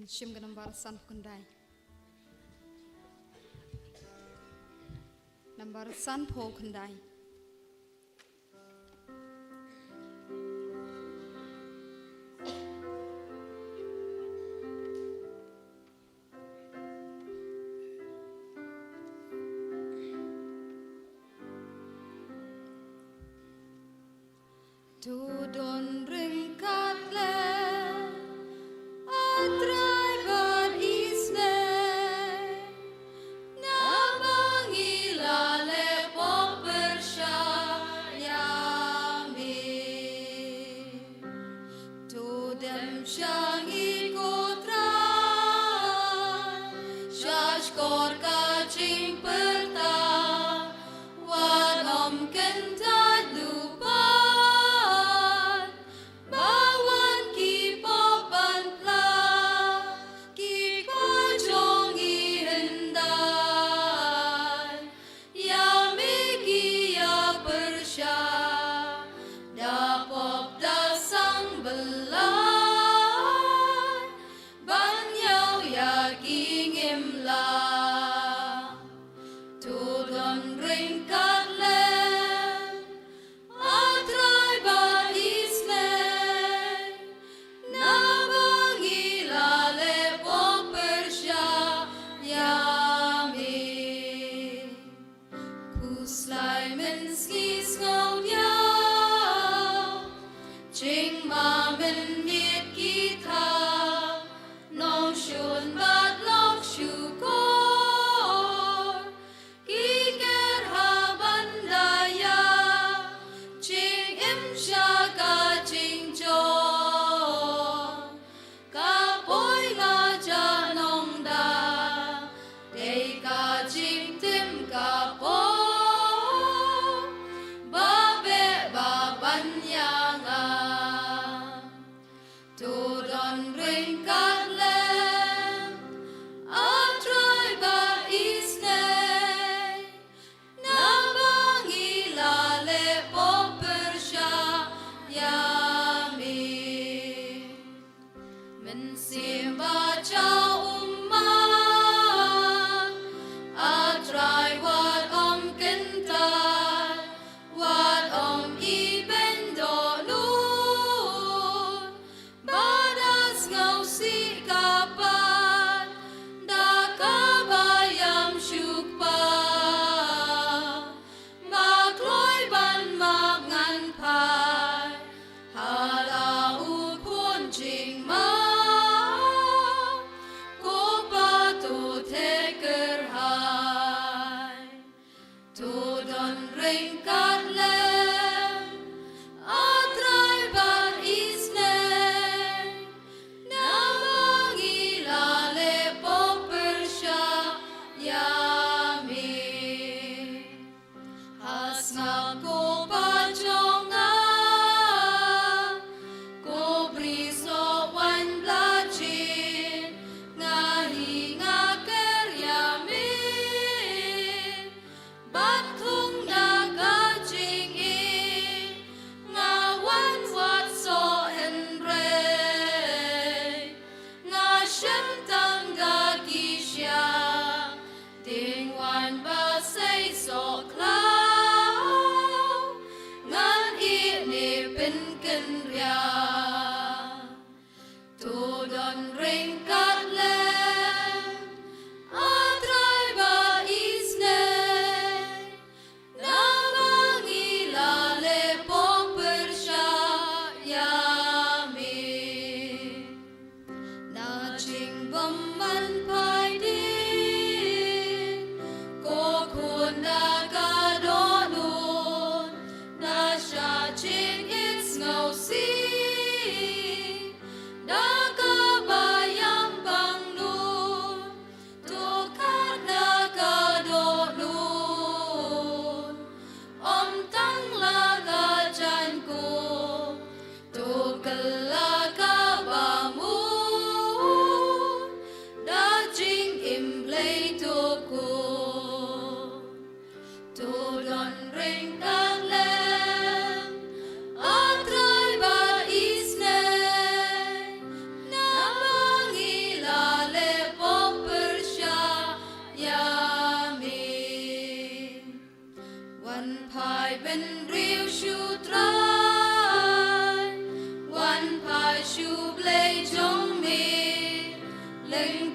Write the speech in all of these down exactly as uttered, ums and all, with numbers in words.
Shim ka nambar sanphew khyndai. Nambar sanphew khyndai. To don ryngkat lem, A Trai bad isynei, naba ngi la leh pop pyrshah ïa me. To dem sha ngi ko Trai, sha shkor ka jingpyrta, wat ym kyntait lypa, ba wan ki pop ban phla, ki kpa jong ngi hyndai. Ïa me ki ïa pyrshah, da pop da sang byllait, ban ïaw ïa ki ngim lah. To don ryngkat lem, A Trai bad isynei, naba ngi la leh pop pyrshah ïa me. Khuslai mynsngi sngewdiaw, jingma mynmiet ki thaw, nongshun bad lok shukor, ki ker ha ban da ïa jingim sha ka jingjop. Ka poi nga jah nongda, dei ka jingtim ka pop, ba beh ba ban ïa nga. To don ryngkat lem, A Trai bad isynei, naba ngi la leh pop pyrshah ïa me. Mynsiem Bajah u man, A Trai wat ym kyntait, wat ym ibeiñ dohnud, ba da sngewsih ka pat, da kaba ïam shu kpa. Ma kloi ban map ngan phai ha la u khun jingma, ko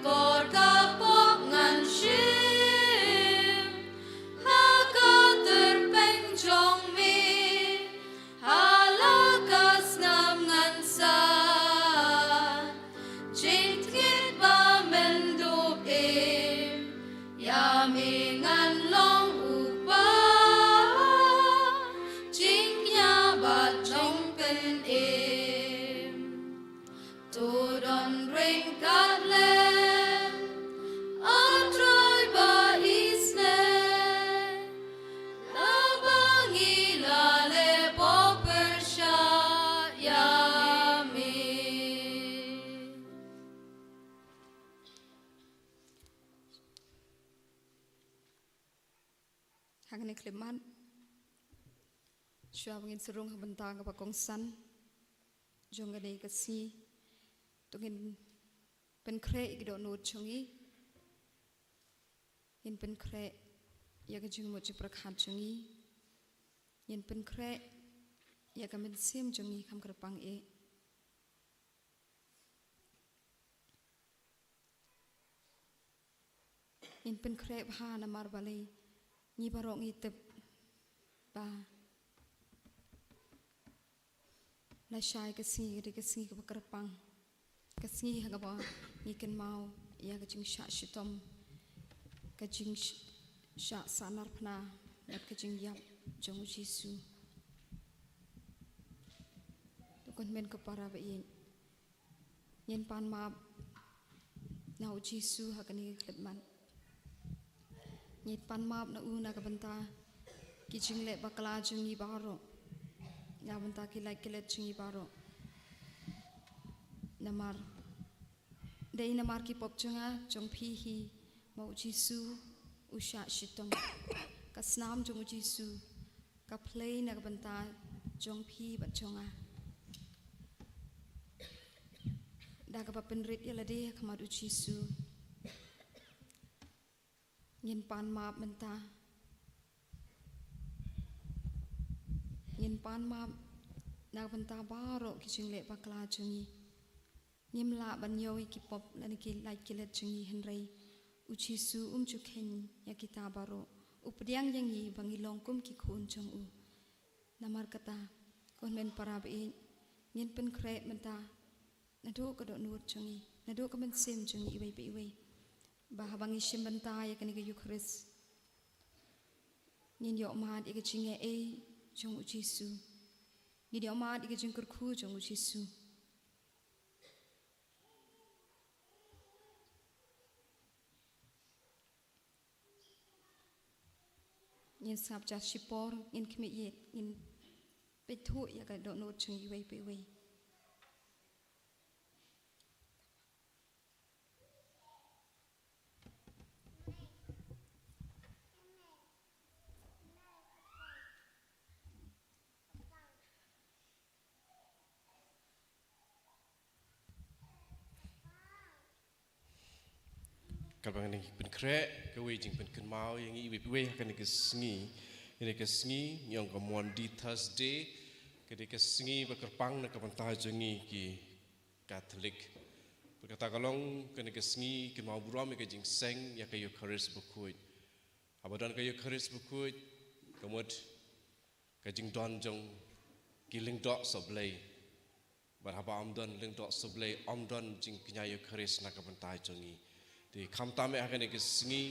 Kor ka pok ngan shim ha ka tyrpeng jong me, ha la ka snam ngan sah. Jingtngit ba men dup im ïa me, ngan long u kpa jingkñia bad jong pynim. To don ryngkat lem, A Trai ba isnei, naba ngi la leh pop pyrshah ïa me. Ha kane ka khyllipmat, shuwa ba ngin sa rung ha bynta kaba kongsan jong kane ka sngi, to ngin pynkhreh ïa ki dohnud jong ngi. Ngin pynkhreh ïa ka jingmut jingpyrkhat jong ngi. Ngin pynkhreh ïa ka mynsiem jong ngi kham kyrpang eh. Ngin pynkhreh bha namar balei ngi baroh ngi tip ba lashai ka sngi ka dei ka sngi kaba kyrpang, ka sngi ha kaba ngi kynmaw ïa ka jingshah shitom, ka jingshah sahnarphna bad ka jingïap jong u Jisu. To ko hynmen ko para ba ïeit, ngin pan map na u Jisu ha kane ka khyllipmat. Ngin pan map na u na ka bynta ki jingleh bakla jong ngi baroh, na ka bynta ki lait ki let jong ngi baroh. Namar dei namar ki pop jong nga jong phi hi ba u Jisu u shah shitom. Ka snam jong u Jisu ka plie na ka bynta jong phi bad jong nga. Da kaba pynrit ïa lade ha khmat u Jisu, ngin pan map mynta. Ngin pan map na ka bynta baroh ki jingleh bakla jong ngi. Ngim lah ban ïoh ïa ki pop lane ki lait ki let jong ngi, hynrei u Jisu um ju kheiñ ïa kita baroh. U pdiang ïa ngi ba ngi long kum ki khun jong u. Namar kata, ko hynmen para ba ïeit, ngin pynkhreh mynta naduh ka dohnud jong ngi, naduh ka mynsiem jong ngi iwei pa iwei, ba haba ngi shim bynta ïa kane ka Eukharist, ngin ïoh mad ïa ka jingaiei jong u Jisu. Ngin ïoh mad ïa ka jingkyrkhu jong u Jisu. Ngin sngap jar shipor, ngin khmih ïeit, ngin peit thuh ïa ka dohnud jong ngi iwei pa iwei. Kaba ngi pynkhreh kawei jingpynkynmaw ïa ngi iwei pa iwei ha kane ka sngi. Kane ka sngi ngi ong ka Maundy Thursday, kane ka sngi ba kyrpang na ka bynta jong ngi ki Katholik. Bad kata ka long kane ka sngi kynmaw burom ïa ka jingseng ïa ka Eukharist bakhuid. Haba don ka Eukharist bakhuid, ka mut ka jingdon jong ki lyngdoh sohblei. Bad haba ym don lyngdoh sohblei, ym don jingkñia Eukharist na ka bynta jong ngi. Te khamtam eh ha kane ka sngi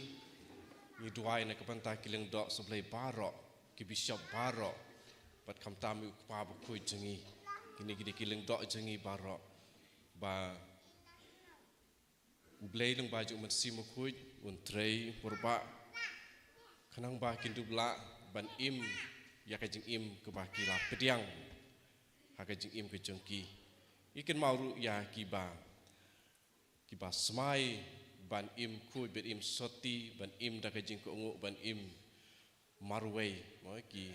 ngi duwai na ka bynta ki lyngdoh sohblei baroh, ki bishop baroh, bad khamtam eh u Kpa bakhuid jong ngi, kine ki dei ki lyngdoh jong ngi baroh, ba U Blei Lyngba jong U Mynsiem Bakhuid un trei pyrshah khnang ba kin dup lah ban im ïa ka jingim kaba ki la pdiang ha ka jingim ka jong ki. Ngi kynmaw ruh ïa kiba, kiba smai ban im khuid, ban im soti, ban im da ka jingkohnguh, ban im marwei, mo, ki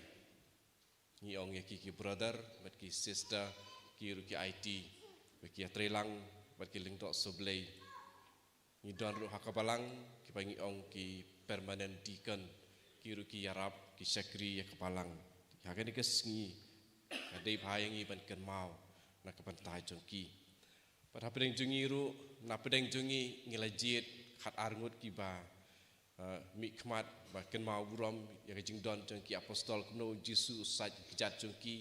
Ngi ong ïa ki, ki brother bad ki sister, ki ruh ki aiti, bad ki ïatreilang bad ki lyngdoh sohblei. Ngi don ruh ha ka balang kiba ngi ong ki permanent deacon, ki ruh ki ïarap, ki shakri ïa ka balang. Ha kane ka sngi ka dei bha ïa ngi ban kynmaw na ka bynta jong ki. Bad hapdeng jong ngi ruh Na pdeng jong ngi ngi la jied khat ar ngut kiba, eh, mihkhmat ba kynmaw burom ïa ka jingdon jong ki apostol, kumno u Jisu u sait ki kjat jong ki,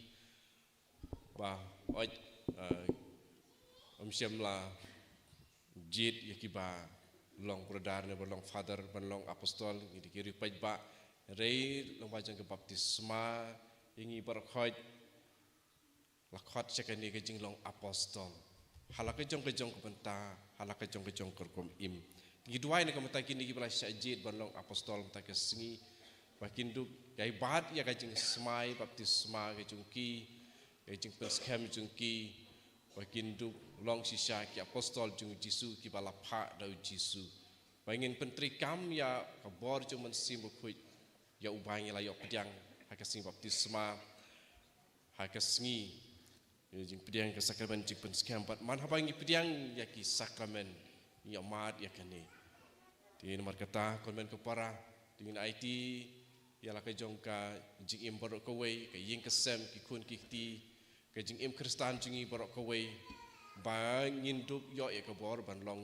ba hooid, eh, ym shym la jied ïa kiba long brother ne ba long father ban long apostol. Ngi dei ki riewpaidbah, hynrei lyngba jong ka baptisma ïa ngi baroh khoit la khot sha kane ka jinglong apostol ha la ka jong ka jong ka bynta, ha la ka jong ka jong ka rukom im. Ngi duwai na ka bynta kine kiba la shah jied ban long apostol mynta ka sngi, ba kin dup ïai bat ïa ka jingsmai baptisma ka jong ki, ka jingpynskhem jong ki, ba kin dup long shisha ki apostol jong u Jisu kiba la phah da u Jisu. Ba ngin pyntreikam ïa ka bor jong u Mynsiem Bakhuid ïa uba ngi la ïoh pdiang ha ka sngi baptisma, ha ka sngi, eh, jingpdiang ka sakramen jingpynskhem, bad man haba ngi pdiang ïa ki sakramen, ngi ïoh mad ïa kane. Te namar kata, ko hynmen ko para, to ngin aiti ïa la ka jong ka jingim baroh kawei, ka ïing ka sem, ki khun ki kti, ka jingim Khristan jong ngi baroh kawei, ba ngin dup ïoh ïa ka bor ban long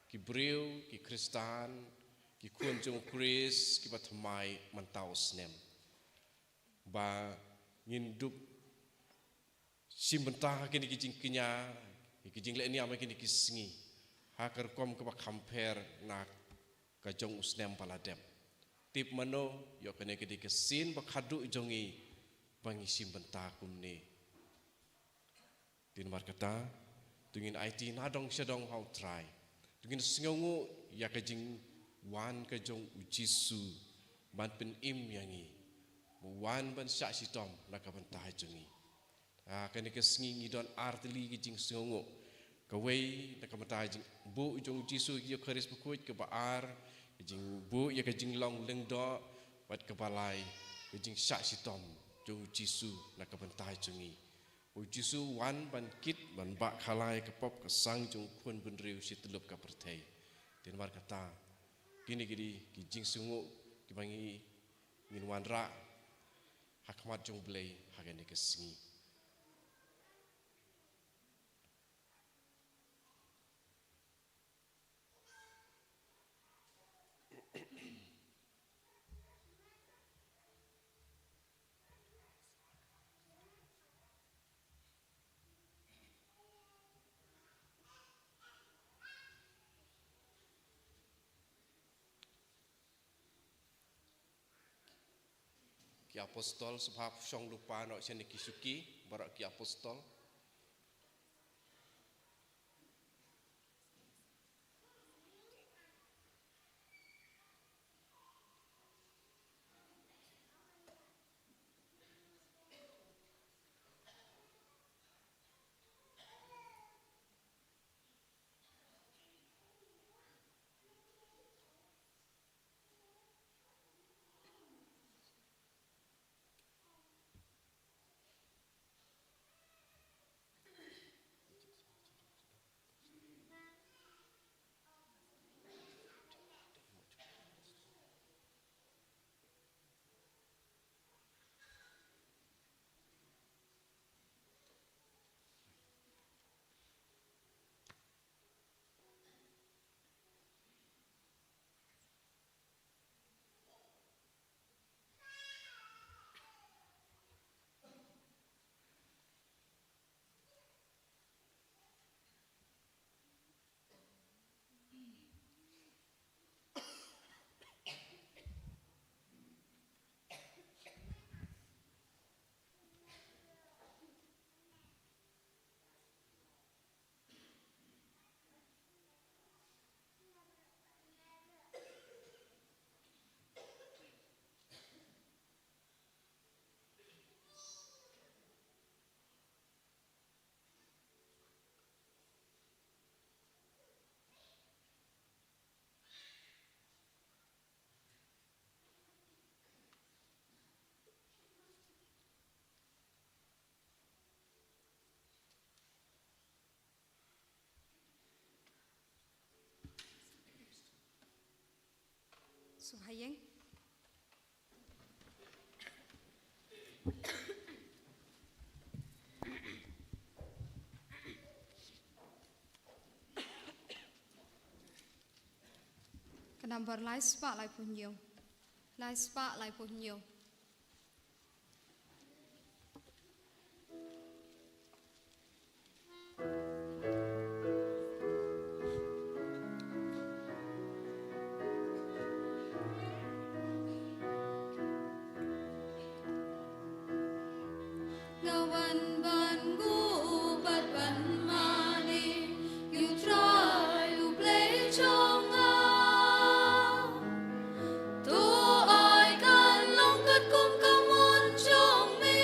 ki briew, ki Khristan, ki khun jong u Khrist kiba thymmai mynta u snem. Ba ngin dup shim bynta ha kine ki jingkñia, ki jinglehniam ha kine ki sngi, ha ka rukom kaba kham pher na ka jong u snem ba la dep. Tip mano, ïoh kane ka dei ka sien ba khadduh jong ngi ba ngi shim bynta kumne. Te namar kata, to ngin aiti na dong sha dong ha u Trai. To ngin sngewnguh ïa ka jingwan ka jong u Jisu ban pynim ïa ngi, ba u wan ban shah shitom na ka bynta jong ngi. Ha kane ka sngi ngi don ar tylli ki jingsngewnguh. Kawei na ka bynta jingbuh jong u Jisu ha ki Eukharist Bakhuid, kaba ar ka jingbuh ïa ka jinglong lyngdoh, bad kaba lai ka jingshah shitom jong u Jisu na ka bynta jong ngi. U Jisu u wan ban kit, ban bah khalai ka pop ka sang jong u khun bynriew shi tyllup ka pyrthei. Te namar kata, kine ki dei ki jingsngewnguh kiba ngi, ngin wanrah ha khmat jong u Blei ha kane ka sngi. Ki apostol, sngewbha pynshong lypa noh sha kine ki shuki, baroh ki apostol. Sngewbha ïeng. Nambar lai spah lai phew hynñiew. Lai spah lai phew hynñiew. Nga wan ban nguh bad ban mane ïa U Trai U Blei jong nga. To ai kan long katkum ka mon jong me,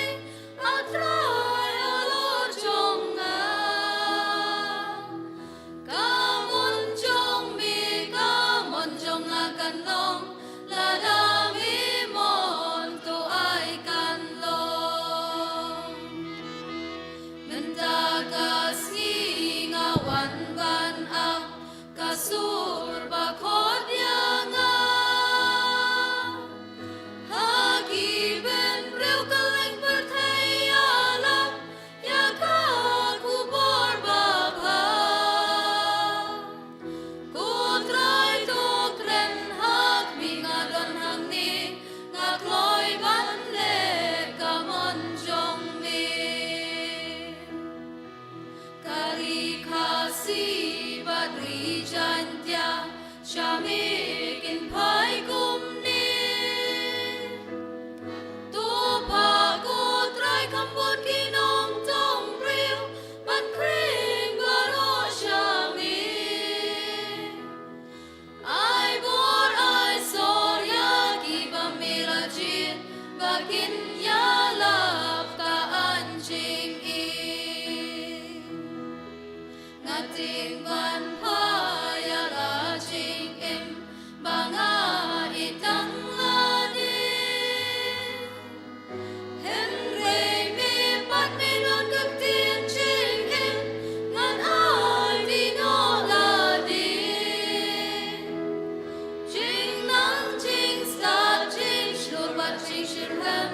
A Trai halor jong nga. Ka mon jong me, ka mon jong nga kan long, lada me mon to ai kan long. Mynta ka sngi nga wan ban ap ka sur ba khot ïa nga. Ha ki bynriew kylleng pyrthei ïalap ïa ka khubor babha. Ko Trai to kren ha khmih, nga don hangne, nga kloi ban leh ka mon jong me. Ka Ri Khasi bad Ri Jaiñtia, sha me kin phai kumne. To phah ko Trai kham bun ki nongtong briew ban khring baroh sha me. Ai bor ai sor ïa ki ba me la jied, ba kin ïalap ka aiñ jingim. Nga tieng ban phah ïa la jingim ba nga ïeit tang lade. Hynrei me pat me don ka ktien jingim, ngan ai dei noh lade. Jingnang jingstad jingshlur bad jingshitrhem,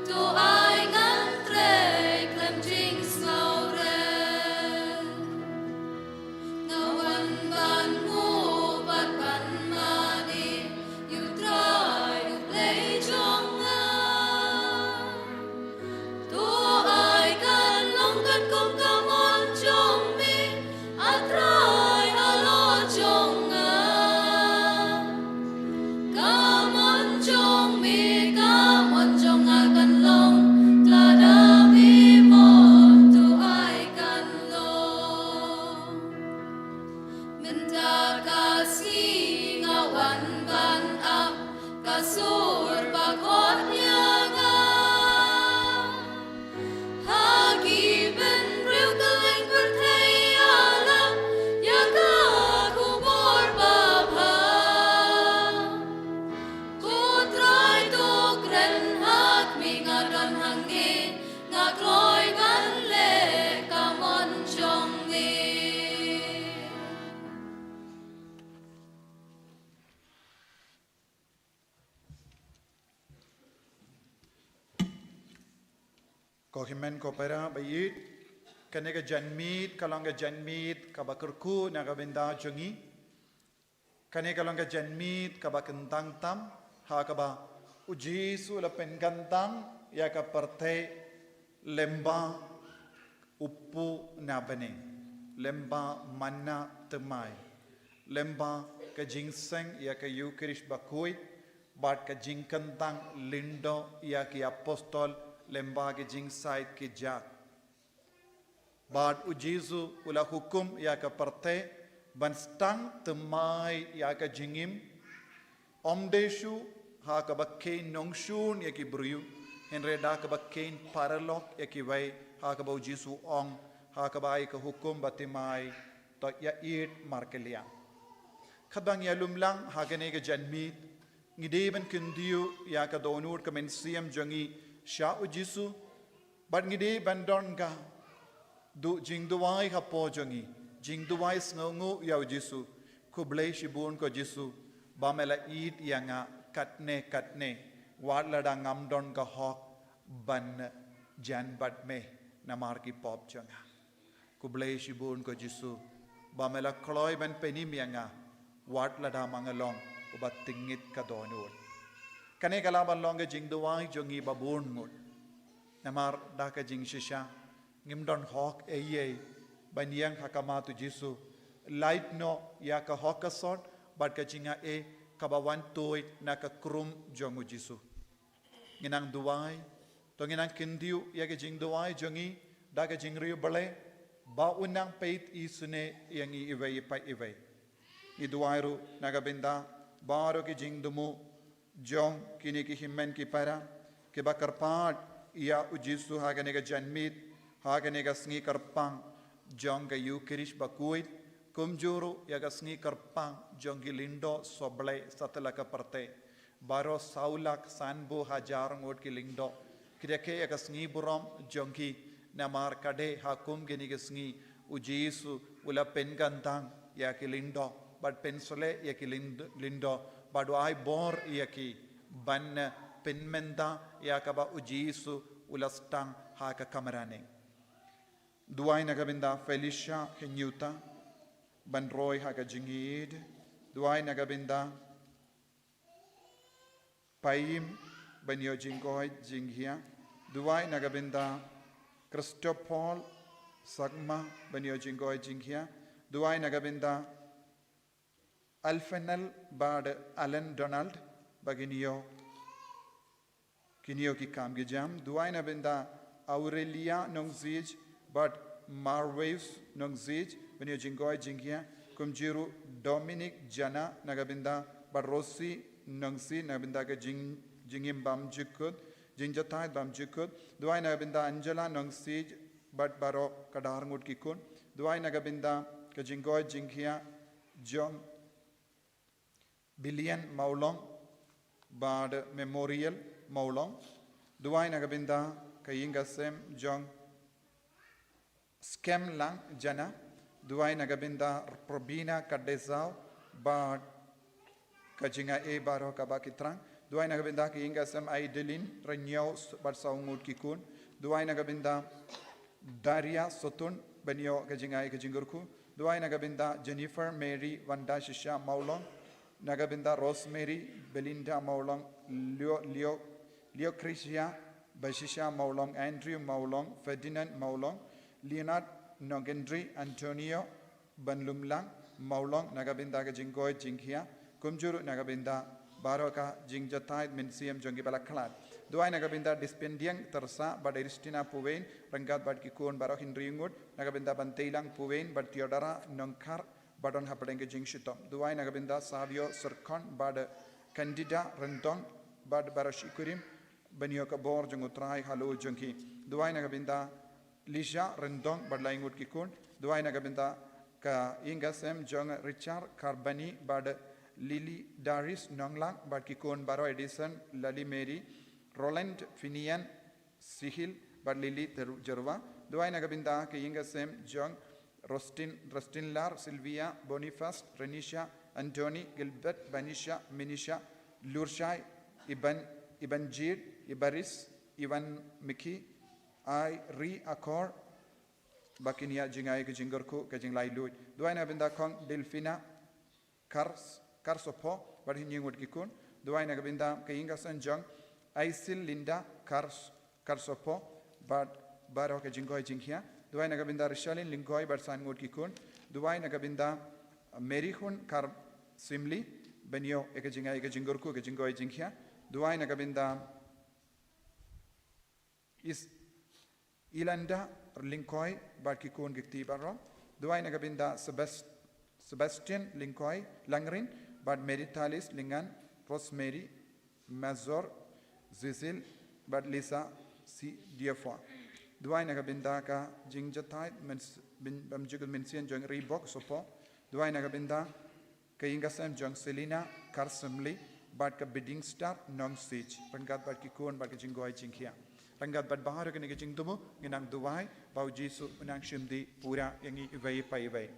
to ai ngan trei khlem jingsngewrem. Nga wan ban nguh bad ban mane ïa U Trai U Blei jong nga. To ai kan long katkum ka mon jong me, A Trai halor jong nga. Ka mon jong me, ka mon jong nga kan long, lada me mon to ai kan long. Mynta ka sngi nga wan ban ap ka sur ba khot ïa nga. Ha ki bynriew kylleng pyrthei ïalap ïa ka khubor babha. Ko Trai to kren ha khmih, nga don hangne, nga kloi ban leh ka mon jong me. Ko hynmen ko para ba ïeit, kane ka janmiet ka long ka janmiet kaba kyrkhu na ka bynta jong ngi. Kane ka long ka janmiet kaba kyntang tam, ha kaba U Jisu u la pynkyntang ïa ka pyrthei lyngba u puh na bneng, lyngba manna thymmai, lyngba ka jingseng ïa ka Eukharist bakhuid, bad ka jingkyntang lyngdoh ïa ki apostol lyngba ki jingshait ki jak. Bad U Jisu u la hukum ïa ka pyrthei ban sdang thymmai ïa ka jingim, ym dei shuh ha kaba kheiñ nongshun ïa ki briew, hynrei da kaba kheiñ paralok ïa kiwei, ha kaba U Jisu u ong, ha kaba ai ka hukum ba thymmai, to ïa ïeit markylliang. Khatba ngi ïalum lang ha kane ka janmiet, ngi dei ban kyntiew ïa ka dohnud ka mynsiem jong ngi sha U Jisu, bad ngi dei ban don ka duh jingduwai hapoh jong ngi, jingduwai sngewnguh ïa U Jisu, khublei shibun ko Jisu, ba me la ïeit ïa nga katne katne, wat lada ngam don ka hok ban jan bad me namar ki pop jong nga. Khublei shibun ko Jisu, ba me la kloi ban pynim ïa nga, wat lada ma nga long uba tyngngeit ka dohnud. Kane ka lah ban long ka jingduwai jong ngi ba bun ngut. Namar da ka jingshisha ngim don hok ei ei ban ïeng ha khmat u Jisu. Lait noh ïa ka hok ka sot bad ka jingai kaba wan tuid na ka krum jong u Jisu. Ngi nang duwai, to ngi nang kyntiew ïa ka jingduwai jong ngi da ka jingriewblei ba u nang peit isynei ïa ngi iwei pa iwei. Ngi duwai ruh na ka bynta baroh ki jingthmu jong kine ki hynmen ki para kiba kyrpad ïa u Jisu ha kane ka janmiet, ha kane ka sngi kyrpang jong ka Eucharist bakhuid, kumjuh ruh ïa ka sngi kyrpang jong ki lyngdoh sohblei satlak ka pyrthei. Baroh saw lak sanphew hajar ngut ki lyngdoh ki dei ïa ka sngi burom jong ki, namar ka dei ha kum kine ki sngi u Jisu u la pynkyntang ïa ki lyngdoh bad pynshlei ïa ki lyngd-, lyngdoh bad u ai bor ïa ki ban pynmynta ïa kaba u Jisu u la sdang ha ka kamra ne. Duwai na ka bynta Felicia Henyuta ban roi ha ka jingïeid. Duwai na ka bynta Paim ban ïoh jingkoit jingkhia. Duwai na ka bynta Christopol Sakma ban ïoh jingkoit jingkhia. Duwai na ka bynta Alfenel bad Alan Donald ba kin ïoh, kin ïoh ki kam ki jam. Duwai na ka bynta Aurelia Nongsiej bad Marwes Nongsiej ban ïoh jingkoit jingkhia. Kumjuh ruh Dominic Jana na ka bynta bad Rosie Nongsiej na ka bynta ka jing, jingim bymjukut, jingjahthait bymjukut. Duwai na ka bynta Angela Nongsiej bad baroh ka dar ngut ki khun. Duwai na ka bynta ka jingkoit jingkhia jong Billion Mawlong bad Memorial Mawlong. Duwai na ka bynta ka ïing ka sem jong Skem Lang Jana. Duwai na ka bynta Probina Kadesaw bad ka jingai baroh kaba ki thrang. Duwai na ka bynta ka ïing ka sem Aidelin Renyau bad saw ngut ki khun. Duwai na ka bynta Daria Sotun ban ïoh ka jingai ka jingkyrkhu. Duwai na ka bynta Jennifer Mary Wanda Shisha Mawlong. Na ka bynta Rosemary Belinda Mawlong, Leo, Leo, Leocretia Bashisha Mawlong, Andrew Mawlong, Ferdinand Mawlong, Leonard Nogendri, Antonio Banlumlang Mawlong, na ka bynta ka jingkoit jingkhia, kumjuh ruh na ka bynta baroh ka jingjahthait mynsiem jong kiba la khlad. Duwai na ka bynta Dispendiang Tersa bad Eristina Puwein ryngkat bad ki khun baroh hynriew ngut, na ka bynta Banteilang Puwein bad Theodora Nongkhar ba don hapdeng ka jingshitom. Duwai na ka bynta Savio Sirkon bad Candida Rendong bad baroh shi kurim ban ïoh ka bor jong U Trai halor jong ki. Duwai na ka bynta Lisha Rendong bad lai ngut ki khun. Duwai na ka bynta ka ïing ka sem jong Richard Karbani bad Lily Daris Nonglang bad ki khun baroh, Edison, Lali Mary, Roland Finian, Sihil bad Lily Teru-, Jerwa. Duwai na ka bynta ka ïing ka sem jong Rostin, Rostin Lar, Sylvia, Boniface, Renisha, Anthony, Gilbert, Banisha, Minisha, Lurshai, Iban, Ibanjir, Ibaris, Ivan Miki, Ai Ri Akor, ba kin ïa jingai ka jingkyrkhu ka jinglai luid. Duwai na ka bynta Kong Delfina Kars, Karsopho bad hynñiew ngut ki khun. Duwai na ka bynta ka ïing ka sem jong Aisil Linda Kars, Karsopho bad baroh ka jingkoit jingkhia. Duwai na ka bynta Rishalin Lyngkoi bad san ngut ki khun. Duwai na ka bynta Mary Hun Kar Simli ban ïoh ïa ka jingai ka jingkyrkhu ka jingkoit jingkhia. Duwai na ka bynta Is Ilanda Lyngkoi bad ki khun ki kti baroh. Duwai na ka bynta Sebas-, Sebastian Lyngkoi Langrin bad Mary Thalis Lingan, Rosemary Mazor, Zizil bad Lisa C Diafwa. Duwai na ka bynta ka jingjahthait myns-, bym-, bymjukut mynsiem jong Ribok Sopo. Duwai na ka bynta ka ïing ka sem jong Selina Karsemli bad ka Bidingstar Nongsiej ryngkat bad ki khun bad ka jingkoit jingkhia. Ryngkat bad baroh kine ki jingthmu ngi nang duwai ba U Jisu un nang shim dih pura ïa ngi iwei pa iwei.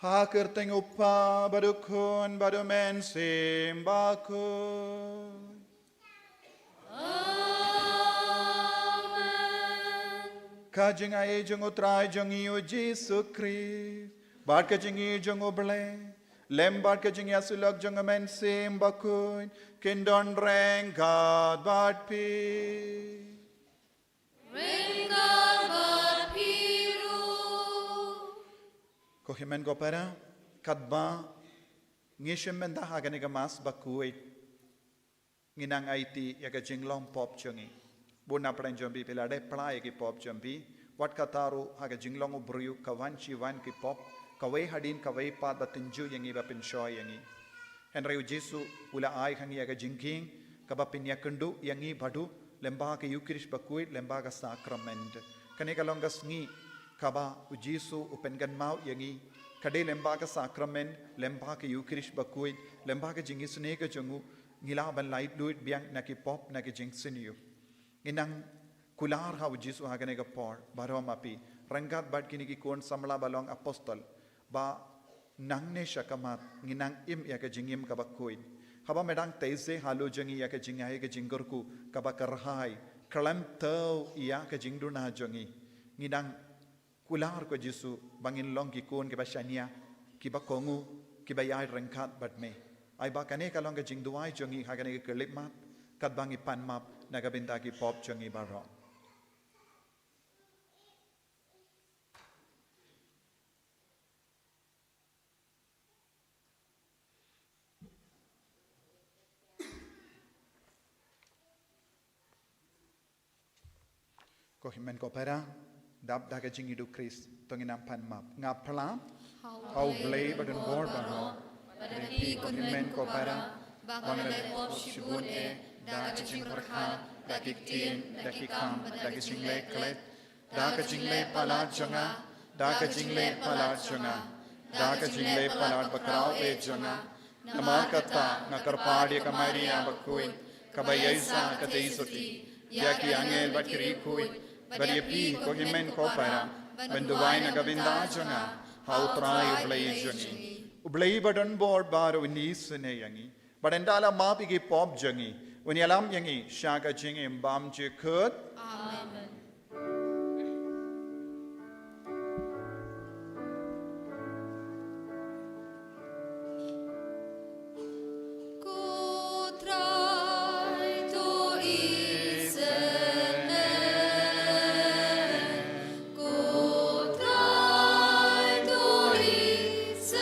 Ha ka kyrteng U Kpa bad U Khun bad U Mynsiem Bakhuid. Amen. Ka jingai jong U Trai jong ngi U Jisu Khrist bad ka jingïeit jong U Blei Lem bad ka jingïasyllok jong ka Mynsiem Bakhuid, kin don ryngkat bad phi. Ryngkat bad phi ruh. Ko hynmen ko para, katba ngi shim bynta ha kane ka Mass bakhuid, ngi nang aiti ïa ka jinglong pop jong ngi. Bun na pdeng jong phi phi la dep phla ïa ki pop jong phi. Wat kata ruh ha ka jinglong u briew ka wan shi wan ki pop, kawei hadien kawei pat ba tynjuh ïa ngi, ba pynshoi ïa ngi. Hynrei u Jisu u la ai ha ngi ïa ka jingkieng kaba pynïakynduh ïa ngi bad u lyngba ka Eucharist bakhuid, lyngba ka sakrament. Kane ka long ka sngi kaba u Jisu u pynkynmaw ïa ngi, ka dei lyngba ka sakrament, lyngba ka Eucharist bakhuid, lyngba ka jingisynei ka jong u, ngi lah ban laitluid biang na ki pop, na ki jingsniew. Ngi nang kular ha u Jisu ha kane ka por baroh ma phi, ryngkat bad kine ki khun samla ba long apostol, ba nangne sha khmat ngi nang im ïa ka jingim kaba khuid. Haba me dang teise halor jong ngi ïa ka jingai ka jingkyrkhu kaba kyrhai, khlem thew ïa ka jingduna jong ngi, ngi nang kular ko Jisu ba ngin long ki khun kiba shaniah, kiba kohnguh, kiba ïaid ryngkat bad me. Ai ba kane ka long ka jingduwai jong ngi ha kane ka khyllipmat, katba ngi pan map na ka bynta ki pop jong ngi baroh. Ko hynmen ko para, dap da ka jingïaduh Khrist to ngin nang pan map. Nga phla ha U Blei ba don bor baroh, bad ïa phi ko hynmen ko para, ba nga la leh pop shibun eh da ka jingpyrkhat, da ki ktien, da ki kam, da ka jingleh klet, da ka jingleh palat jong nga, da ka jingleh palat jong nga, da ka jingleh palat bakhraw eh jong nga. Namar kata nga kyrpad ïa ka Maria bakhuid, kaba ïaisah ka dei sotti, ïa ki angel bad ki riewkhuid, bad ïa phi ko hynmen ko para, ban duwai na ka bynta jong nga ha U Trai U Blei jong ngi. U Blei ba don bor baroh un isynei ïa ngi, bad un da la map ïa ki pop jong ngi, un ïalam ïa ngi sha ka jingim bymjukut. Amen. Ko Trai to isynei, ko Trai to isynei.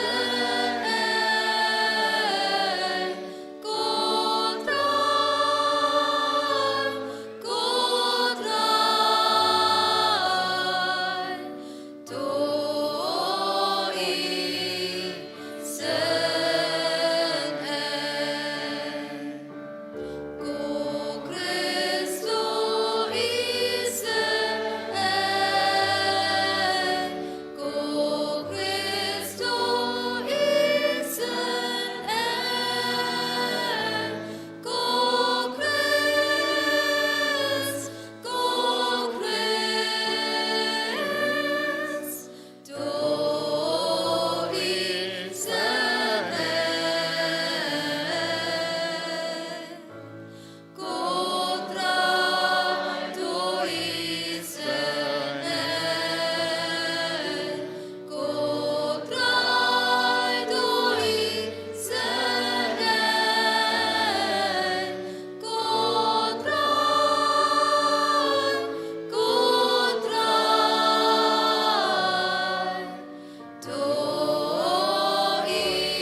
Ko Trai, ko Trai, to isynei. Ko Khrist to isynei, ko Khrist to isynei, ko Khrist, ko Khrist. To isynei. Ko Trai to isynei. Ko Trai to isynei. Ko Trai, ko Trai. To isynei.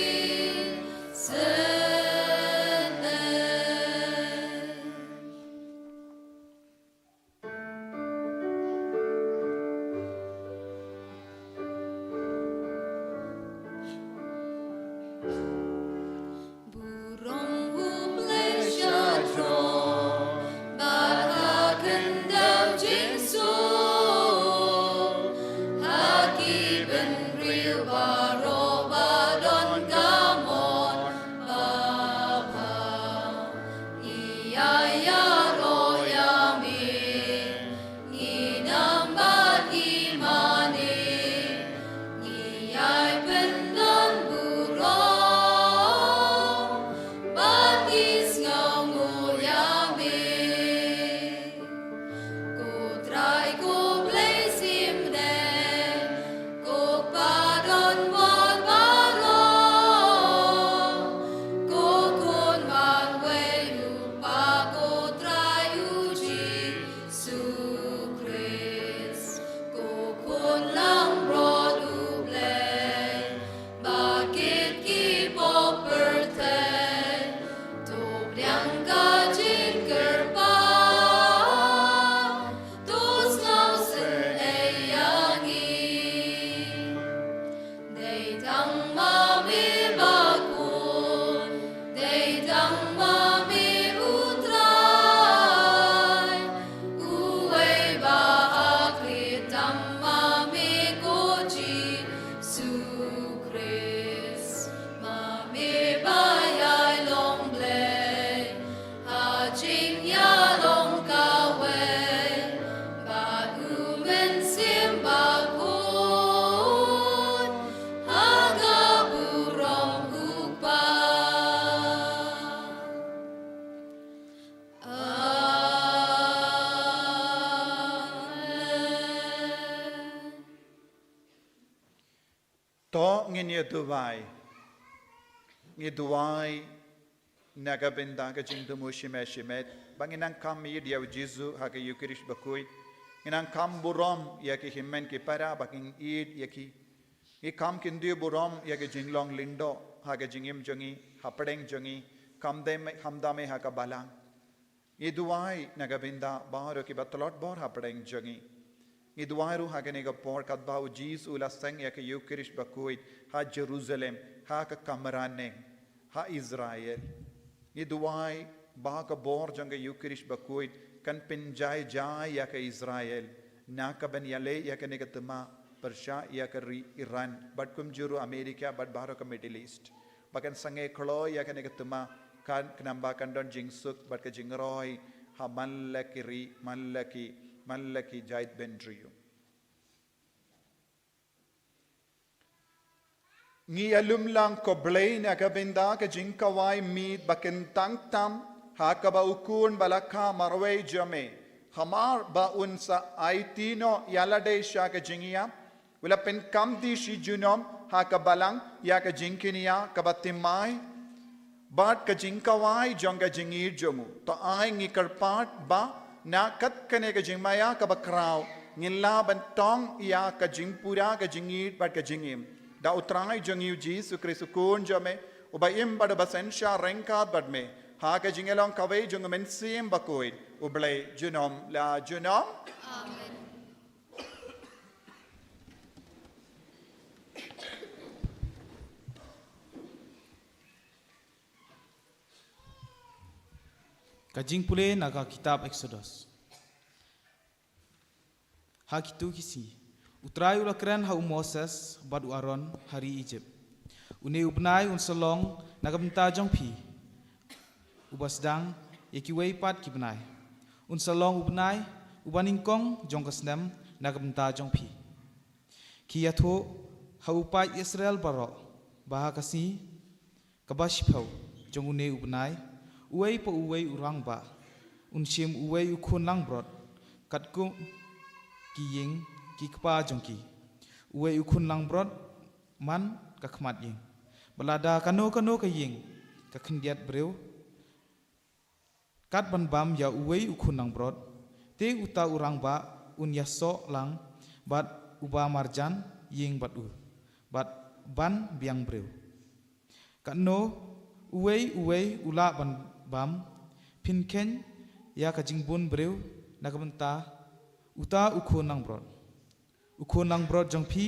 Burom U Blei sha jrong, bad ha khyndew jingsuk, ha ki bynriew baroh ba don ka mon babha. Ngi ïa ïaroh ïa me, ngi dang bad ngi mane, ngi ïai pyndon burom. Ngi duwai. Ngi duwai na ka bynta ka jingthmu shimet shimet ba ngin nang kham ïeit ïa u Jisu ha ka Ïukharist bakhuid. Ngin nang kham burom ïa ki hynmen ki para ba ngin ïeit ïa ki. Ngi kham kyntiew burom ïa ka jinglong lyngdoh ha ka jingim jong ngi, hapdeng jong ngi, kham da me, kham da me ha ka balang. Ngi duwai na ka bynta baroh kiba tlot bor hapdeng jong ngi. Ngi duwai ruh ha kane ka por katba u Jisu u la seng ïa ka Ïukharist bakhuid ha Jerusalem, ha ka kamra neng, ha Israel. Ngi duwai ba ka bor jong ka Ïukharist bakhuid kan pynjai jai ïa ka Israel na ka ban ïaleh ïa kane ka thma pyrshah ïa ka ri Iran bad kumjuh ruh America bad baroh ka Middle East. Ba kan sangeh kloi ïa kane ka thma, kan, khnang ba kan don jingsuk bad ka jingroi ha man la ki ri, man la ki, man la ki jaitbynriew. Ngi ïalum lang ko Blei na ka bynta ka jingkhawai miet ba kyntang tam ha kaba u Khun ba la kha marwei jong me, hamar ba un sa aiti noh ïa lade sha ka jingïap, u la pynkhamti shi junom ha ka balang ïa ka jingkñia kaba thymmai bad ka jingkhawai jong ka jingïeit jong u. To ai ngi kyrpad ba na kat kane ka jingmaïa kaba khraw ngin lah ban tong ïa ka jingpura ka jingïeit bad ka jingim da u Trai jong ngi u Jisu Khrist u Khun jong me, uba im bad uba synshar ryngkat bad me ha ka jingïalong kawei jong u Mynsiem Bakhuid, U Blei junom la junom. Amen. Ka jingpule na ka kitab Exodus. Ha kito ki sngi, U Trai u la kren ha u Moses bad u Aaron ha ri Egypt. Une u bnai un sa long na ka bynta jong phi uba sdang ïa kiwei pat ki bnai. Un sa long u bnai uba nyngkong jong ka snem na ka bynta jong phi. Ki ïathuh ha u paid Israel baroh ba ha ka sngi kaba shiphew jong une u bnai, uwei pa uwei u rangbah un shim uwei u khun langbrot katkum ki ïing ki kpa jong ki. Uwei u khun langbrot man ka khmat ïing. Bad lada kano kano ka ïing ka khyndiat briew kat ban bam ïa uwei u khun langbrot, te uta u rangbah un ïasoh lang bad uba marjan ïing bad u, bad ban biang briew. Katno uwei uwei u lah ban bam, phin kheiñ ïa ka jingbun briew na ka bynta uta u khun langbrot. U khun langbrot jong phi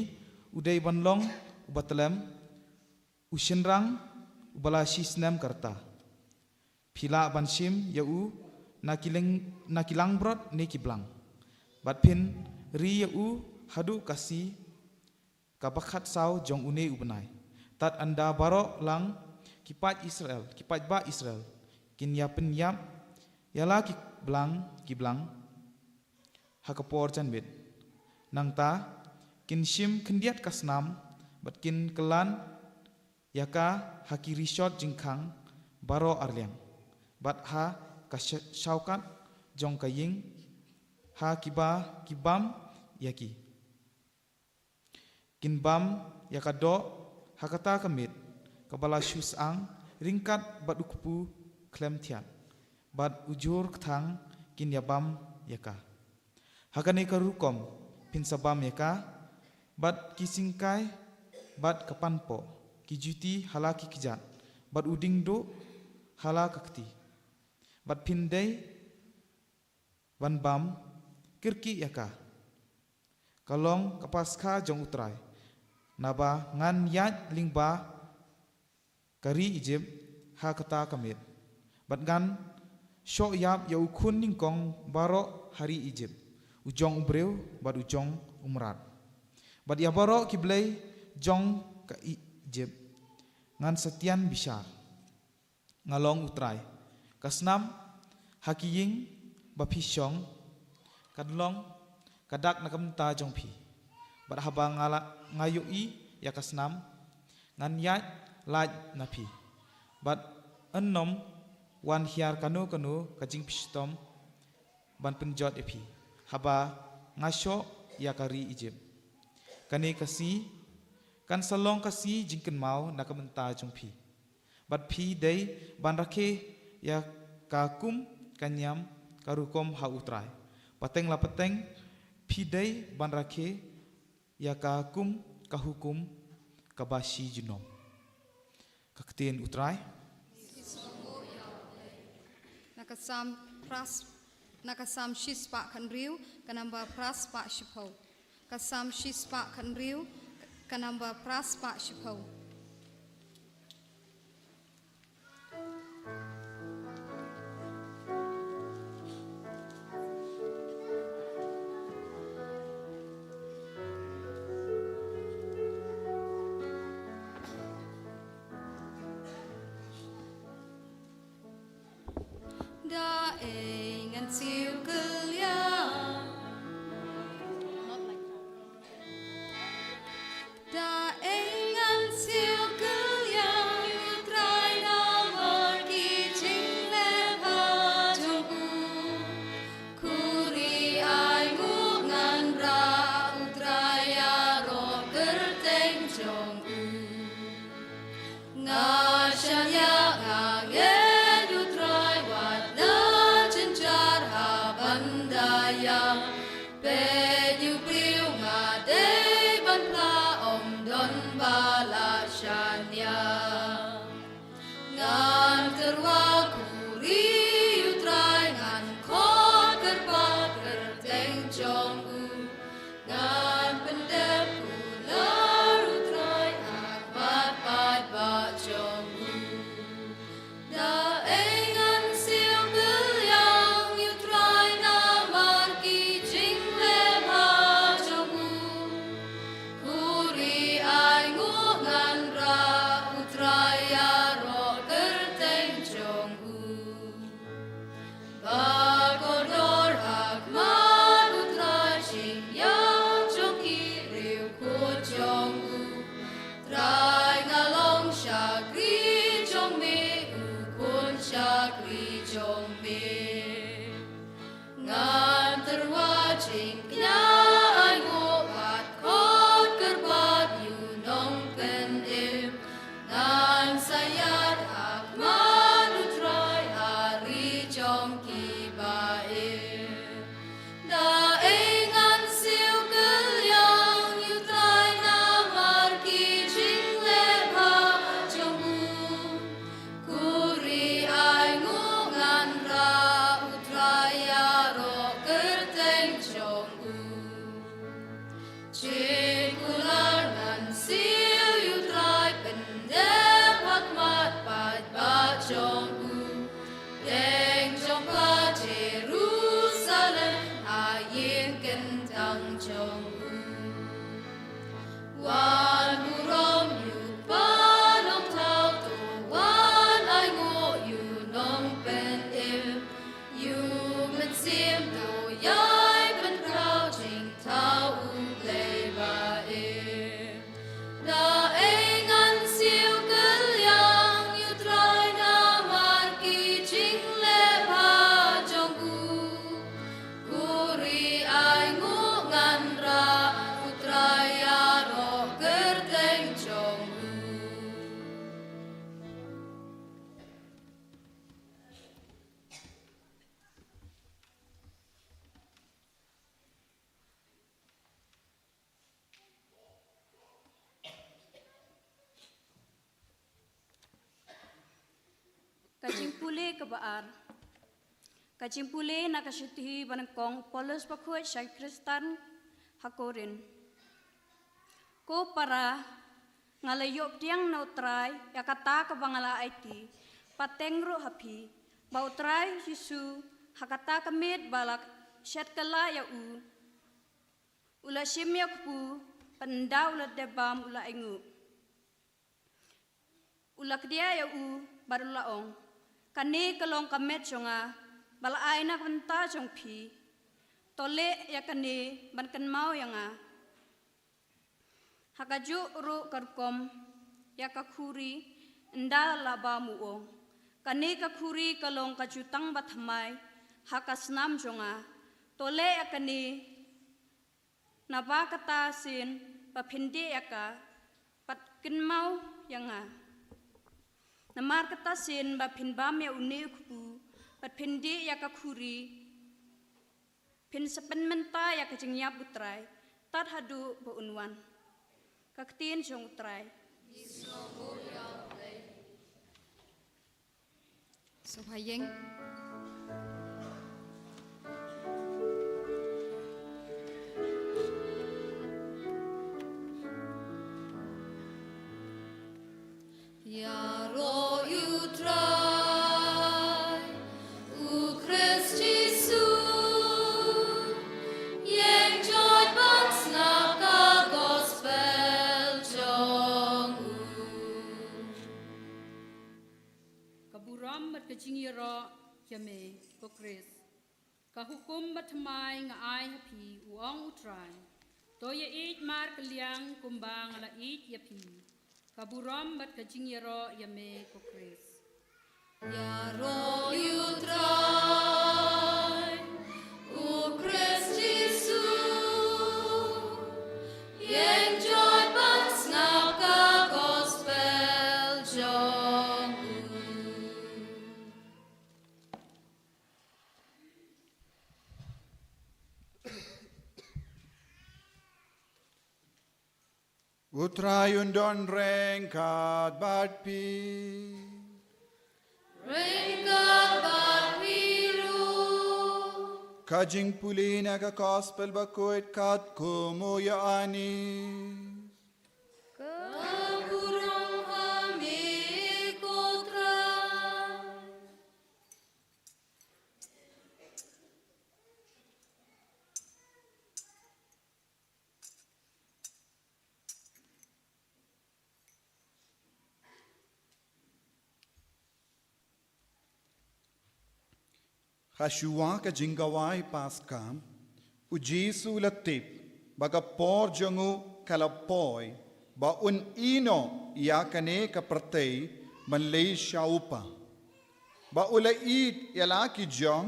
u dei ban long uba tlem, u shynrang uba la shi snem ka rta. Phi lah ban shim ïa u na ki leng-, na ki langbrot ne ki blang. Bad phin ri ïa u haduh ka sngi kaba khatsaw jong une u bnai. Tad ynda baroh lang ki paid Israel, ki paidbah Israel kin ïa pynïap ïa la ki blang, ki blang ha ka por janmiet. Nangta kin shim khyndiat ka snam bad kin kylla ïa ka ha ki rishot jingkhang baroh arliang, bad ha ka sha-, shawkat jong ka ïing ha kiba ki bam ïa ki. Kin bam ïa ka doh ha kata ka miet kaba la shu syang ryngkat bad u kpu khlem thiat, bad u jhur kthang kin ïa bam ïa ka. Ha kane ka rukom phin sa bam ïa ka bad ki syngkai, bad ka panpoh, ki juti ha la ki kjat, bad u diengduh ha la ka kti. Bad phin dei ban bam kyrkieh ïa ka. Ka long ka Paskha jong U Trai, naba ngan ïaid lyngba ka ri Ijipt ha kata ka miet. Bad ngan shoh ïap ïa u khun nyngkong baroh ha ri Ijipt, u jong u briew bad u jong u mrad, bad ïa baroh ki blei jong ka Ijipt ngan sa tian bishar. Nga long U Trai. Ka snam ha ki ïing ba phi shong kan long ka dak na ka bynta jong phi. Bad haba nga la, nga ïohi ïa ka snam, ngan ïaid lait na phi. Bad ym wan hiar kano kano ka jingpynshitom ban pynjot ïa phi haba nga shoh ïa ka ri Ijipt. Kane ka sngi Kan sa long ka sngi jingkynmaw na ka bynta jong phi. Bad phi dei ban rakhe ïa ka kum ka niam ka rukom ha U Trai. Pateng la pateng phi dei ban rakhe ïa ka kum ka hukum kaba shi junom. Ka ktien U Trai. Na ka Salm phra, na ka Salm shispah khathynriew, ka number phraspah shiphew. Ka Salm shispah khathynriew, ka number phraspah shiphew. Da ei ngan siew kylliang. Da ei ngan siew kylliang ïa U Trai namar ki jingleh bha jong u. Khuri ai nguh ngan rah U Trai ïaroh kyrteng jong u. Nga shaniah nga ngeit U Trai wat la jynjar ha ban da ïa. Peit ïa u briew nga dei ban phla ym don ba la shaniah. Ngan tyrwa khuri ïa U Trai ngan khot kyrpad kyrteng jong u. Ngan pyndep kular U Trai ha khmat paidbah jong u. Da ei ngan siew kylliang ïa U Trai namar ki jingleh bha jong u. Khuri ai nguh ngan rah U Trai ïaroh kyrteng jong u. Ba kordor ha khmat U Trai jingïap jong ki riewkhuid jong u. Trai nga long shakri jong me, u khun shakri jong me. Ngan tyrwa jingkñia ai nguh bad khot kyrpad ïa u Nongpynim. Ngan sa ïaid ha khmat U Trai ha ri jong ki ba im. Da ei ngan siew kylliang ïa U Trai namar ki jingleh bha jong u. Khuri ai nguh ngan rah U Trai ïaroh kyrteng jong u. Jingkular ngan siew ïa U Trai pyndep ha khmat paidbah jong u. Pdeng jong pha Jerusalem ha ïing kyntang jong u. Wan burom ïa u Kpa Nongthaw, to wan ai nguh ïa u Nongpynim. Ïa u Mynsiem to ïai pynkhraw jingthaw U Blei ba im. Da ei ngan siew kylliang ïa U Trai namar ki jingleh bha jong u. Khuri ai nguh ngan rah U Trai ïaroh kyrteng jong u. Ka jingpule kaba ar. Ka jingpule na ka shithi ba nyngkong u Paulus bakhuid sha ki Khristan ha Korinth. Ko para, nga la ïoh pdiang na U Trai ïa kata kaba nga la aiti pateng ruh ha phi, ba U Trai Jisu ha kata ka miet ba la shet kylla ïa u, u la shim ïa u kpu, bad ynda u la dep bam u la ainguh. U la kdiah ïa u bad u la ong, kane ka long ka met jong nga ba la ai na ka bynta jong phi. To leh ïa kane ban kynmaw ïa nga. Ha kajuh ruh ka rukom ïa ka khuri ynda la bam u ong, kane ka khuri ka long ka jutang bathymmai ha ka snam jong nga. To leh ïa kane naba kata sien ba phin dih ïa ka, Kynmaw ïa nga. Namar kata sien ba phin bam ïa une u kpu, bad phin dih ïa ka khuri, phin sa pynmynta ïa ka jingïap u Trai, tad haduh ba un wan. Ka ktien jong u Trai. Sngewbha ïeng. Ïaroh ïa u Trai, u Khrist Jisu, ïeng joit ban sngap ka gospel jong u. Ka burom bad ka jingïaroh ïa me, ko Khrist. Ka hukum ba thymmai nga ai ha phi, u ong u Trai. To ïa ïeit markylliang kumba nga la ïeit ïa phi. Ka burom bad ka jingïaroh ïa me, ko Khrist. Ïaroh ïa u Trai, u Khrist Jisu, ïeng joit ban sngap ka gospel jong u. U Trai un don ryngkat bad phi. Ryngkat bad phi ruh. Ka jingpule na ka gospel bakhuid katkum u Ïoannis. Ka burom ha me, ko Trai. Ha shuwa ka jingkhawai Paskha, u Jisu u la tip ba ka por jong u ka la poi, ba un ïehnoh ïa kane ka pyrthei ban leit sha u Kpa. Ba u la ïeit ïa la ki jong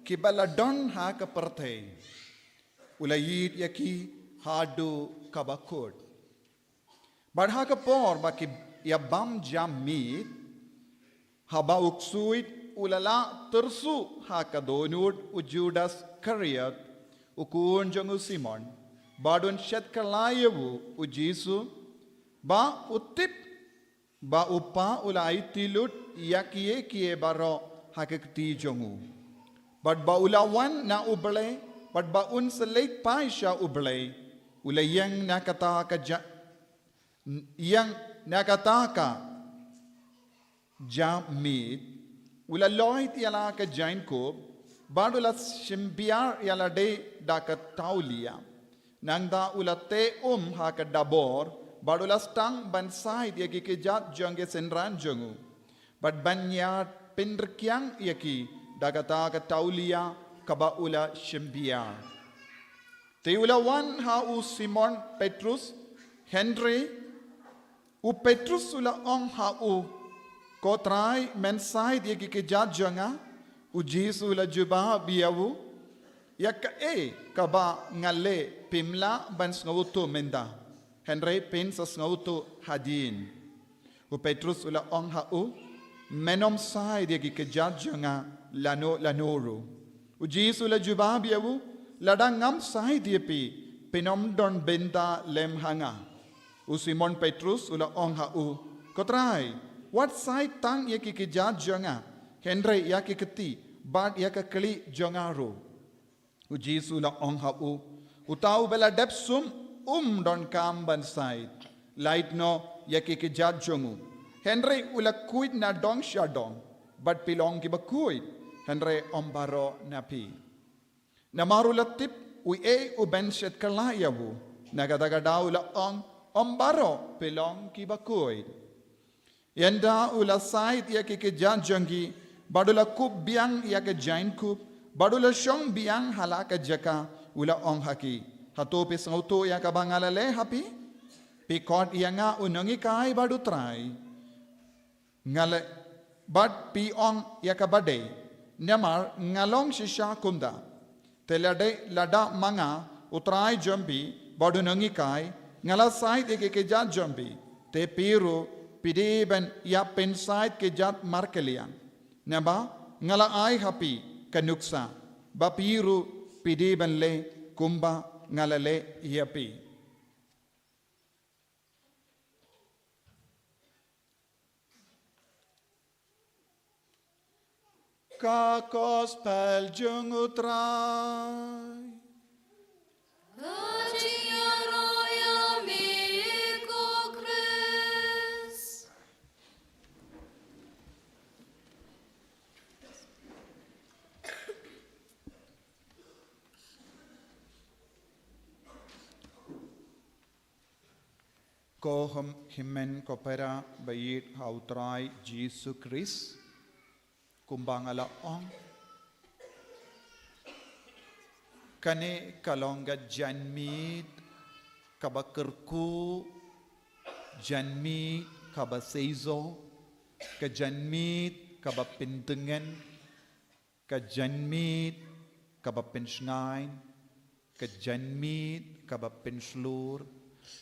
ki ba la don ha ka pyrthei. U la ïeit ïa ki haduh kaba kut. Bad ha ka por ba ki ïa bam jam miet, haba u ksuid u la lah tyrsuh ha ka dohnud u Judas Iskariot, u khun jong u Simon, bad un shet kylla ïa u, u Jisu, ba u tip ba u Kpa u la aiti lut ïa kiei kiei baroh ha ka kti jong u. Bad ba u la wan na u Blei, bad ba un sa leit phai sha u Blei, u la ïeng na kata ka ja-, ïeng na kata ka jam miet, u la loit ïa la ka jaiñkup, bad u la shim biar ïa lade da ka tawlia. Nangta u la teh um ha ka dabor, bad u la sdang ban said ïa ki kjat jong ki synran jong u. Bad ban ïa pynrkhiang ïa ki da kata ka tawlia kaba u la shim biar. Te u la wan ha u Simon Petrus, hynrei u Petrus u la ong ha u, Ko Trai, men said ïa ki kjat jong nga? U Jisu u la jubab ïa u, Ïa kaei kaba nga leh phim lah ban sngewthuh mynta, hynrei phin sa sngewthuh hadien. U Petrus u la ong ha u, Men ym said ïa ki kjat jong nga lano lano ruh. U Jisu u la jubab ïa u, Lada ngam said ïa phi, phin ym don bynta lem ha nga. U Simon Petrus u la ong ha u, Ko Trai, wat said tang ïa ki kjat jong nga, hynrei ïa ki kti bad ïa ka khlieh jong nga ruh. U Jisu u la ong ha u, Uta uba la dep sum um donkam ban said, lait noh ïa ki kjat jong u. Hynrei u la khuid na dong sha dong, bad phi long kiba khuid, hynrei ym baroh na phi. Namar u la tip uei u ban shet kylla ïa u, na kata ka daw u la ong, Ym baroh phi long kiba khuid. Ynda u la said ïa ki kjat jong ki, bad u la kup biang ïa ka jaiñkup, bad u la shong biang ha la ka jaka, u la ong ha ki, Hato phi sngewthuh ïa kaba nga la leh ha phi? Phi khot ïa nga u nonghikai bad u Trai. Nga la, bad phi ong ïa kaba dei, namar nga long shisha kumta. Te lada, lada ma nga, u Trai jong phi bad u nonghikai, nga la said ïa ki kjat jong phi, Te phi ruh phi dei ban ïa pynsaid ki jait markylliang. Naba nga la ai ha phi ka nuksa ba phi ruh phi dei ban leh kumba nga la leh ïa phi. Ka Gospel jong U Trai. Ka jingïaroh ïa me ko Khrist. Ko hym-, hynmen ko para ba ïeit ha U Trai Jisu Khrist, kumba nga la ong, kane ka long ka janmiet kaba kyrkhu, janmiet kaba seisoh, ka janmiet kaba pyntngen, ka janmiet kaba pynshngaiñ, ka janmiet kaba pynshlur,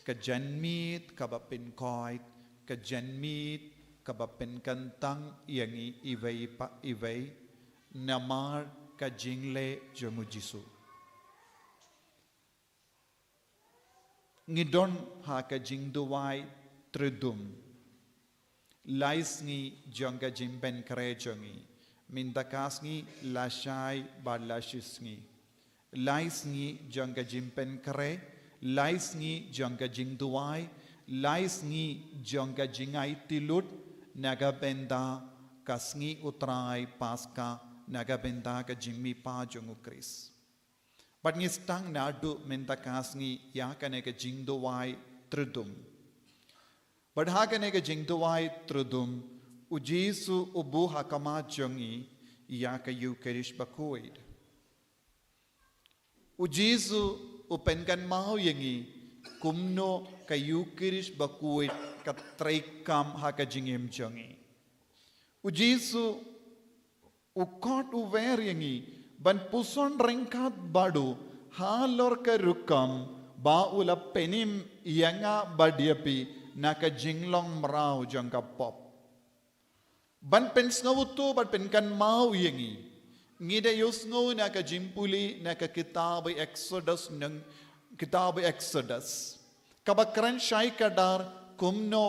ka janmiet kaba pynkhuid, ka janmiet kaba pynkyntang ïa ngi iwei pa iwei, namar ka jingleh jong U Jisu. Ngi don ha ka jingduwai tridum. Lai sngi jong ka jingpynkhreh jong ngi. Mynta ka sngi lashai bad lashisngi. Lai sngi jong ka jingpynkhreh, lai sngi jong ka jingduwai, lai sngi jong ka jingaiti lut, na ka bynta ka sngi U Trai Paska, na ka bynta ka jingmihpat jong U Khrist. Bad ngi sdang naduh mynta ka sngi ïa kane ka jingduwai tridum. Bad ha kane ka jingduwai tridum, U Jisu u buh ha khmat jong ngi ïa ka Eukharist bakhuid. U Jisu u pynkynmaw ïa ngi kumno ka Eukharist bakhuid ka treikam ha ka jingim jong ngi. U Jisu u khot u wer ïa ngi ban puson ryngkat bad u halor ka rukom ba u la pynim ïa nga bad ïa phi na ka jinglong mraw jong ka pop. Ban pynsngewthuh, ban pynkynmaw ïa ngi. Ngi da ïohsngew na ka jingpule na ka kitab Exodus, nang kitab Exodus. Kaba kren shai kdar kumno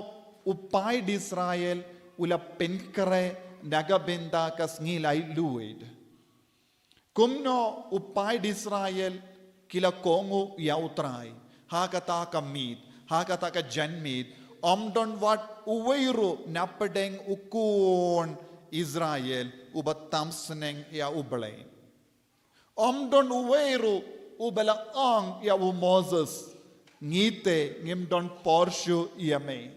u paid Israel u la pynkhreh na ka bynta ka sngi laitluid. Kumno u paid Israel ki la kohnguh ïa U Trai ha kata ka miet, ha kata ka janmiet, ym don wat uwei ruh na pdeng u khun Israel uba tam sneng ïa U Blei. Ym don uwei ruh uba la ong ïa u Moses, ngi te ngim don por shuh ïa me.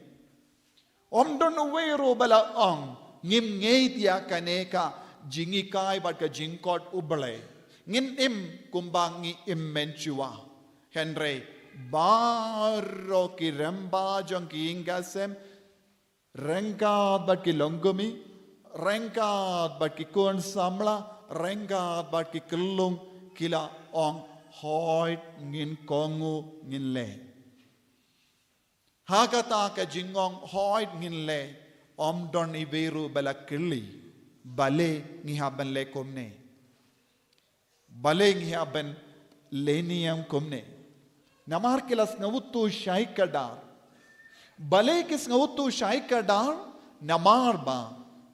Ym don uwei ruh ba la ong, ngim ngeit ïa kane ka jinghikai bad ka jingkhot U Blei. Ngin im kumba ngi im mynshuwa. Hynrei baroh ki rymba jong ki ïing ki sem, ryngkat bad ki longkmie, ryngkat bad ki khun samla, ryngkat bad ki khyllung, ki la ong, hooid, ngin kohnguh, ngin leh. Ha kata ka jingong, hooid, ngin leh, ym don iwei ruh ba la kylli, balei ngi hap ban leh kumne? Balei ngi hap ban leh niam kumne? Namar ki la sngewthuh shai kdar. Balei ki sngewthuh shai kdar? Namar ba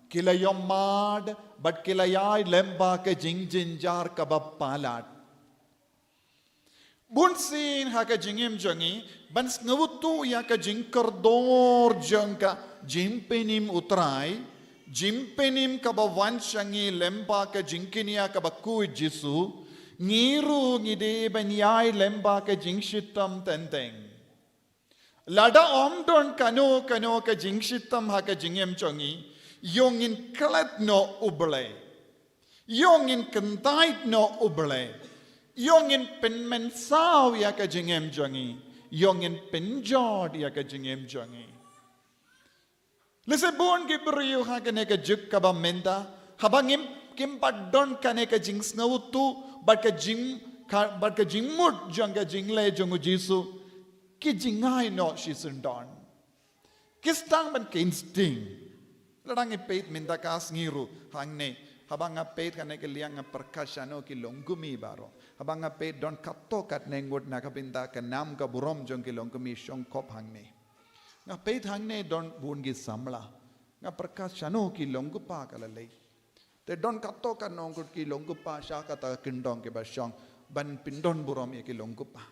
ki la ïohmad bad ki la ïaid lyngba ka jingjynjar kaba palat. Bunsien ha ka jingim jong ngi, ban sngewthuh ïa ka jingkordor jong ka jingpynim U Trai, jingpynim kaba wan sha ngi lyngba ka jingkñia kaba khuid Jisu, ngi ruh ngi dei ban ïaid lyngba ka jingshitom teng teng. Lada ym don kano kano ka jingshitom ha ka jingim jong ngi, ïoh ngin klet noh U Blei. Ïoh ngin kyntait noh U Blei. Ïoh ngin pynmynsaw ïa ka jingim jong ngi. Ïoh ngin pynjot ïa ka jingim jong ngi. Lehse bun ki briew ha kane ka juk kaba mynta, haba ngim, kim pat don kane ka jingsngewthuh bad ka jing, ka, bad ka jingmut jong ka jingleh jong U Jisu, ki jngai noh shisyndon. Ki sdang ban kheiñ sting. Lada ngi peit mynta ka sngi ruh hangne, haba nga peit kane ka liang nga pyrkhat shano ki longkmie baroh. Haba nga peit don katto katne ngut na ka bynta ka nam ka burom jong ki longkmie shong khop hangne. Nga peit hangne don bun ki samla. Nga pyrkhat shano ki long kpa ka la leit. Te don katto katne ngut ki long kpa sha kata ka kyndong kiba shong ban pyndon burom ïa ki long kpa.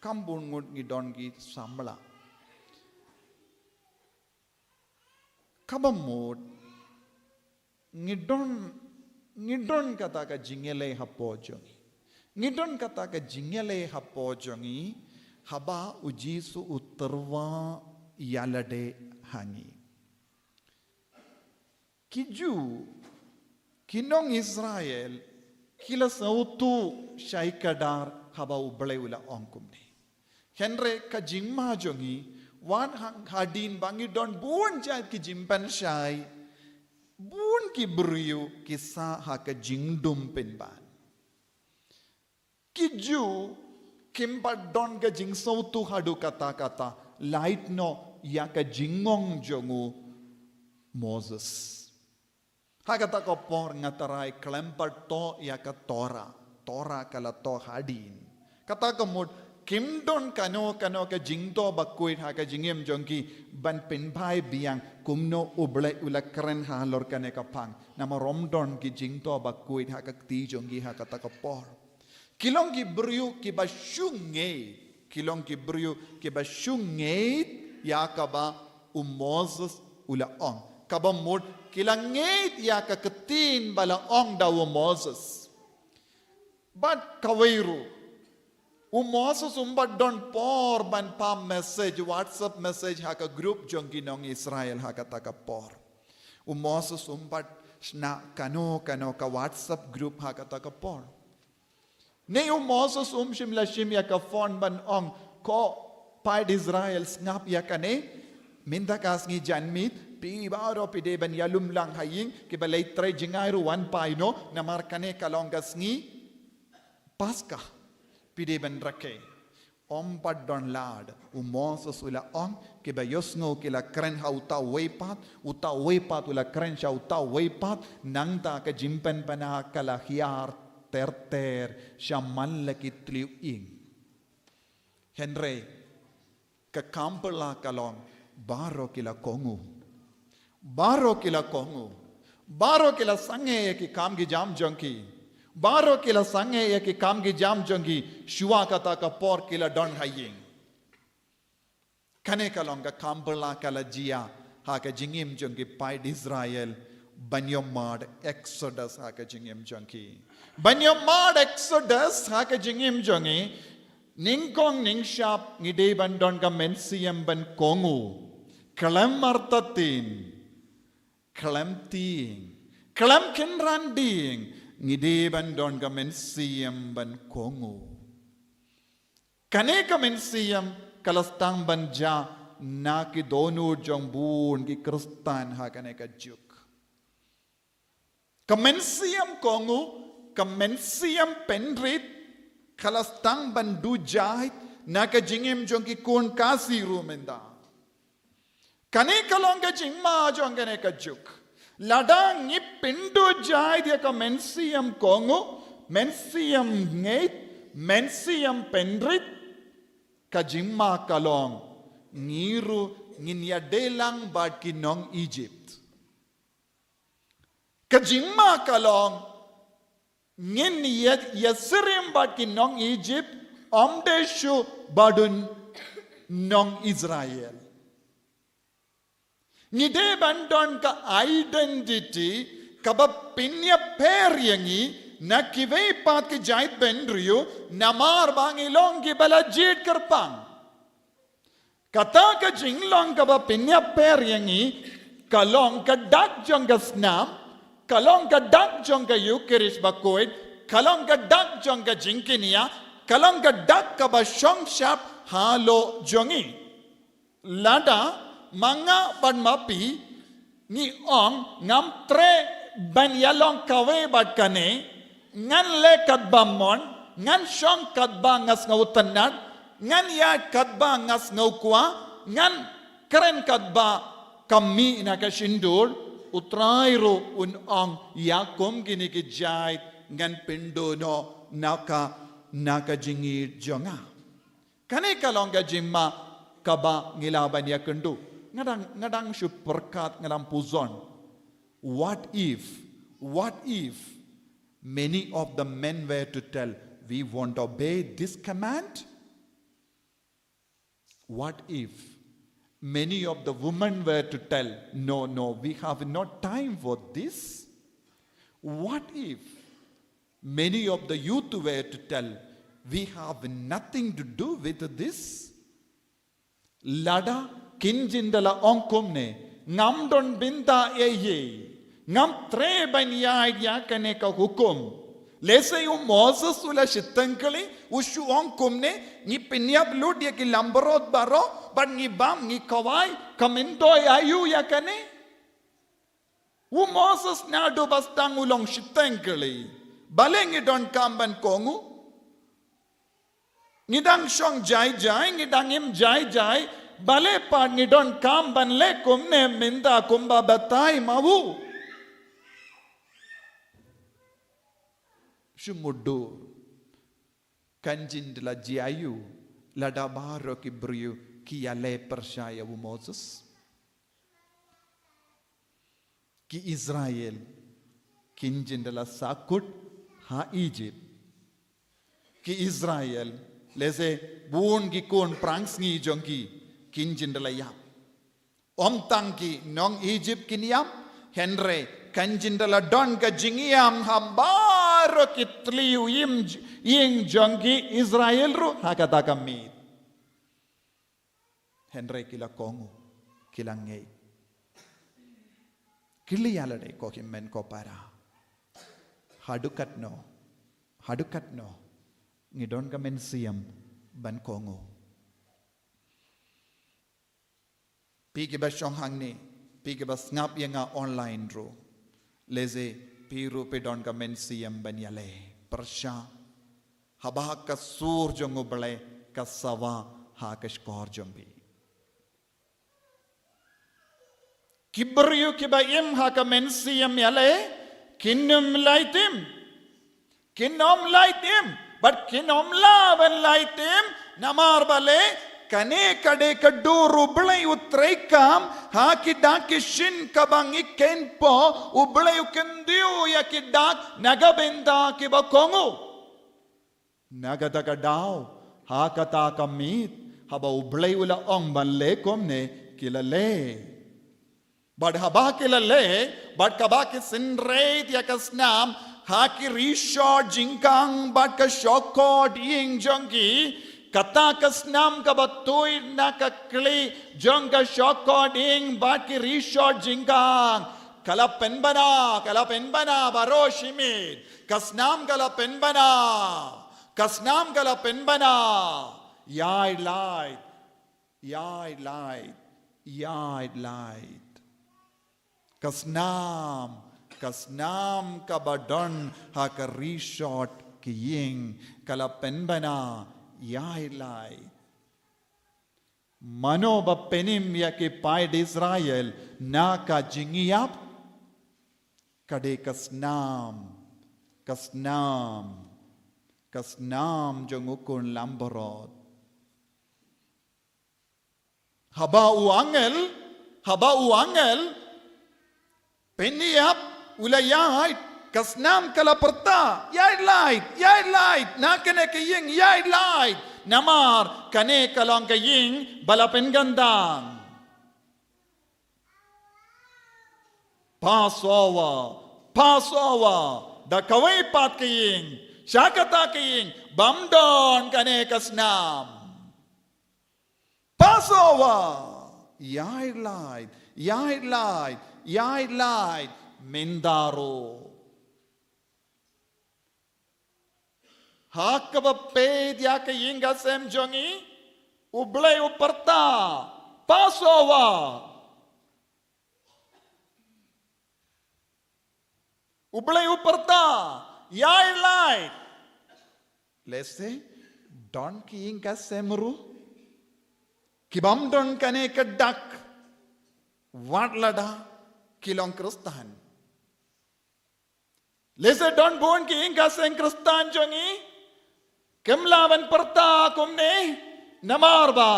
Kham bun ngut ngi don ki samla. Kaba mut ngi don, ngi don kata ka jingïaleh hapoh jong ngi. Ngi don kata ka jingïaleh hapoh jong ngi haba U Jisu u tyrwa ïa lade ha ngi. Ki Jiw, ki nong Israel, ki la sngewthuh shai kdar haba U Blei u la ong kumne. Hynrei ka jingma jong ngi, wat hang hadien ba ngi don bun jait ki jingpynshai, bun ki briew ki sah ha ka jingdum pynban. Ki Jiw kim pat don ka jingsngewthuh haduh katta katta, lait noh ïa ka jingong jong u Moses. Ha kata ka por nga tharai khlem pat thoh ïa ka Torah, Torah ka la thoh hadien. Kata ka mut kim don kano kano ka jingthoh bakhuid ha ka jingim jong ki ban pynphai biang kumno U Blei u la kren halor kane ka phang. Namar ym don ki jingthoh bakhuid ha ka kti jong ki ha kata ka por. Ki long ki briew kiba shu ngeit. Ki long ki briew kiba shu ngeit ïa kaba u Moses u la ong. Kaba mut ki la ngeit ïa ka ktien ba la ong da u Moses. Bad kawei ruh, u Moses um pat don por ban phah message, WhatsApp message ha ka group jong ki nong Israel ha kata ka por. U Moses um pat shna kano kano ka WhatsApp group ha kata ka por. Ne u Moses um shym la shim ïa ka phone ban ong, ko paid Israel, sngap ïa kane. Mynta ka sngi janmiet, phi baroh phi dei ban ïalum lang ha ïing, kiba leit trei jngai ruh wan phai noh, namar kane ka long ka sngi Paskha. Phi dei ban rakhe. Ym pat don lad, u Moses u la ong, kiba ïohsngew ki la kren ha uta uwei pat, uta uwei pat u la kren sha uta uwei pat, nangta ka jingpynpaw ka la hiar ter ter sha man la ki tliw ïing. Hynrei ka kam phylla ka long, baroh ki la kohnguh. Baroh ki la kohnguh. Baroh ki la sangeh ïa ki kam ki jam jong ki. Baroh ki la sangeh ïa ki kam ki jam jong ki. Shuwa kata ka por ki la don ha ïing. Kane ka long ka kam phylla ka la jia ha ka jingim jong ki paid Israel. Ban ïohmad Exodus ha ka jingim jong ki. Ban ïohmad Exodus ha ka jingim jong ngi. Nyngkong nyngshap ngi dei ban don ka mynsiem ban kohnguh. Khlem artatien. Khlem tieng. Khlem kynran dieng. Ngi dei ban don ka mynsiem ban kohnguh. Kane ka mynsiem ka la sdang ban jia na ki dohnud jong bun ki Khristan ha kane ka juk. Ka mynsiem kohnguh, ka mynsiem pynrit, ka la sdang ban duh jait na ka jingim jong ki khun Khasi ruh mynta. Kane ka long ka jingma jong kane ka juk. Lada ngi pynduh jait ïa ka mynsiem kohnguh, mynsiem ngeit, mynsiem pynrit, ka jingma ka long, ngi ruh ngin ïadei lang bad ki nong Egypt. Ka jingma ka long, ngin ïa, ïa syriem bad ki nong Egypt, ym dei shuh bad u nong Israel. Ngi dei ban don ka identity kaba pynïapher ïa ngi na kiwei pat ki jaitbynriew namar ba ngi long kiba la jied kyrpang. Kata ka jinglong kaba pynïapher ïa ngi, ka long ka dak jong ka snam, ka long ka dak jong ka Eucharist bakhuid, ka long ka dak jong ka jingkñia, ka long ka dak kaba shongshap halor jong ngi. Lada ma nga bad ma phi ngi ong ngam treh ban ïalong kawei bad kane, ngan leh katba mon, ngan shong katba nga sngewtynnat, ngan ïaid katba nga sngewkwah, ngan kren katba ka mih na ka shyntur, U Trai ruh un ong, ïa kum kine ki jait ngan pynduh noh na ka, na ka jingïeit jong nga. Kane ka long ka jingma kaba ngi lah ban ïakynduh. Nga dang, nga dang shu pyrkhat, nga dang puzon. What if, what if many of the men were to tell, "We won't obey this command"? What if many of the women were to tell, "No, no, we have not time for this"? What if many of the youth were to tell, "We have nothing to do with this"? Lada kin jin da la ong kumne, ngam don bynta ei ei, ngam treh ban ïaid ïa kane ka hukum. Lehse u Moses u la shiteng kylli, u shu ong kumne, ngi pynïap lut ïa ki langbrot baroh, bad ngi bam, ngi khawai, ka myntoi aïu ïa kane? U Moses naduh ba sdang u long shiteng kylli. Balei ngi donkam ban kohnguh? Ngi dang shong jai jai, ngi dang im jai jai, balei pat ngi donkam ban leh kumne mynta kumba batai ma u? Shu mutdur. Kan jin da la jia aïu, lada baroh ki briew ki ïaleh pyrshah ïa u Moses. Ki Israel kin jin da la sahkut ha Egypt. Ki Israel, lehse bun ki khun pyrshang sngi jong ki, kin jin da la ïap. Ym tang ki nong Egypt kin ïap, hynrei kan jin da la don ka jingïam ha baroh ki tliw im j-, ïing jong ki Israel ruh ha kata ka miet. Hynrei ki la kohnguh, ki la ngeit. Kylli ïa lade ko hynmen ko para. Haduh katno, haduh katno ngi don ka mynsiem ban kohnguh. Phi kiba shong hangne, phi kiba sngap ïa nga online ruh. Lehse phi ruh phi don ka mynsiem ban ïaleh pyrshah. Haba ka sur jong U Blei ka sawa ha ka shkor jong phi. Ki briew kiba im ha ka mynsiem ïaleh, kin ym lait im. Kin ym lait im, bad kin ym lah ban lait im, namar balei, kane ka dei ka dur U Blei u treikam, ha ki dak ki shin kaba ngi kynpoh, U Blei u kyntiew ïa ki dak, na ka bynta kiba kohnguh. Na kata ka daw, ha kata ka miet, haba U Blei u la ong ban leh kumne, ki la leh. Bad haba ki la leh, bad haba ki synreit ïa ka snam, ha ki rishot jingkhang bad ka shongkot ïing jong ki, kata ka snam kaba tuid na ka khlieh jong ka shongkot ïing bad ki rishot jingkhang. Ka la pynbna, ka la pynbna baroh shimet. Ka snam ka la pynbna. Ka snam ka la pynbna. Ïaid lait. Ïaid lait, ïaid lait. Ka snam, ka snam kaba don ha ka rishot ki ïing, ka la pynbna, ïaid lait. Mano ba pynim ïa ki paid Israel na ka jingïap? Ka dei ka snam, ka snam, ka snam jong u khun langbrot. Haba u angel, haba u angel pynïap, u la ïaid, ka snam ka la pyrta, ïaid lait, ïaid lait, na kane ka ïing ïaid lait. Namar kane ka long ka ïing ba la pynkyntang. Passover, Passover, da kawei pat ka ïing, sha kata ka ïing, bym don kane ka snam. Passover, ïaid lait, ïaid lait, ïaid lait, mynta ruh. Ha kaba peit ïa ka ïing ka sem jong ngi, U Blei u pyrta, Passover. U Blei u pyrta, ïaid lait. Lehse, don ki ïing ka sem ruh ki bym don kane ka dak. Wat lada ki long Khristan. Lehse don bun ki ïing ka seng Khristan jong ngi kim lah ban pyrta kumne namar ba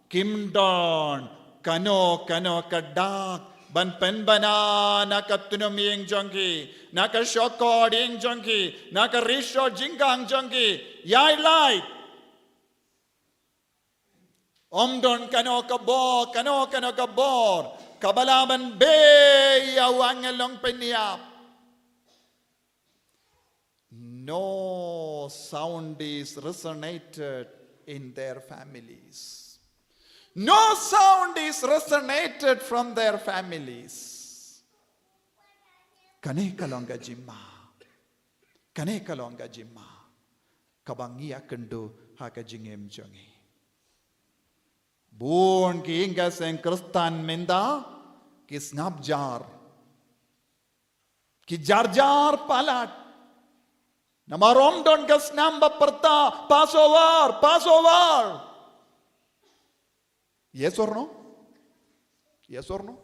kim don kano kano ka dak ban pynbna na ka tnum ïing jong ki, na ka shongkor ïing jong ki, na ka rishot jingkang jong ki. Ïai lait. Ym don kano ka bor, kano kano ka bor kaba lah ban beh ïa u angel nongpynïap. No sound is resonated in their families. No sound is resonated from their families. Kane ka long ka jingma. Kane ka long ka jingma kaba ngi ïakynduh ha ka jingim jong ngi. Bun ki ïing ka seng Khristan mynta ki sngap jar. Ki jar jar palat. Namar ym don ka snam ba pyrta Passover, Passover. Yes or no? Yes or no?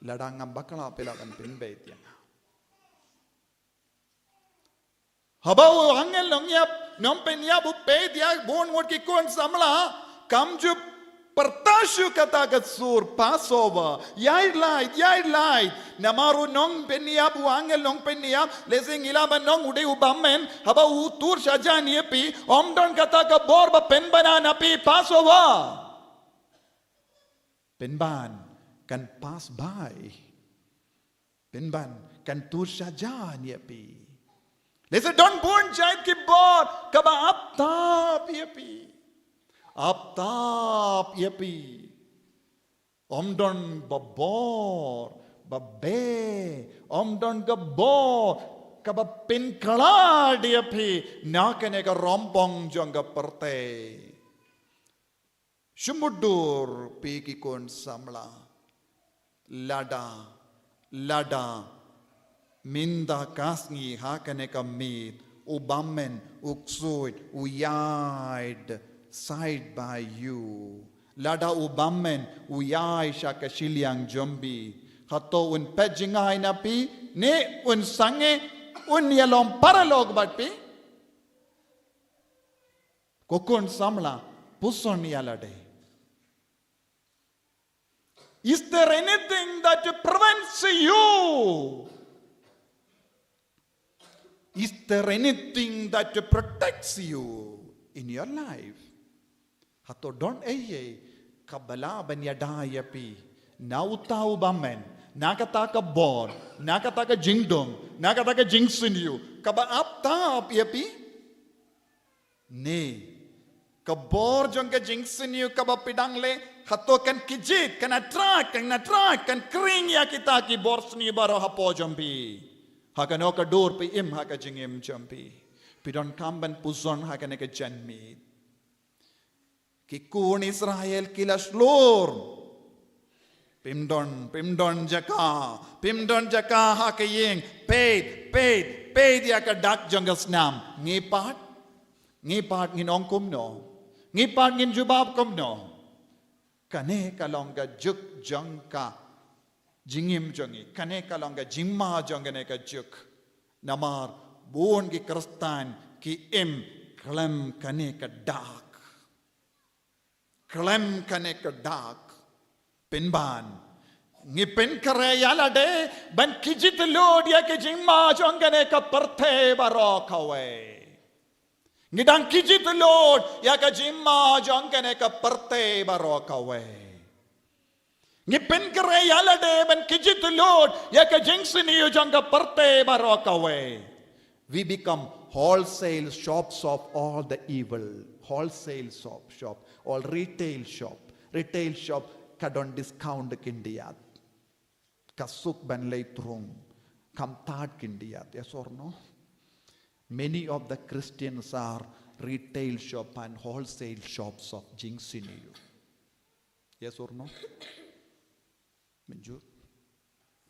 Lada ngam bakla phi lah ban pynbeit ïa nga. Haba u angel nongïap, nongpynïap u peit ïa bun ngut ki khun samla, kam ju pyrta shuh kata ka sur Passover. Ïai lait, ïai lait. Namar u nongpynïap, u angel nongpynïap, lehse ngi lah ban ong u dei u bymman, haba u tur shajan ïa phi, ym don kata ka bor ba pynbna na phi Passover. Pynban kan pass by. Pynban kan tur shajan ïa phi. Lehse don bun jait ki bor kaba ap tap ïa phi. Ap tap ïa phi. Ym don ba bor ba beh, ym don ka bor kaba pynkhlad ïa phi na kane ka rympong jong ka pyrthei. Shu mutdur phi ki khun samla. Lada, lada mynta ka sngi ha kane ka miet u bymman u ksuid u ïaid side by you. Lada u bymman u ïaid sha ka shiliang jong phi, hato un peit jngai na phi ne un sangeh, un ïalong paralok bad phi? Ko khun samla, puson ïa lade. Is there anything that prevents you? Is there anything that protects you in your life? Hato don ei ei kaba lah ban ïada ïa phi na uta u bymman, na kata ka bor, na kata ka jingdum, na kata ka jingsniew kaba ap tap ïa phi? Ne ka bor jong ka jingsniew kaba phi dang leh, hato kan kjit, kan attract, kan attract, kan khring ïa kita ki bor sniew baroh hapoh jong phi? Ha kano ka dur phi im ha ka jingim jong phi? Phi donkam ban puson ha kane ka janmiet. Ki khun Israel ki la shlur. Phim don, phim don jaka, phim don jaka ha ka ïing. Peit, peit, peit ïa ka dak jong ka snam. Ngi pat, ngi pat ngin ong kumno? Ngi pat ngin jubab kumno? Kane ka long ka juk jong ka jingim jong ngi. Kane ka long ka jingma jong kane ka juk. Namar bun ki Khristan ki im khlem kane ka dak. Khlem kane ka dak. Pynban, ngi pynkhreh ïa lade ban kjit lut ïa ka jingma jong kane ka pyrthei baroh kawei. Ngi dang kjit lut ïa ka jingma jong kane ka pyrthei baroh kawei. Ngi pynkhreh ïa lade ban kjit lut ïa ka jingsniew jong ka pyrthei baroh kawei. We become wholesale shops of all the evil. Wholesale shop, shop, all retail shop. Retail shop ka don discount khyndiat. Ka suk ban leit rung. Kham tad khyndiat, yes or no? Many of the Christians are retail shop and wholesale shops of jingsniew. Yes or no? Mynjur?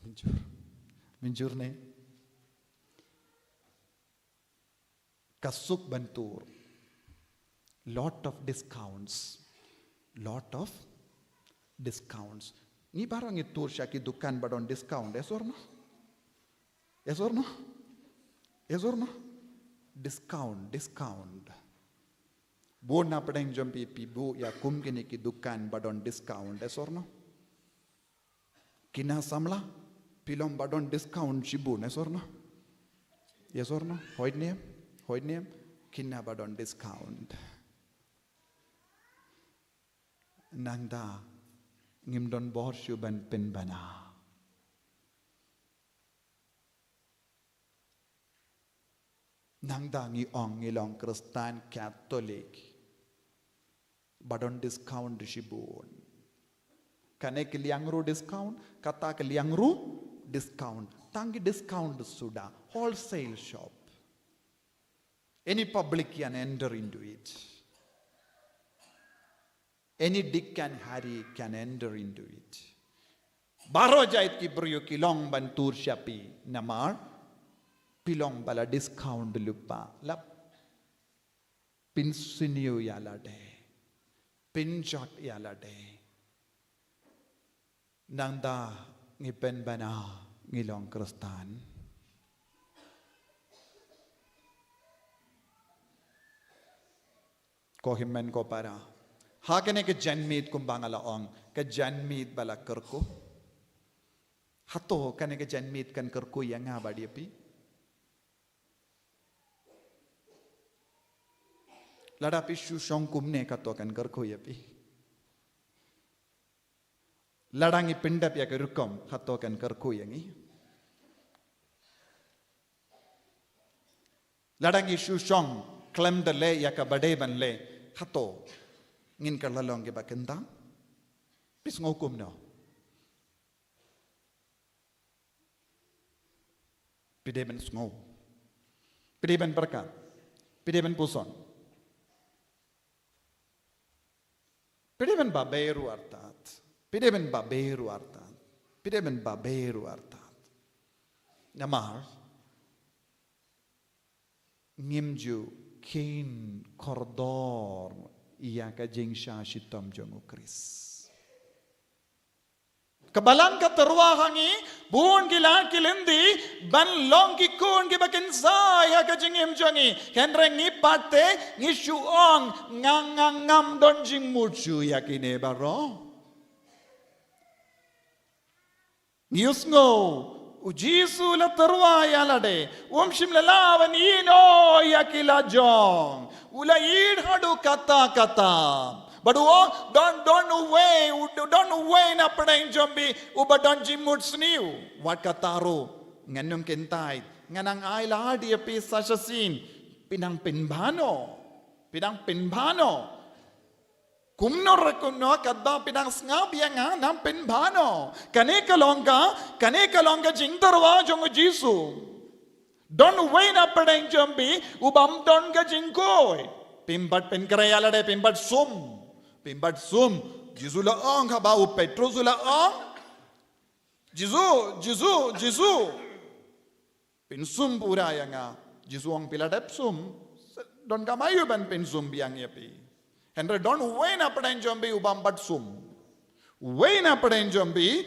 Mynjur? Mynjur ne? Ka suk ban tur. Lot of discounts. Lot of discounts. Ngi baroh ngi tur sha ki dukan ba don discount, yes or no? Yes or no? Yes or no? Discount, discount. Bun na pdeng jong phi, phi buh ïa kum kine ki dukan ba don discount, yes or no? Kine samla, phi long ba don discount shibun, yes or no? Yes or no? Hoid niam, hoid niam, kine ba don discount. Nangta ngim don bor shuh ban pynbna. Nangta ngi ong ngi long Khristan Katholik. Ba don discount shibun. Kane ki liang ruh discount, kata ki liang ruh discount. Tang ki discount suda, wholesale shop. Any public can enter into it. Any Dick and Harry can enter into it. Baroh jait ki briew ki long ban tur sha phi namar phi long ba la discount lypa, la pynsniew ïa lade, pynjot ïa lade. Nangta ngi pynbna ngi long Khristan. Ko hynmen ko para, ha kane ka janmiet kumba nga la ong, ka janmiet ba la kyrkhu. Hato kane ka janmiet kan kyrkhu ïa nga bad ïa phi? Lada phi shu shong kumne, hato kan kyrkhu ïa phi? Lada ngi pyndep ïa ka rukom, hato kan kyrkhu ïa ngi? Lada ngi shu shong khlem da leh ïa kaba dei ban leh, hato ngin kylla long kiba kyntang? Phi sngew kumno? Phi dei ban sngew, phi dei ban pyrkhat, phi dei ban puson, phi dei ban babe ruh artat, phi dei ban babe ruh artat, phi dei ban babe ruh artat. Namar ngim ju kheiñ kordor ïa ka jingshah shitom jong u Khrist. Ka Balang ka tyrwa ha ngi, bun ki lad ki lynti ban long ki khun kiba kynsai ha ka jingim jong ngi. Hynrei ngi pat te ngi shu ong, nga nga ngam don jingmut shuh ïa kine baroh. Ngi ïohsngew, u Jisu u la tyrwa ïa lade, um shym la lah ban ïehnoh ïa ki lajong. U la ïehnoh haduh katta katta. Bad u ong, don, don uwei, u, don uwei na pdeng jong phi uba don jingmut sniew. Wat katta ruh, ngan ym kyntait, ngan nang ai lad ïa phi sa shisien. Phi nang pynbna noh, phi nang pynbna noh. Kumno re kumno, katba phi dang sngap ïa nga, nang pynbna noh. Kane ka long ka, kane ka long ka jingtyrwa jong u Jisu. Don uwei na pdeng jong phi ubym don ka jingkhuid. Phim pat pynkhreh ïa lade, phim pat sum. Phim pat sum. Jisu u la ong, haba u Petros u la ong, Jisu, Jisu, Jisu, pynsum pura ïa nga. Jisu u ong, phi la dep sum, donkam aïu ban pynsum biang ïa phi? Hynrei don uwei na pdeng jong phi ubym pat sum. Uwei na pdeng jong phi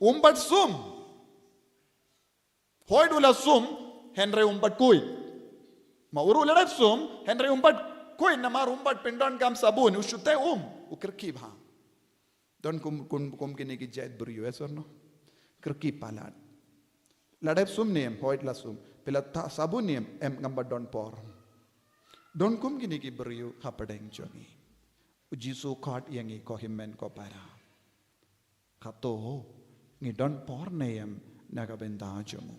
um pat sum. Hooid u la sum, hynrei um pat khuid. Ma u ruh u la dep sum, hynrei um pat khuid namar um pat pyndonkam sabun, u shu teh um, u kyrkieh bha. Don kum, kum, kum kine ki jait briew, yes or no? Kyrkieh palat. La dep sum ne em, hooid la sum. Phi la tah sabun ne em, em, ngam pat don por. Don kum kine ki briew hapdeng jong ngi. U Jisu u khot ïa ngi ko hynmen ko para. Hato ngi don por ne em na ka bynta jong u?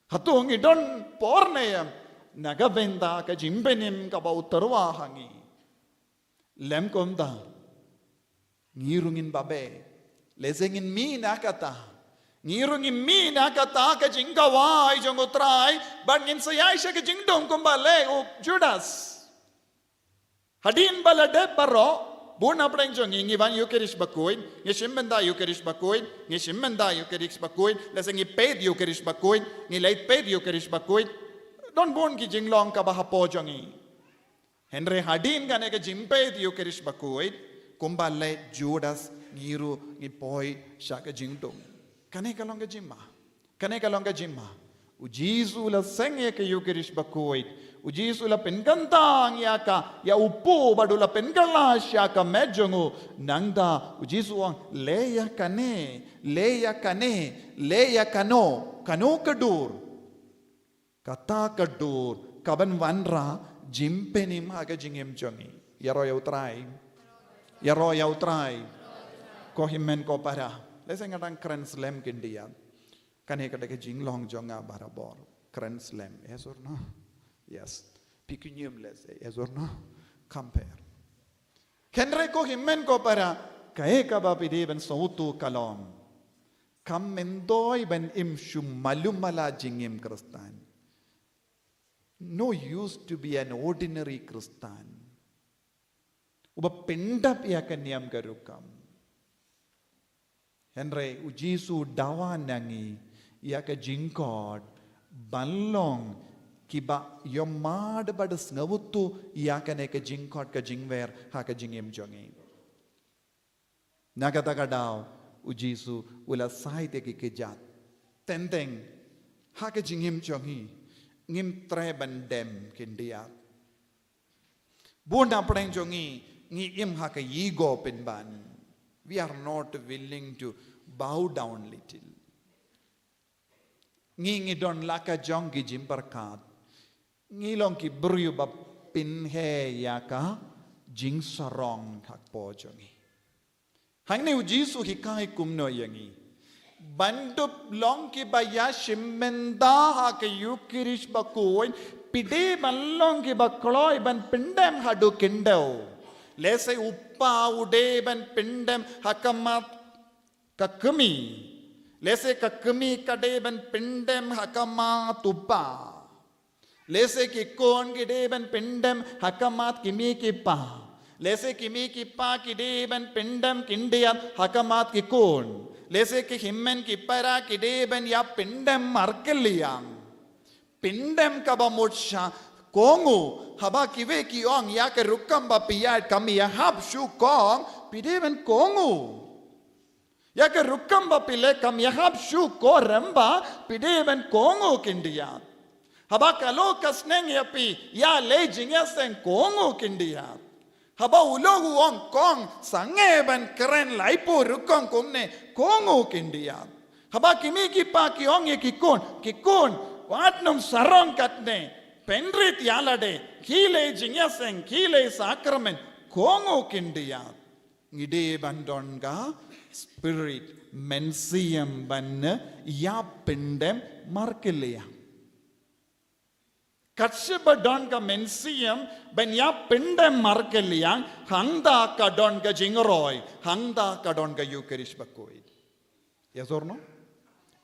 Hato ngi don por ne em na ka bynta ka jingpynim kaba u tyrwa ha ngi? Lym kumta, ngi ruh ngin babe. Lehse ngin mih na kata. Ngi ruh ngin mih na kata ka jingkhawai jong u Trai, bad ngin sa ïaid sha ka jingdum kumba leh u Judas. Hadien ba la dep baroh, bun na pdeng jong ngi, ngi wan Ïukharist bakhuid, ngi shim bynta Ïukharist bakhuid, ngi shim bynta Ïukharist bakhuid, lehse ngi peit Ïukharist bakhuid, ngi leit peit Ïukharist bakhuid. Don bun ki jinglong kaba hapoh jong ngi. Hynrei hadien kane ka jingpeit Ïukharist bakhuid, kumba leh Judas, ngi ruh ngi poi sha ka jingdum. Kane ka long ka jingma. Kane ka long ka jingma. U Jisu u la seng ïa ka Ïukharist bakhuid. U Jisu u la pynkyntang ïa ka, ïa u pud bad u la pynkylla sha ka met jong u. Nangta u Jisu u ong, leh ïa kane, leh ïa kane, leh ïa kano, kano ka dur. Kata ka dur kaban wanrah jingpynim ha ka jingim jong ngi. Ïaroh ïa U Trai. Ïaroh ïa U Trai. Ko hynmen ko para, lehse nga dang kren slem khyndiat. Kane ka dei ka jinglong jong nga barabor. Kren slem, yes or no? Yes. Phi kynmaw, lehse, yes or no? Compare. Hynrei ko hynmen ko para, kaei kaba phi dei ban sngewthuh ka long, kam myntoi ban im shu malu mala jingim Khristan. No use to be an ordinary Christian. Uba pyndap ïa ka niam ka rukom. Hynrei u Jisu u dawa na ngi ïa ka jingkhot ban long kiba ïohmad bad sngewthuh ïa kane ka jingkhot ka jingwer ha ka jingim jong ngi. Na kata ka daw u Jisu u la shai ïa ki kjat. Teng teng ha ka jingim jong ngi ngim treh ban dem khyndiat. Bun na pdeng jong ngi ngi im ha ka ego pynban. We are not willing to bow down little. Ngi ngi don la ka jong ki jingpyrkhat. Ngi long ki briew ba pynheh ïa ka jingsarong ha kpoh jong ngi. Hangne u Jisu u hikai kumno ïa ngi? Ban dup long kiba ïashim bynta ha ka Ïukharist bakhuid, phi dei ban long kiba kloi ban pyndem haduh khyndew. Lehse u pa u dei ban pyndem ha khmat ka kmie. Lehse ka kmie ka dei ban pyndem ha khmat u pa. Lehse ki khun ki dei ban pyndem ha khmat ki mei ki pa. Lehse ki mei ki pa ki dei ban pyndem khyndiat ha khmat ki khun. Lehse ki hynmen ki para ki dei ban ïa pyndem markylliang. Pyndem kaba mut sha kohnguh, haba kiwei ki ong ïa ka rukom ba phi ïaid kam ïahap shuh kong, phi dei ban kohnguh. Ïa ka rukom ba phi leh kam ïahap shuh ko, rem ba phi dei ban kohnguh khyndiat. Haba ka long ka sneng ïa phi ïaleh jingïaseng, kohnguh khyndiat. Haba u lok u ong kong sangeh ban kren laiphew rukom kumne, kohnguh khyndiat. Haba ki mei ki pa ki ong ïa ki khun, ki khun, wat nym sarong katne, pynrit ïa lade, khie leh jingïaseng, khie leh sakramen, kohnguh khyndiat. Ngi dei ban don ka spirit, mynsiem ban ïa pyndem markylliang. Katba don ka mynsiem ban ïa pyndem markylliang, hangta ka don ka jingroi, hangta ka don ka Ïukharist bakhuid. Yes or no?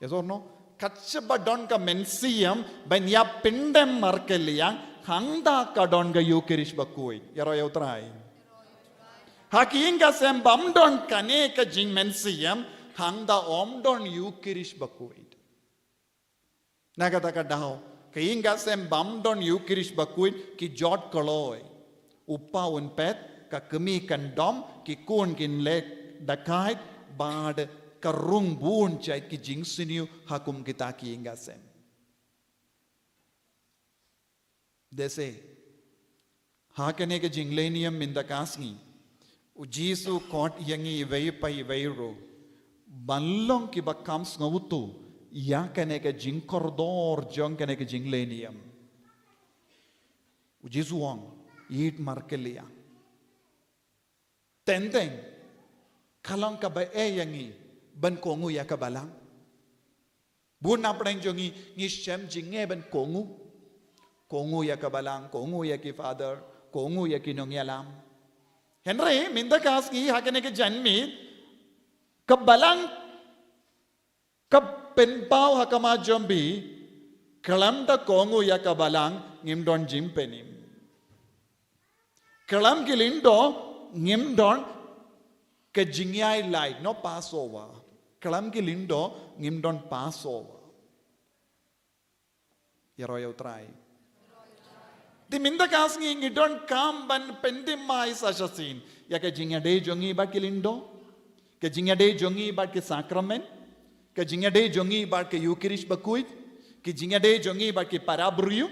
Yes or no? Katba don ka mynsiem ban ïa pyndem markylliang, hangta ka don ka Ïukharist bakhuid. Ïaroh ïa U Trai. Ha ki ïing ki sem bym don kane ka jingmynsiem, hangta ym don Ïukharist bakhuid. Na kata ka daw, ki ïing ki sem bym don Ïukharist bakhuid ki jot kloi. U pa un pet, ka kmie kan dom, ki khun kin leh dakait, bad ka rung bun jait ki jingsniew ha kum kita ki ïing ki sem. Dei se, ha kane ka jingleh niam mynta ka sngi, u Jisu u khot ïa ngi iwei pa iwei ruh ban long kiba kham sngewthuh ïa kane ka jingkordor jong kane ka jingleh niam. U Jisu u ong, ïeit markylliang. Teng teng, ka long kaba eh ïa ngi ban kohnguh ïa ka balang. Bun na pdeng jong ngi ngi shem jingeh ban kohnguh. Kohnguh ïa ka balang, kohnguh ïa ki father, kohnguh ïa ki nongïalam. Hynrei mynta ka sngi ha kane ka janmiet, ka balang ka pynpaw ha khmat jong phi, khlem da kohnguh ïa ka balang ngim don jingpynim. Khlem ki lyngdoh ngim don ka jingïaid lait, no Passover. Khlem ki lyngdoh ngim don Passover. Ïaroh ïa U Trai. Te mynta ka sngi ngi donkam ban pyndem mai sa shisien ïa ka jingïadei jong ngi bad ki lyngdoh. Ka jingïadei jong ngi bad ki sakramen, ka jingïadei jong ngi bad ki Ïukharist bakhuid, ka jingïadei jong ngi bad ki para briew,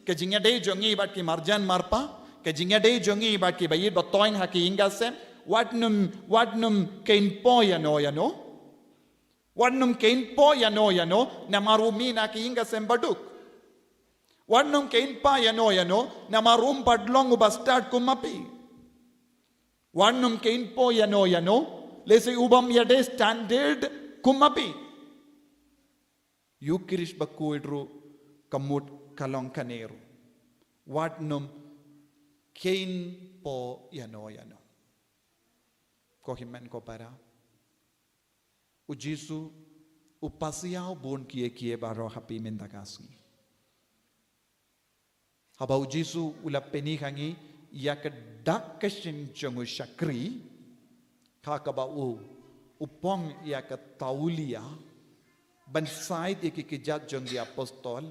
ka jingïadei jong ngi bad ki marjan marpa, ka jingïadei jong ngi bad ki ba ïeit ba toiñ ha ki ïing ki sem, wat nym, wat nym kynpoh ïano ïano. Wat nym kynpoh ïano ïano, namar u mih na ki ïing ki sem baduk. Wat nym kynpoh ïano ïano, namar um pat long u bastad kum ma phi. Wat nym kynpoh ïano ïano, lehse u bym ïadei standard kum ma phi. Ïukharist bakhuid ruh ka mut ka long kane ruh. Wat nym kynpoh ïano ïano. Ko hynmen ko para. U Jisu u pasiaw bun kiei kiei baroh ha phi mynta ka sngi. Haba u Jisu u la pyni ha ngi ïa ka dak ka shin jong u shakri, ha kaba u, u phong ïa ka taulia, ban sait ïa ki kjat jong ki apostol,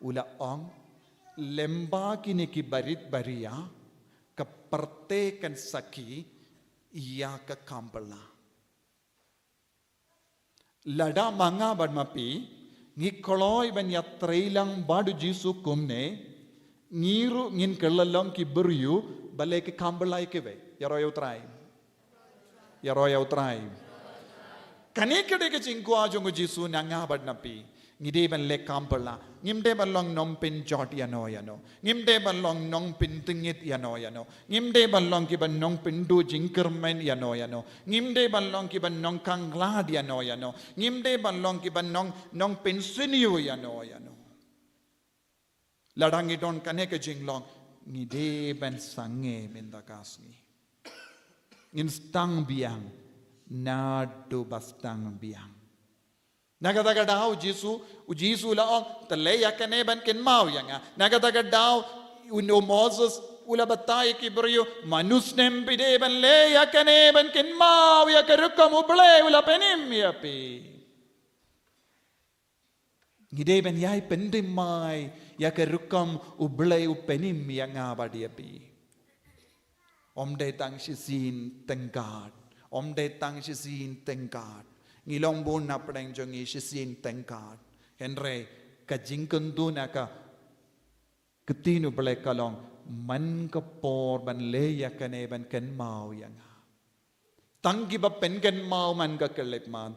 u la ong, lyngba kine ki barit baria, ka pyrthei kan sakhi ïa ka kam bylla. Lada ma nga bad ma phi, ngi kloi ban ïatrei lang bad u Jisu kumne, ngi ruh ngin kylla long ki briew, ba leh ki kam bylla ïa kiwei. Ïaroh ïa u Trai. Ïaroh ïa u Trai. Kane ka dei ka jingkwah jong u Jisu na nga bad na phi. Ngi dei ban leh kam bylla. Ngim dei ban long nongpynjot ïano ïano. Ngim dei ban long nongpyntyngit ïano ïano. Ngim dei ban long kiba nongpynduh jingkyrmen ïano ïano. Ngim dei ban long kiba nongkhanglad ïano ïano. Ngim dei ban long kiba nong, nongpynsniew ïano ïano. Lada ngi don kane ka jinglong, ngi dei ban sangeh mynta ka sngi. Ngin sdang biang, naduh ba sdang biang. Na kata ka daw u Jisu, u Jisu u la ong, to leh ïa kane ban kynmaw ïa nga. Na kata ka daw u, u Moses u la batai ïa ki briew, Manu u snem phi dei ban leh ïa kane ban kynmaw ïa ka rukom U Blei u la pynim ïa phi. Ngi dei ban ïai pynthymmai ïa ka rukom U Blei u pynim ïa nga bad ïa phi. Ym dei tang shisien tyngkat. Ym dei tang shisien tyngkat. Ngi long bun na pdeng jong ngi shisien tyngkat. Hynrei ka jingkyntu na ka ktien U Blei ka long, man ka por ban leh ïa kane ban kynmaw ïa nga. Tang kiba pynkynmaw man ka khyllipmat.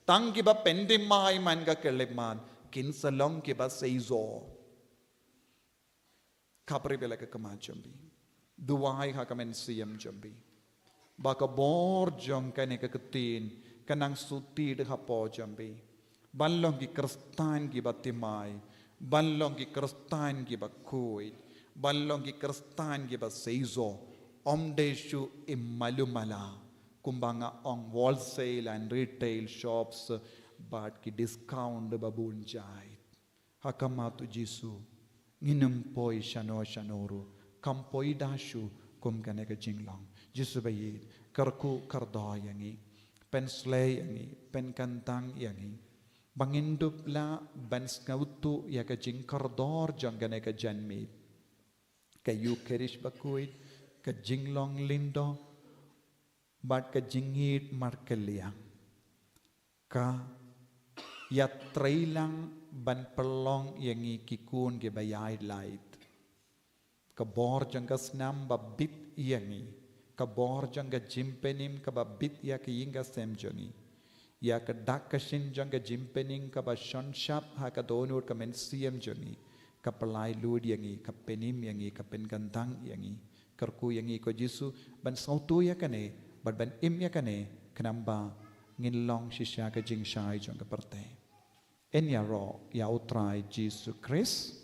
Tang kiba pynthymmai man ka khyllipmat. Kin sa long kiba seisoh. Khapri bha ïa ka khmat jong phi. Duwai ha ka mynsiem jong phi. Ba ka bor jong kane ka ktien, kan nang sutih hapoh jong phi. Ban long ki Khristan kiba thymmai. Ban long ki Khristan kiba khuid. Ban long ki Khristan kiba seisoh. Ym dei shu im malu mala. Kumba nga ong wholesale and retail shops, bad ki discount ba bun jait. Ha khmat u Jisu, ngin ym poi shano shano ruh, kam poi da shu kum kane ka jinglong. Jisu ba ïeit, kyrkhu kyrdoh ïa ngi, pynsleh ïa ngi, pynkyntang ïa ngi. Ba ngin dup lah ban sngewthuh ïa ka jingkordor jong kane ka janmiet. Ka Ïukharist bakhuid, ka jinglong lyngdoh, bad ka jingïeit markylliang. Ka ïatrei lang ban pynlong ïa ngi ki khun kiba ïaid lait. Ka bor jong ka snam ba bit ïa ngi. Ka bor jong ka jingpynim kaba bit ïa ka ïing ka sem jong ngi. Ïa ka dak ka shin jong ka jingpynim kaba shon shap ha ka dohnud ka mynsiem jong ngi. Ka pynlait lut ïa ngi, ka pynim ïa ngi, ka pynkyntang ïa ngi. Kyrkhu ïa ngi ko Jisu, ban sngewthuh ïa kane, bad ban im ïa kane, khnang ba ngin long shisha ka jingshai jong ka pyrthei. Yn ïaroh ïa u Trai Jisu Khrist.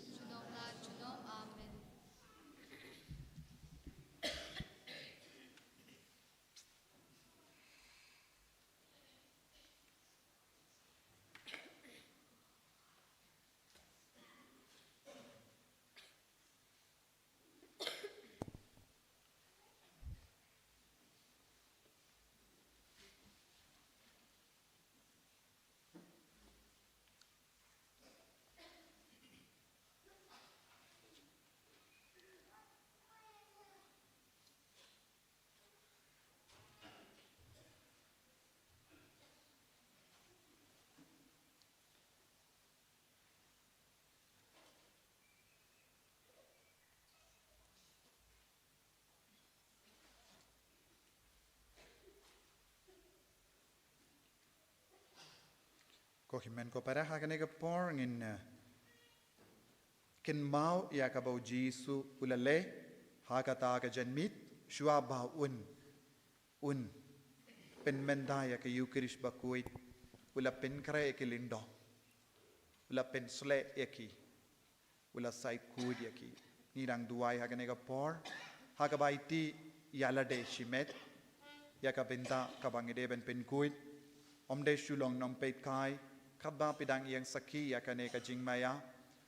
Ko hynmen ko para, ha kane ka por ngin, eh, kynmaw ïa kaba u Jisu u la leh ha kata ka janmiet, shuwa ba un, un pynmynta ïa ka Ïukharist bakhuid, u la pynkhreh ïa ki lyngdoh, u la pynsleh ïa ki, u la said khuid ïa ki. Ngi dang duwai ha kane ka por, ha kaba ïa ti ïa lade shimet ïa ka bynta kaba ngi dei ban pynkhuid. Ym dei shu long nongpeitkai, katba phi dang ïeng sakhi ïa kane ka jingmaïa,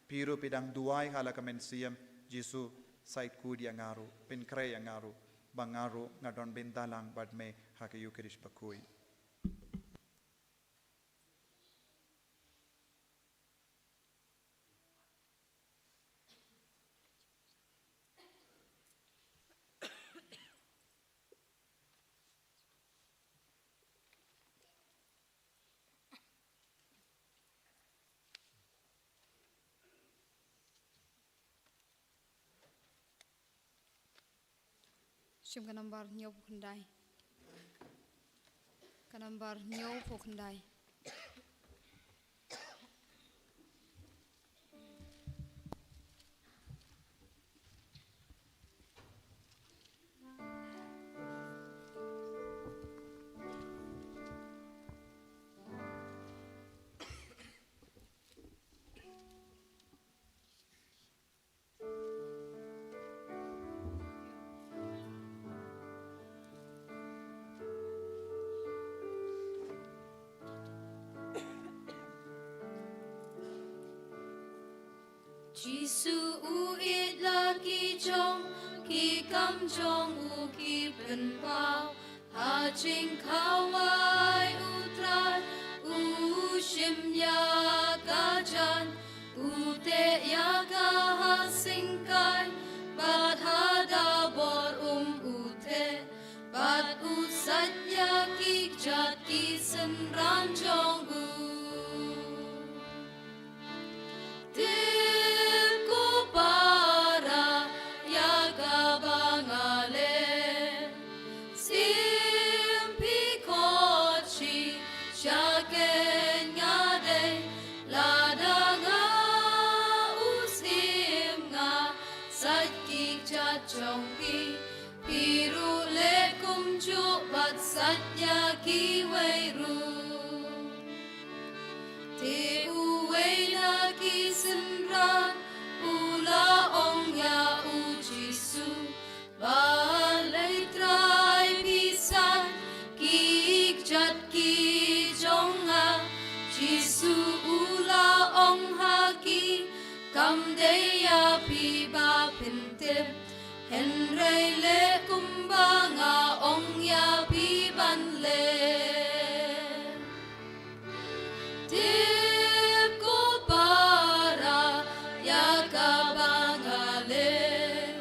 phi ruh phi dang duwai ha la ka mynsiem, Jisu, said khuid ïa nga ruh, pynkhreh ïa nga ruh, ba nga ruh nga don bynta lang bad me ha ka Ïukharist bakhuid. Shim ka nambar hynñiew phew khyndai. Ka nambar hynñiew phew khyndai. Jisu u ïeit la ki jong, ki kam jong u ki pynpaw. Ha jingkhawai u Trai u shim ïa ka jan, u teh ïa ka ha syngkai, bad ha dabor um u teh, bad u said ïa ki kjat ki synran jong u. Tip ko para ïa kaba nga leh. Syiem phi khot shi sha keiñ nga dei, lada nga u syiem nga said ki kjat jong phi. Phi ruh leh kumjuh bad said ïa kiwei ruh. Te uwei na ki synran u la ong ïa u Jisu, balei Trai phi said ki kjat ki jong nga? Jisu u la ong ha ki, kam dei ïa phi ba phin tip, hynrei leh kumba nga ong ïa phi ban leh. Tip ko para ïa kaba nga leh.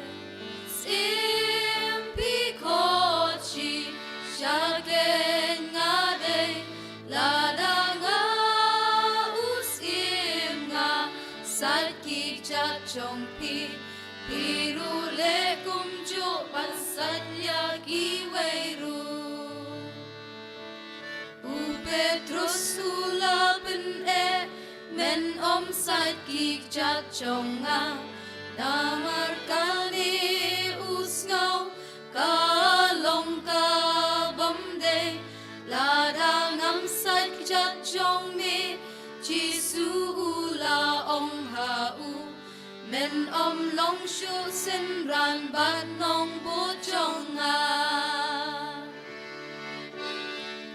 Syiem phi khot shi sha keiñ nga dei, lada nga u syiem nga said ki kjat jong phi. Phi ruh leh kumjuh bad said ïa kiwei ruh. U Petrus u la pyn-eh, men ym said ki kjat jong nga. Namar kane u sngew ka long ka bym dei, lada ngam said kjat jong me. Jisu u la ong ha u, men ym long shuh synran bad nongbud jong nga.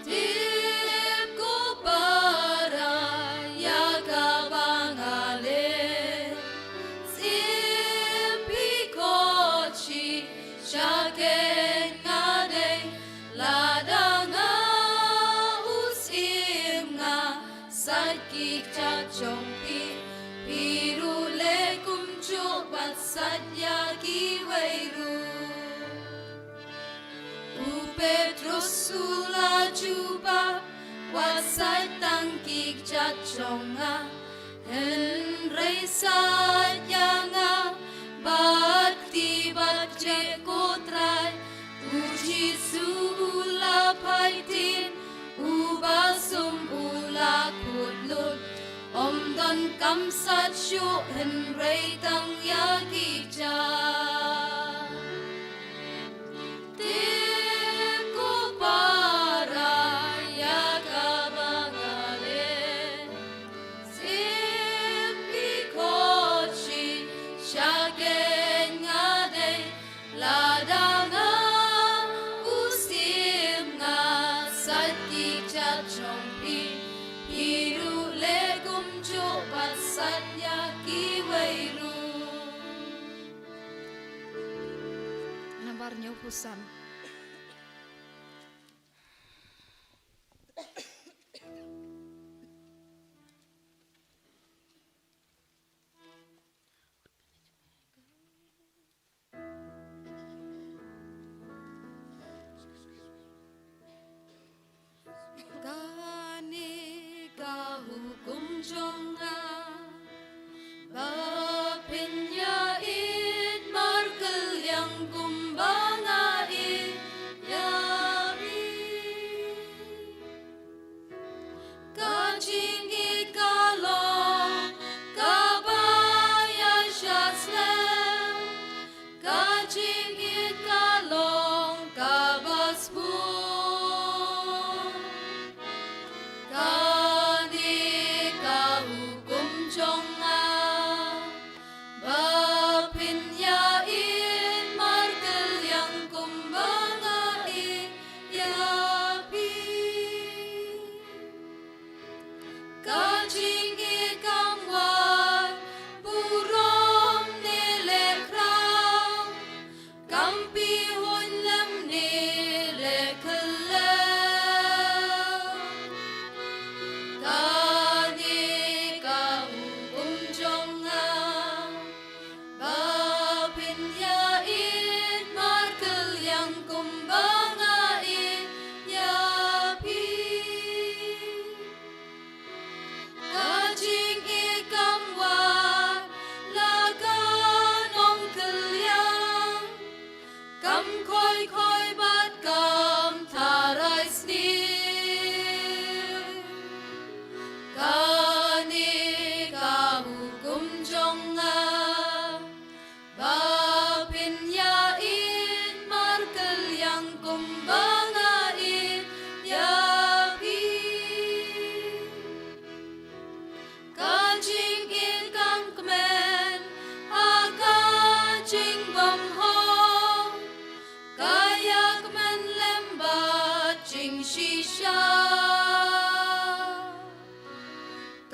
Tip ko para ïa kaba nga leh. Syiem phi khot shi sha keiñ nga dei, lada nga u syiem nga said ki kjat jong phi. Phi ruh leh kumjuh bad said ïa kiwei ruh. U Petrus u la jubab, wat said tang ki kjat jong nga, hynrei said ïa nga bad kti bad kjeh ko Trai. U Jisu u la phai tien, uba sum u la kut lut. Kam sat shuh hynrei tang ïa ki kjat. Tip ko para ïa kaba nga leh. Sip ki khohsih sha keiñ nga dei. Lada nga u siem nga sait ki kjat jong phi, phi ruh leh kumjuh pat sait ïa kiwei ruh. Nambar hynñiewphew san. Kane ka hukum jong nga, ba phin ïa ïeit markylliang kumba nga ïeit ïa phi. Ka jingïeit ka long kaba ïaishah slem, ka jingïeit ka long kaba sbun. Kane ka hukum jong nga, ba phin ïa ïeit markylliang kumba nga ïeit ïa phi. Ka jingïeit kam wad burom ne leh khraw, kam pynhun lem ne leh khyllem. Kane ka hukum jong nga, ba phin ïa ïeit markylliang kumba nga ïeit ïa phi. Ka jingïeit kam wad la ka nongkylliang, kam khoi khoi bad kam tharai sniew. Kane ka hukum jong nga, ba phin ïa ïeit markylliang kumba nga ïeit ïa phi. Ka jingïeit kam kmen ha ka jingbymhok, ka ïakmen lem bad jingshisha.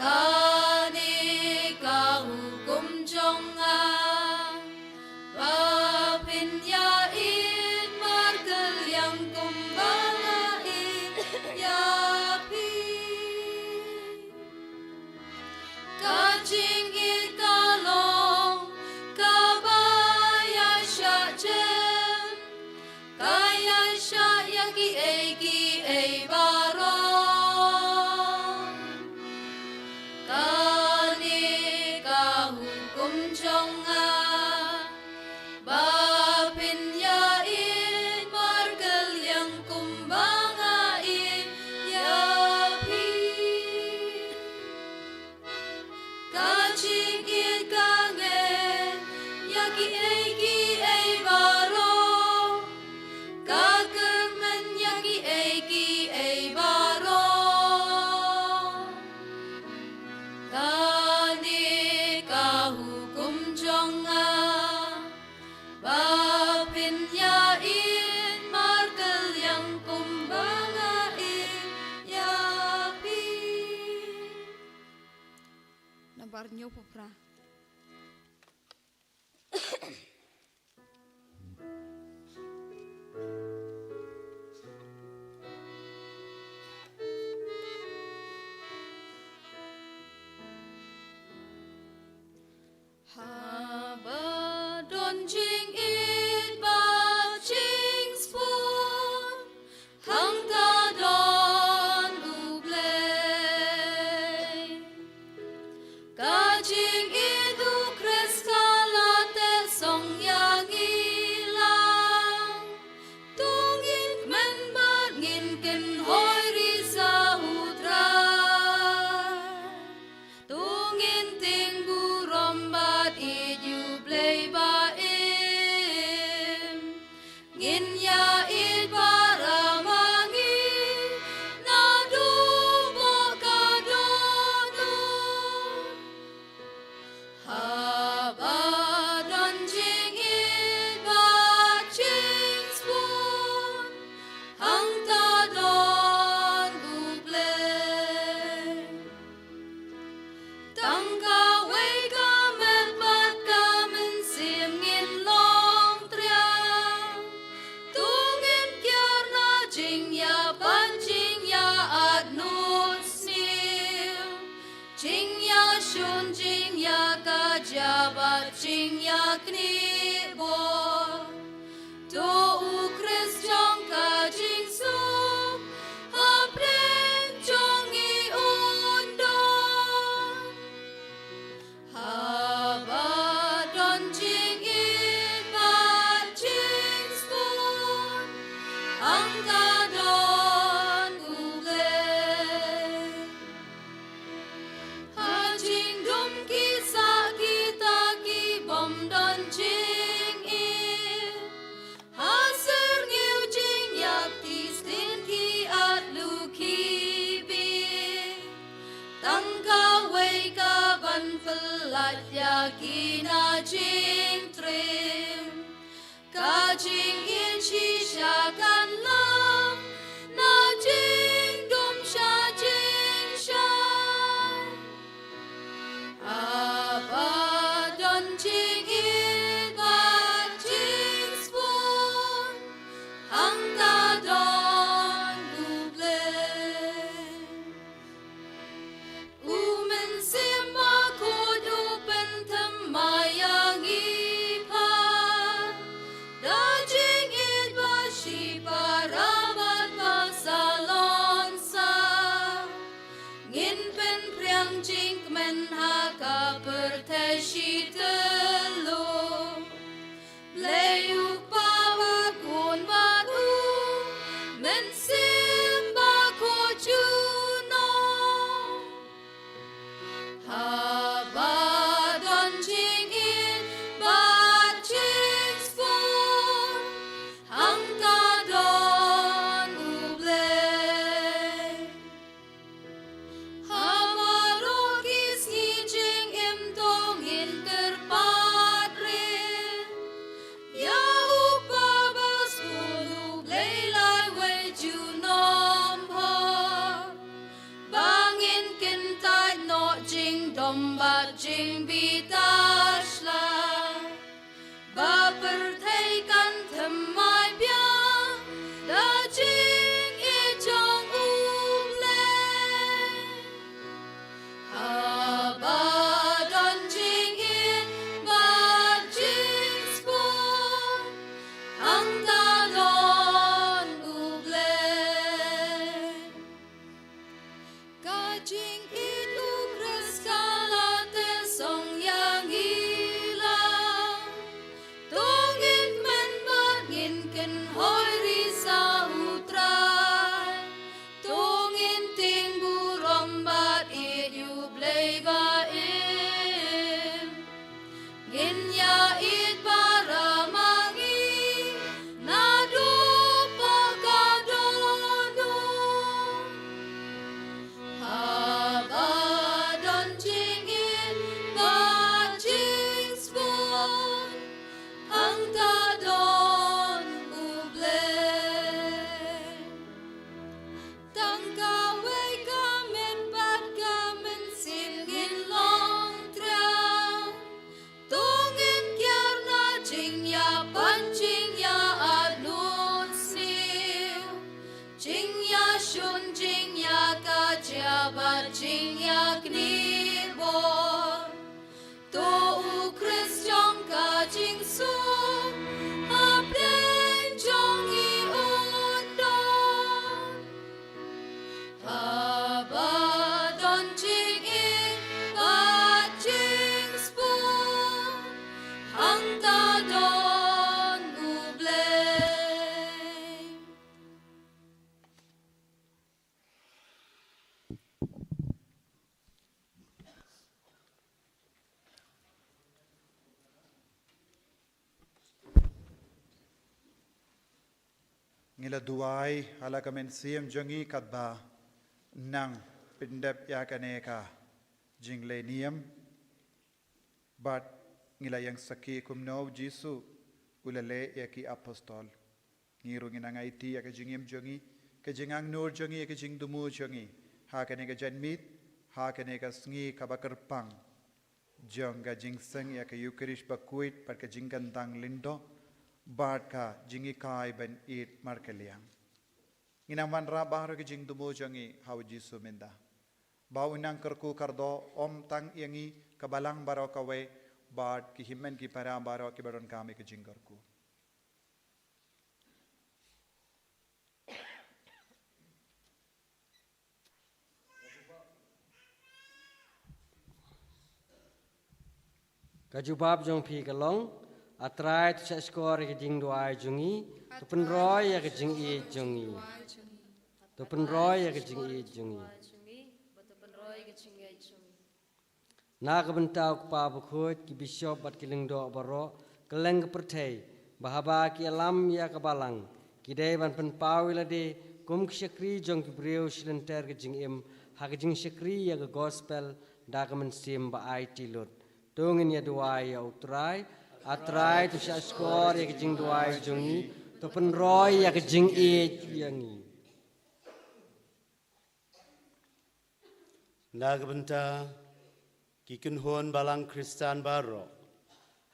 Kane ka hukum jong nga, ba phin ïa ïeit markylliang kumba nga ïeit ïa phi. Ka jingïeit ka long kaba ïaishah jem, ka ïaishah ïa kiei kiei baroh. Kane ka hukum jong nga, ba phin ïa ïeit markylliang kumba nga ïeit ïa phi. Ka jingïeit ka ngeit ïa kiei kiei baroh, ka kyrmen ïa kiei kiei baroh. Kane ka hukum jong nga, ba phin ïa ïeit markylliang kumba nga ïeit ïa phi. Nambar hynñiewphew phra. Haba don jingïeit bad jingsbun, hangta don U Blei. Ka jingïeit U Khrist ka la teh song ïa ngi lang. To ngin kmen bad ngin kynhoi ri sa U Trai. To ngin knieh bor. To u Khrist jong ka jingsuk, hapdeng jong ngi un don. Haba don jingïeit bad jingsbun, hangta don U Blei. Ha jingdum ki sah kita ki bym don jingïeit. Ha syrngiew jingïap ki stin ki at lu ki bieit. Tang kawei ka ban pynlait ïa ki na jingtriem. Ka jingïeit shisha kan lam na jingdum sha jingshai. Haba don jingïeit bad jingsbun, hangta don U Blei. U Mynsiem Bakhuid u pynthymmai ïa ngi pat da jingïeit ba shipara bad ba salonsah. Ngin pynphriang jingkmen ha ka pyrthei shi tylli. Blei u Kpa, u Khun bad u Mynsiem Bakhuid junom. Haba don jingïeit bad jingsbun, hangta don U Blei. Ha baroh ki sngi jingim to ngin kyrpad rit ïa u Kpa ba sbun, U Blei laiwei junom bha. Ba ngin kyntait noh jingdom bad jingbitar shlai. Ba pyrthei kan thymmai biang da jingïeit jong U Blei. Haba don jingïeit bad jingsbun, hangta don U Blei. Ka jingïeit u Khrist ka la teh song ïa ngi lang. To ngin kmen bad ngin kynhoi ri sa U Trai. To ngin tieng burom bad ïeit ïa U Blei ba im. Ngin ïa ïeit para ma ngi naduh paka dohnud. Haba don jingïeit bad jingsbun, hangta don U Blei. Tang kawei ka met bad ka mynsiem ngin long triang. To ngin kiar na jingïapan, jingïa-atnud sniew, jingïashun, jingïakajia bad jingïaknieh bor. To u Khrist jong ka jingsuk hapdeng jong ngi un don. Haba don jingïeit bad jingsbun, hangta don U Blei. Ngi la duwai ha la ka mynsiem jong ngi katba nang pyndep ïa kane ka jingleh niam. Bad ngi la ïeng sakhi kumno u Jisu u la leh ïa ki apostol. Ngi ruh ngi nang aiti ïa ka jingim jong ngi, ka jingangnud jong ngi, ïa ka jingthmu jong ngi ha kane ka janmiet, ha kane ka sngi kaba kyrpang jong ka jingseng ïa ka Eukharist bakhuid bad ka jingkyntang lyngdoh bad ka jinghikai ban ïeit markylliang. Ngi nang wanrah baroh ki jingthmu jong ngi ha u Jisu mynta, ba un nang kyrkhu kyrdoh ym tang ïa ngi ka balang baroh kawei, bad ki hynmen ki para baroh kiba donkam ïa ka jingkyrkhu. Ka jubab jong phi ka long, A Trai, to shahshkor ïa ka jingduwai jong ngi, to pynroi ïa ka jingïeit jong ngi. To pynroi ïa ka jingïeit jong ngi. Na ka bynta u Kpa Bakhuid, ki bishop bad ki lyngdoh baroh, kylleng ka pyrthei, ba haba ki ïalam ïa ka balang, ki dei ban pynpaw ïa lade kum ki shakri jong ki briew shilynter ka jingim, ha ka jingshakri ïa ka gospel da ka mynsiem ba aiti lut. To ngin ïa duwai ïa U Trai. A Trai, to shahshkor ïa ka jingduwai jong ngi, to pynroi ïa ka jingïeit ïa ngi. Na ka bynta ki kynhun balang Khristan baroh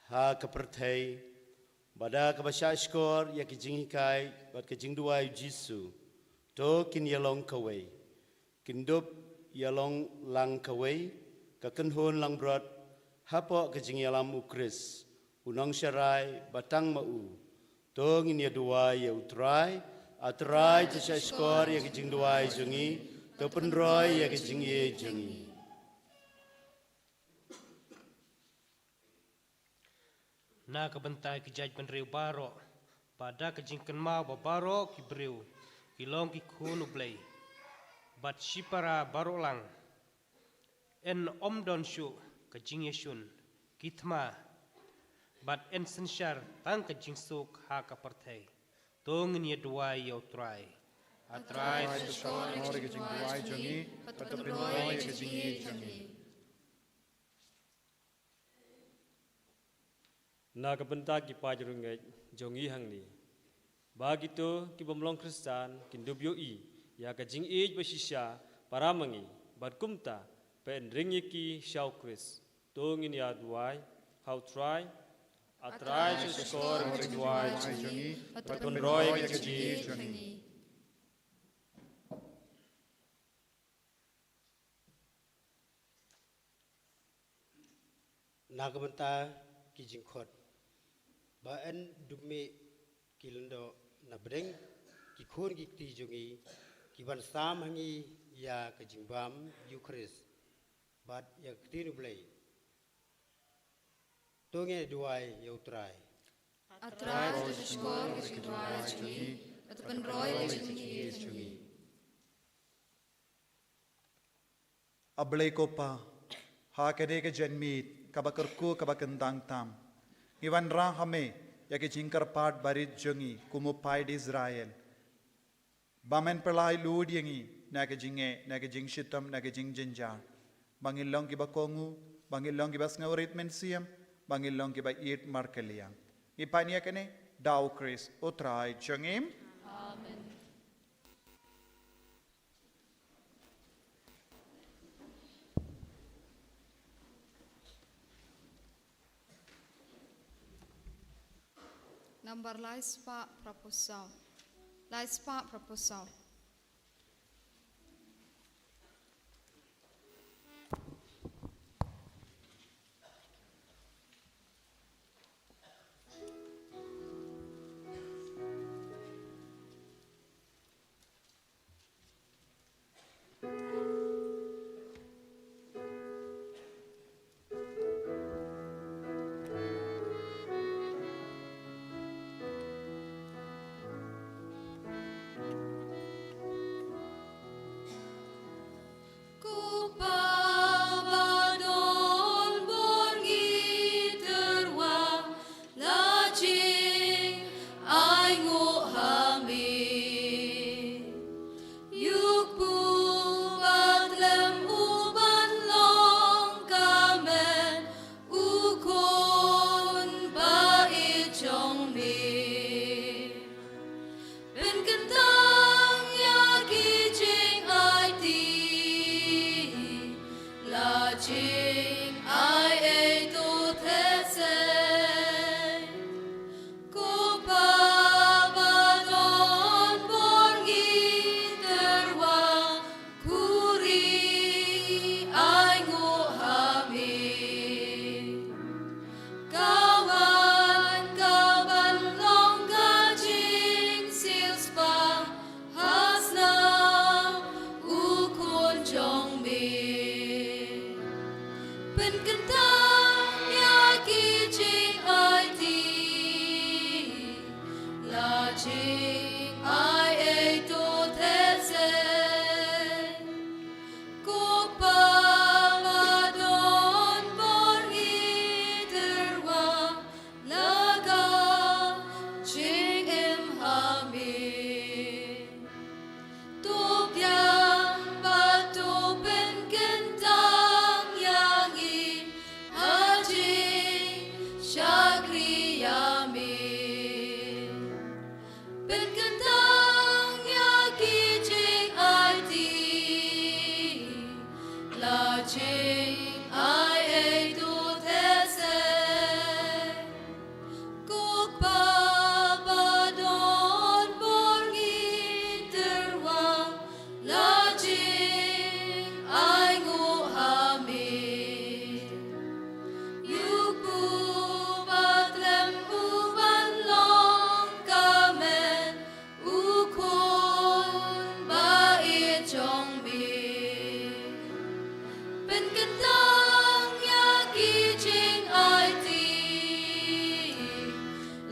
ha ka pyrthei, ba da kaba shahshkor ïa ki jinghikai bad ka jingduwai u Jisu, to kin ïa long kawei. Kin dup ïa long lang kawei, ka kynhun langbrot, hapoh ka jingïalam u Khrist, u nongsharai ba tang ma u. To ngin ïa duwai ïa U Trai. A Trai, to shahshkor ïa ka jingduwai jong ngi, to pynroi ïa ka jingïeit jong ngi. Na ka bynta ki jaitbynriew baroh, ba da ka jingkynmaw ba baroh ki briew ki long ki khun U Blei, bad shipara baroh lang, yn ym don shuh ka jingïashun, ki thma, bad yn synshar tang ka jingsuk ha ka pyrthei. To ngin ïa duwai ïa U Trai. A Trai, to shahshkor ïa ka jingduwai jong ngi, bad to pynroi ïa ka jingïeit jong ngi. Na ka bynta ki paid riewngeit jong ngi hangne, ba kito ki bym long Khristan kin dup ïohi ïa ka jingïeit ba shisha para ma ngi, bad kumta pynring ïa ki sha u Khrist. To ngin ïa duwai ha U Trai. A Trai, to shahshkor ïa ka jingduwai jong ngi, bad to pynroi ïa ka jingïeit jong ngi. Na ka bynta ki jingkhot, ba yn dup mih ki lyngdoh na pdeng ki khun ki kti jong ngi, ki ban sam ha ngi ïa ka jingbam Eukharist bad ïa ka ktien U Blei. To ngin ïa duwai ïa U Trai. A Trai, to shahshkor ïa ka jingduwai jong ngi, bad to pynroi ïa ka jingïeit jong ngi. A Blei ko Pa, ha kane ka janmiet kaba kyrkhu kaba kyntang tam, ngi wanrah ha Me ïa ka jingkyrpad barit jong ngi kum u paid Israel, ba Men pynlait lut ïa ngi na ka jingeh, na ka jingshitom, na ka jingjynjar, ba ngin long kiba kohnguh, ba ngin long kiba sngewrit mynsiem, ba ngin long kiba ïeit markylliang. Ngi pan ïa kane da u Khrist U Trai jong ngi. Amen. Nambar lai spah phra phew saw. Lai spah phra phew saw. Ko Pa ba don bor, ngi tyrwa, la jingai nguh ha Me. Ïa u kpu ba khlem u ban long ka met, u Khun ba ïeit jong Me. Pynkyntang ïa ki jingaiti, la jingai ei to theh seh. Ko Pa ba don bor, ngi tyrwa, khuri ai nguh ha Me. Ai ei tu these. Ko Kpa ba don bor, ngi tyrwa la jingainguh ha me. Ïa u kpu ba khlem, u ban long ka met u khun ba ïeit jong me. Pynkyntang ïa ki jingaiti,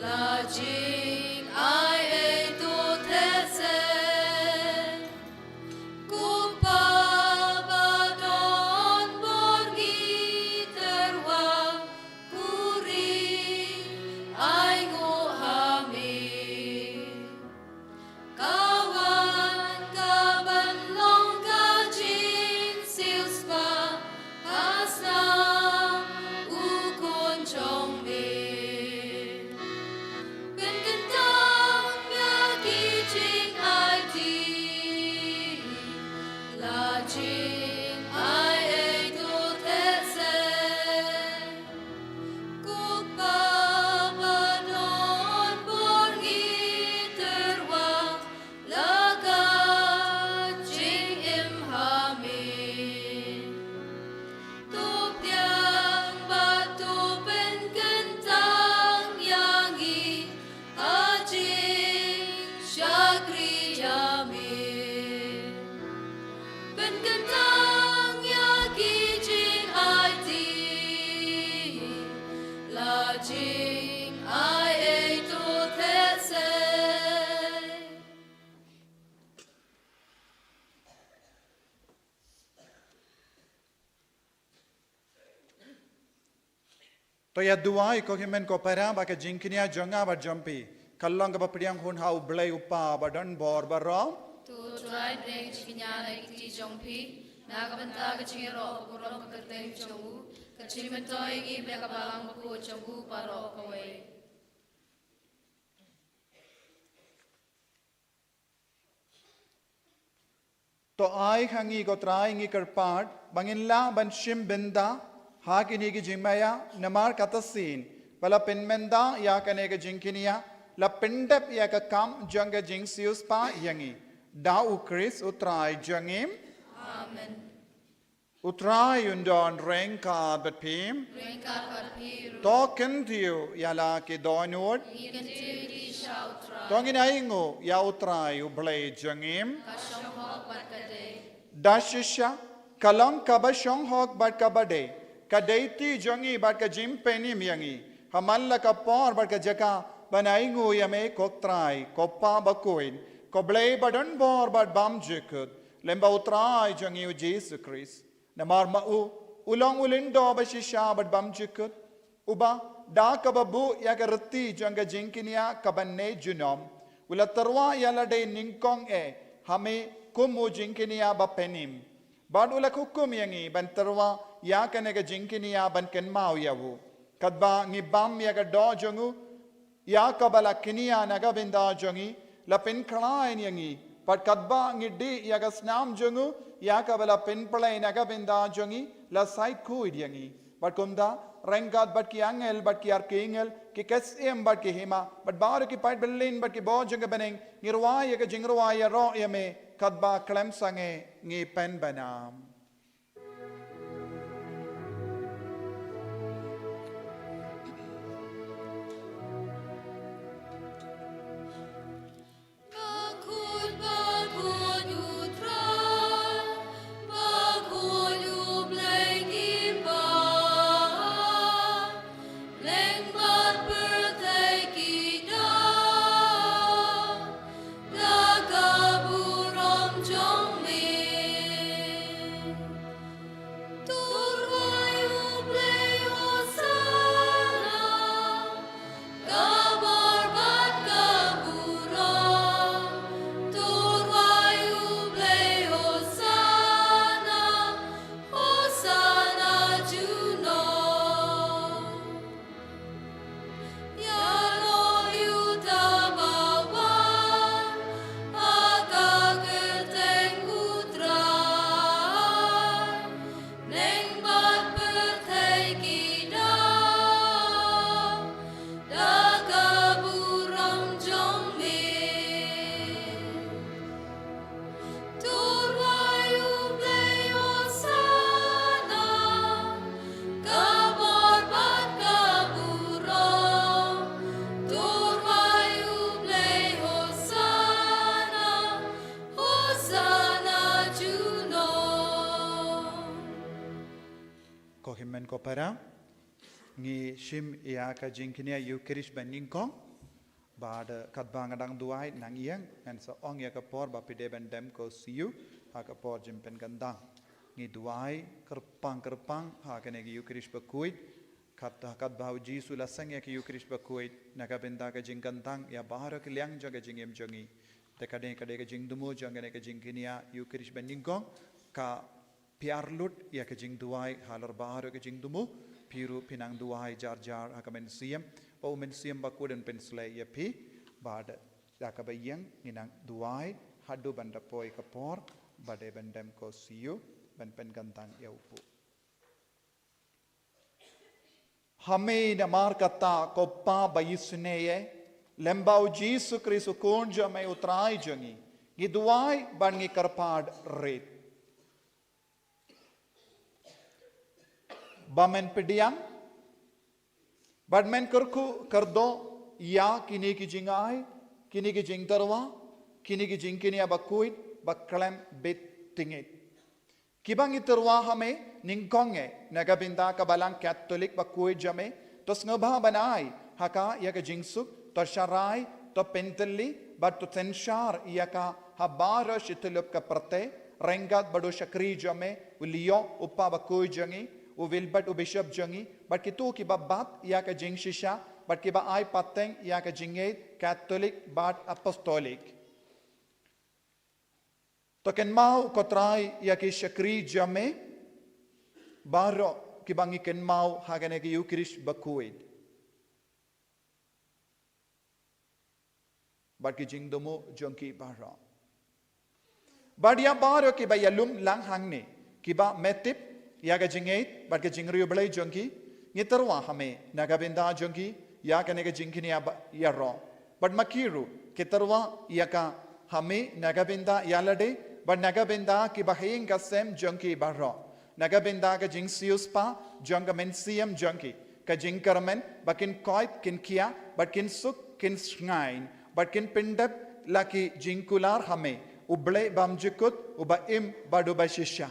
la jingai ei tu these. Ko Kpa ba don bor, ngi tyrwa, ko ri ainguh ha me. Ka wan ka ban long ka jingsiewspah ha snam u khun jong me. Pynkyntang ïa ki jingaiti, la jingai ei tu these. Ko Kpa ba don bor, ngi tyrwa la ka jingim ha me. To pdiang bad to pynkyntang ïa ngi ha jingshakri ïa me. Pynkyntang ïa ki jingaiti, la jingai ei tu these. To ïa duwai ko hynmen ko para ba ka jingkñia jong nga bad jong phi kan long kaba pdiang hun ha U Blei U Kpa ba don bor baroh. To Trai, pdiang jingkñia na ki kti jong phi na ka bynta ka jingïaroh ka burom ka kyrteng jong u, ka jingmyntoi ïa ngi bad ka balang bakhuid jong u baroh kawei. To ai ha ngi ko Trai, ngi kyrpad ba ngin lah ban shim bynta ha kine ki jingmaïa, namar kata sien ba la pynmynta ïa kane ka jingkñia, la pyndep ïa ka kam jong ka jingsiewspah ïa ngi. Da U Khrist U Trai jong ngi. Amen. U Trai un don ryngkat bad phi. Ryngkat bad phi ruh. To kyntiew ïa la ki dohnud. Ngi kyntiew ïa ki sha U Trai. To ngin ainguh ïa U Trai U Blei jong ngi. Ka shong hok bad ka dei. Da shisha ka long kaba shong hok bad kaba dei, ka dei kti jong ngi bad ka jingpynim ïa ngi ha man la ka por bad ka jaka ban ainguh ïa me ko Trai, ko Pa bakhuid, ko Blei ba don bor bad bymjukut, lem bad U Trai jong ngi U Jisu Khrist. Namar ma u, u long u lyngdoh ba shisha bad bymjukut, uba da kaba buh ïa ka riti jong ka jingkñia kaban neh junom, u la tyrwa ïa lade nyngkong eh ha me kum u jingkñia ba pynim. Bad u la hukum ïa ngi ban tyrwa ïa kane ka jingkñia ban kynmaw ïa u. Katba ngi bam ïa ka doh jong u, ïa kaba la kñia na ka bynta jong ngi, la pynkhlaiñ ïa ngi. Bad katba ngi dih ïa ka snam jong u, ïa kaba la pynphlei na ka bynta jong ngi, la said khuid ïa ngi. Bad kumta, ryngkat bad ki angel, bad ki archangel, ki ksiem, bad ki hima, bad baroh ki paid byllien, bad ki bor jong ka bneng, ngi rwai ïa ka jingrwai ïaroh ïa me, katba khlem sangeh ngi pynbna. Ko hynmen ko para, ngi shim ïa ka jingkñia Ïukharist banyngkong. Bad katba nga dang duwai nang ïeng, ngan sa ong ïa ka por ba phi dei ban dem ko siew ha ka por jingpynkyntang. Ngi duwai kyrpang kyrpang ha kane ka Ïukharist bakhuid. Kat, katba u Jisu u la seng ïa ka Ïukharist bakhuid na ka bynta ka jingkyntang ïa baroh ki liang jong ka jingim jong ngi. Te ka dei, ka dei ka jingthmu jong kane ka jingkñia Ïukharist banyngkong, ka pynlut ïa ka jingduwai halor baroh ka jingthmu. Phi ruh phin nang duwai jar jar ha ka mynsiem, ba u Mynsiem Bakhuid un pynsleh ïa phi. Bad da kaba ïeng ngin nang duwai haduh ban da poi ka por ba dei ban dem ko siew ban pynkyntang ïa u Blei. Ha me namar kata, ko Pa baïsynei, lem bad u Jisu Khrist u Khun jong me u Trai jong ngi, ngi duwai bad ngi kyrpad rit ba men pdiang bad men kyrkhu kyrdoh ïa kine ki jingai, kine ki jingtyrwa, kine ki jingkñia bakhuid ba khlem bit tyngeh. Kiba ngi tyrwa ha me nyngkong eh na ka bynta ka Balang Katholik bakhuid jong me, to sngewbha ban ai ha ka ïa ka jingsuk, to sharai, to pyntylli bad to synshar ïa ka ha baroh shi tylli ka pyrthei, ryngkat bad u shakri jong me u Leo, u Pa bakhuid jong ngi, u Wilbert, u Bishop jong ngi, bad kito kiba bat ïa ka jingshisha bad kiba ai pateng ïa ka jingngeit Katholik bad Apostolik. To kynmaw ko Trai ïa ki shakri jong me baroh kiba ngi kynmaw ha kane ka Ïukharist bakhuid bad ki jingthmu jong ki baroh. Bad ïa baroh kiba ïalum lang hangne, kiba me tip ïa ka jingngeit bad ka jingriewblei jong ki, ngi tyrwa ha me na ka bynta jong ki ïa kane ka jingkñia ba ïaroh. Bad ma ki ruh ki tyrwa ïa ka ha me na ka bynta ïa lade bad na ka bynta kiba ha ïing ha sem jong ki baroh, na ka bynta ka jingsiewspah jong ka mynsiem jong ki, ka jingkyrmen ba kin koit kin khia bad kin suk kin shngaiñ bad kin pyndep la ki jingkular ha me, u Blei bymjukut, uba im bad uba shisha.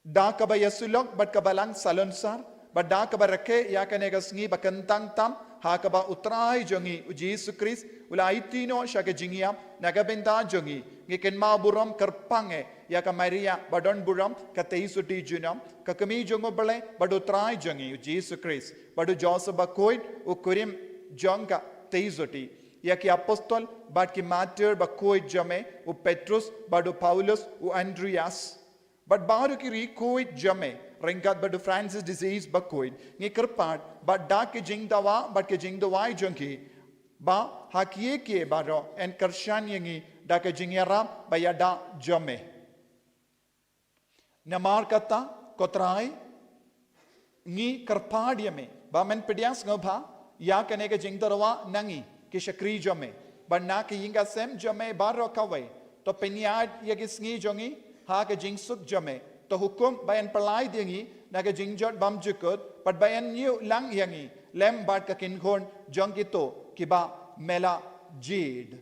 Da kaba ïasyllok bad ka Balang Salonsar, bad da kaba rakhe ïa kane ka sngi ba kyntang tam ha kaba u Trai jong ngi u Jisu Khrist u la aiti noh sha ka jingïap, na ka bynta jong ngi ngi kynmaw burom kyrpang eh ïa ka Maria ba don burom, ka tei suti junom, ka Kmie jong u Blei bad u Trai jong ngi u Jisu Khrist, bad u Joseph bakhuid u kurim jong ka tei suti, ïa ki apostol bad ki martyr bakhuid jong me, u Petrus bad u Paulus, u Andreas, bad baroh ki riewkhuid jong me, ryngkat bad u Francis de Sales bakhuid, ngi kyrpad bad da ki jingdawa bad ki jingduwai jong ki, ba ha kiei kiei baroh yn kyrshan ïa ngi da ka jingïarap ba ïada jong me. Namar kata, ko Trai, ngi kyrpad ïa me ba men pdiang sngewbha ïa kane ka jingtyrwa na ngi ki shakri jong me, bad na ki ïing ki sem jong me baroh kawei. To pynïaid ïa ki sngi jong ngi ha ka jingsuk jong me. To hukum ba yn pyllait ïa ngi na ka jingjot bymjukut, bad ba yn ñiew lang ïa ngi lem bad ka kynhun jong kito kiba me la jied.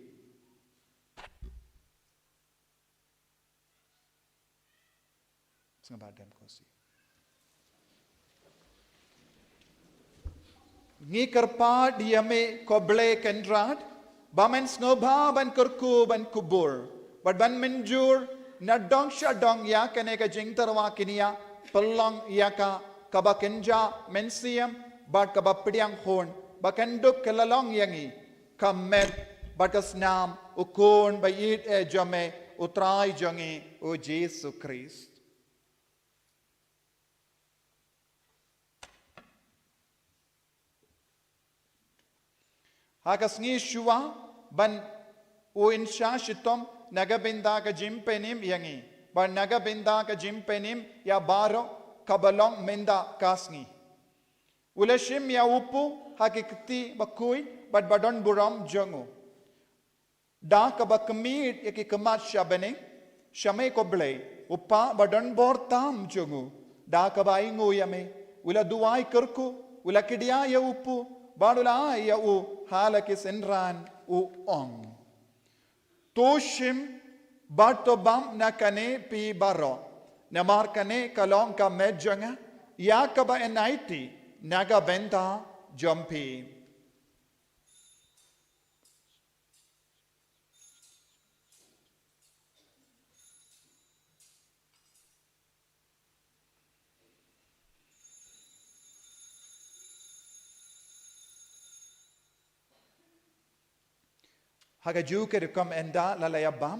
Sngewbha dem ko siew. Ngi kyrpad ïa me ko Blei Kynrad, ba men sngewbha ban kyrkhu ban kubur bad ban mynjur na dong sha dong ïa kane ka jingtyrwa kñia, pynlong ïa ka kaba kynja mynsiem bad kaba pdiang hun, ba kan dup ka la long ïa ngi ka met bad ka snam u Khun ba ïeit eh jong me, u Trai jong ngi u Jisu Khrist. Ha ka sngi shuwa ban u yn shah shitom, na ka bynta ka jingpynim ïa ngi bad na ka bynta ka jingpynim ïa baroh kaba long mynta ka sngi, u la shim ïa u pu ha ki kti bakhuid bad ba don burom jong u. Da kaba khmih ïa ki khmat sha bneng sha me ko Blei, u Pa ba don bor tam jong u, da kaba ainguh ïa me, u la duwai kyrkhu, u la khie ïa u pu bad u la ai ïa u ha la ki synran, u ong: To shim bad to bam na kane phi baroh, Namar kane ka long ka met jong nga, ïa kaba yn aiti na ka bynta jong phi. Ha kajuh ka rukom ynda la la ïabam,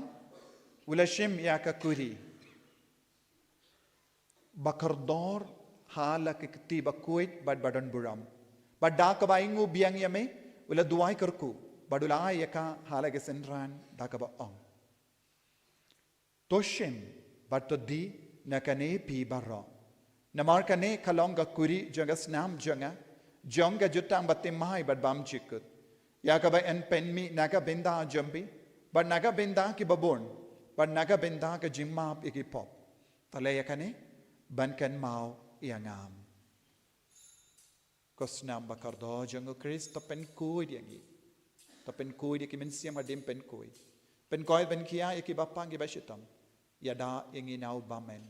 u la shim ïa ka kuri ba kordor ha la ki kti ba khuid bad ba don burom. Bad da kaba ainguh biang ïa me, u la duwai kyrkhu, bad u la ai ïa ka ha la ki synran da kaba ong: To shim bad to die na kane phi baroh. Namar kane ka long ka kuri jong ka snam jong nga, jong ka jutang bathymmai bad bymjukut, ïa kaba yn pynmih na ka bynta jong phi bad na ka bynta kiba bun, bad na ka bynta ka jingmap ïa ki pop. To leh ïa kane ban kynmaw ïa nga. Ko snam ba kordor jong U Khrist, to pynkhuid ïa ngi. To pynkhuid ïa ki mynsiem hadien pynkhuid. Pynkhuid, pynkhia ïa ki bapang ki bashitom. Ïada ïa ngi na u bymman.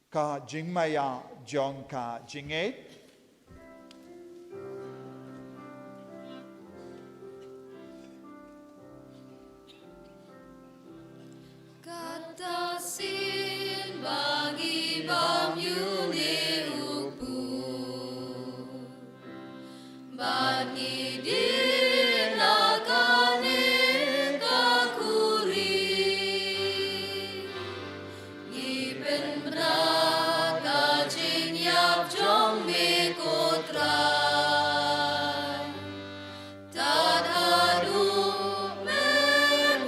Ka jingmaïa jong ka jingngeit. Kata sien ba ngi bam ïa une u pud. Bad ngi die na kane ka kuri. Ngi pynbna ka jingïap jong me ko Trai. Tad haduh mynwan.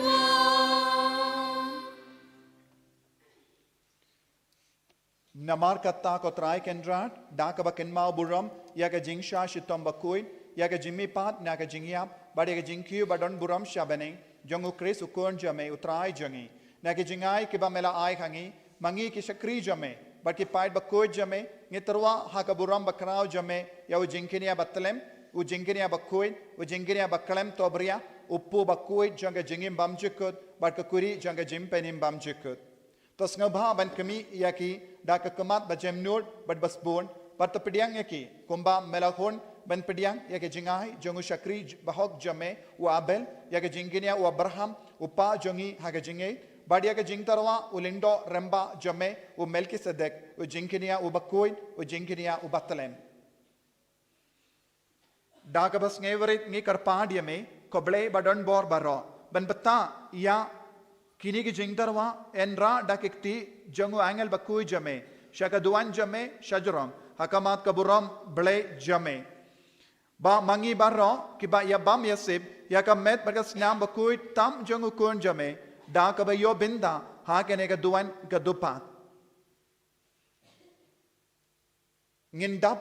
Namar kata ko Trai Kynrad, da kaba kynmaw burom ïa ka jingshah shitom bakhuid, ïa ka jingmihpat na ka jingïap, bad ïa ka jingkiew ba don burom sha bneng jong U Khrist U Khun jong me U Trai jong ngi. Na ki jingai kiba me la ai ha ngi, ma ngi ki shakri jong me bad ki paid bakhuid jong me, ngi tyrwa ha ka burom bakhraw jong me ïa u jingkñia bathylliem, u jingkñia bakhuid, u jingkñia bakhlem tobria, u pud bakhuid jong ka jingim bymjukut bad ka kuri jong ka jingpynim bymjukut. To sngewbha ban khmih ïa ki da ka khmat ba jemnud bad ba sbun, bad to pdiang ïa ki kumba me la hun ban pdiang ïa ki jingai jong u shakri j-, bahok jong me u Abel, ïa ka jingkñia u Abraham, u kpa jong ngi ha ka jingngeit, bad ïa ka jingtyrwa u lyngdoh rangbah jong me u Melkisedek, u jingkñia u bakhuid, u jingkñia u bathylliem. Da kaba sngewrit ngi kyrpad ïa me, ko Blei ba don bor baroh, ban pynbtah ïa kine ki jingtyrwa, yn rah da ki kti jong u angel bakhuid jong me sha ka duwan jong me shajrong, ha khmat ka burom Blei jong me. Ba ma ngi baroh kiba ïabam ïasip ïa ka met bad ka snam bakhuid tam jong U Khun jong me, da kaba ïoh bynta ha kane ka duwan ka dupad, ngin dap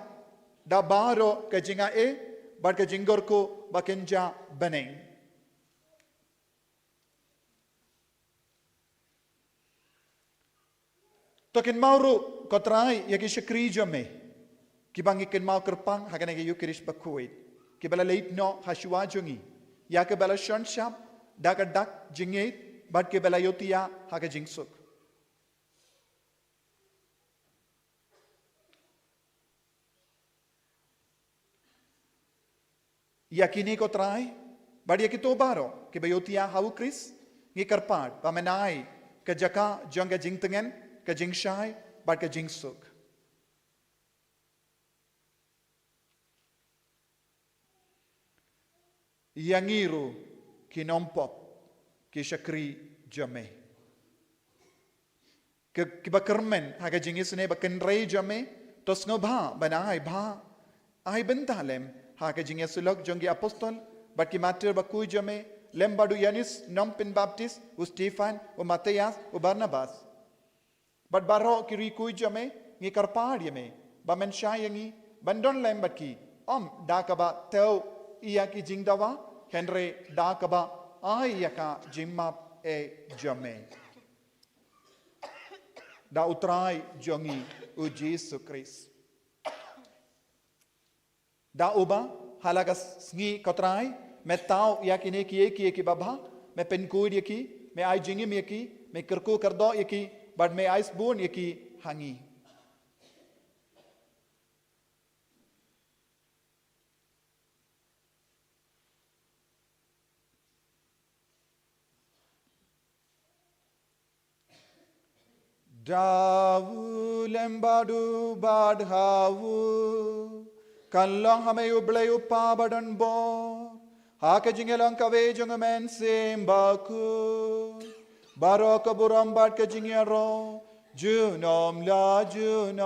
da baroh ka jingai bad ka jingkyrkhu ba kynja bneng. To kynmaw ruh ko Trai ïa ki shakri jong me, kiba ngi kynmaw kyrpang ha kane ka Eukharist bakhuid, kiba la leit noh ha shuwa jong ngi, ïa kiba la shon shap da ka dak jingngeit bad kiba la ïohthiah ha ka jingsuk. Ïa kine ko Trai, bad ïa kito baroh kiba ïohthiah ha U Khrist, ngi kyrpad ba men ai ka jaka jong ka jingtngen, ka jingshai bad ka jingsuk. Ïa ngi ruh ki nongpop, ki shakri jong me, ki, kiba kyrmen ha ka jingisynei ba kynrei jong me, to sngewbha ban ai bha, ai bynta lem ha ka jingïasyllok jong ki apostol bad ki martir bakhuid jong me, lem bad u Ïoannis nongpynbaptis, u Stephan, u Matthias, u Barnabas, bad baroh ki riewkhuid jong me. Ngi kyrpad ïa me ba men shah ïa ngi ban don lem bad ki, ym da kaba thew ïa ki jingdawa, hynrei da kaba ai ïa ka jingmap ei jong me. Da U Trai jong ngi U Jisu Khrist. Da uba, ha la ka sngi ko Trai, me thaw ïa kine kiei kiei kiba bha, me pynkhuid ïa ki, me ai jingim ïa ki, me kyrkhu kyrdoh ïa ki, bad me ai sbun ïa ki ha ngi. Da u lem bad u bad ha u, kan long ha me u Blei u Kpa badonbor, ha ka jingïalong kawei jong u Mynsiem Bakhuid, baroh ka burom bad ka jingïaroh, junom la junom.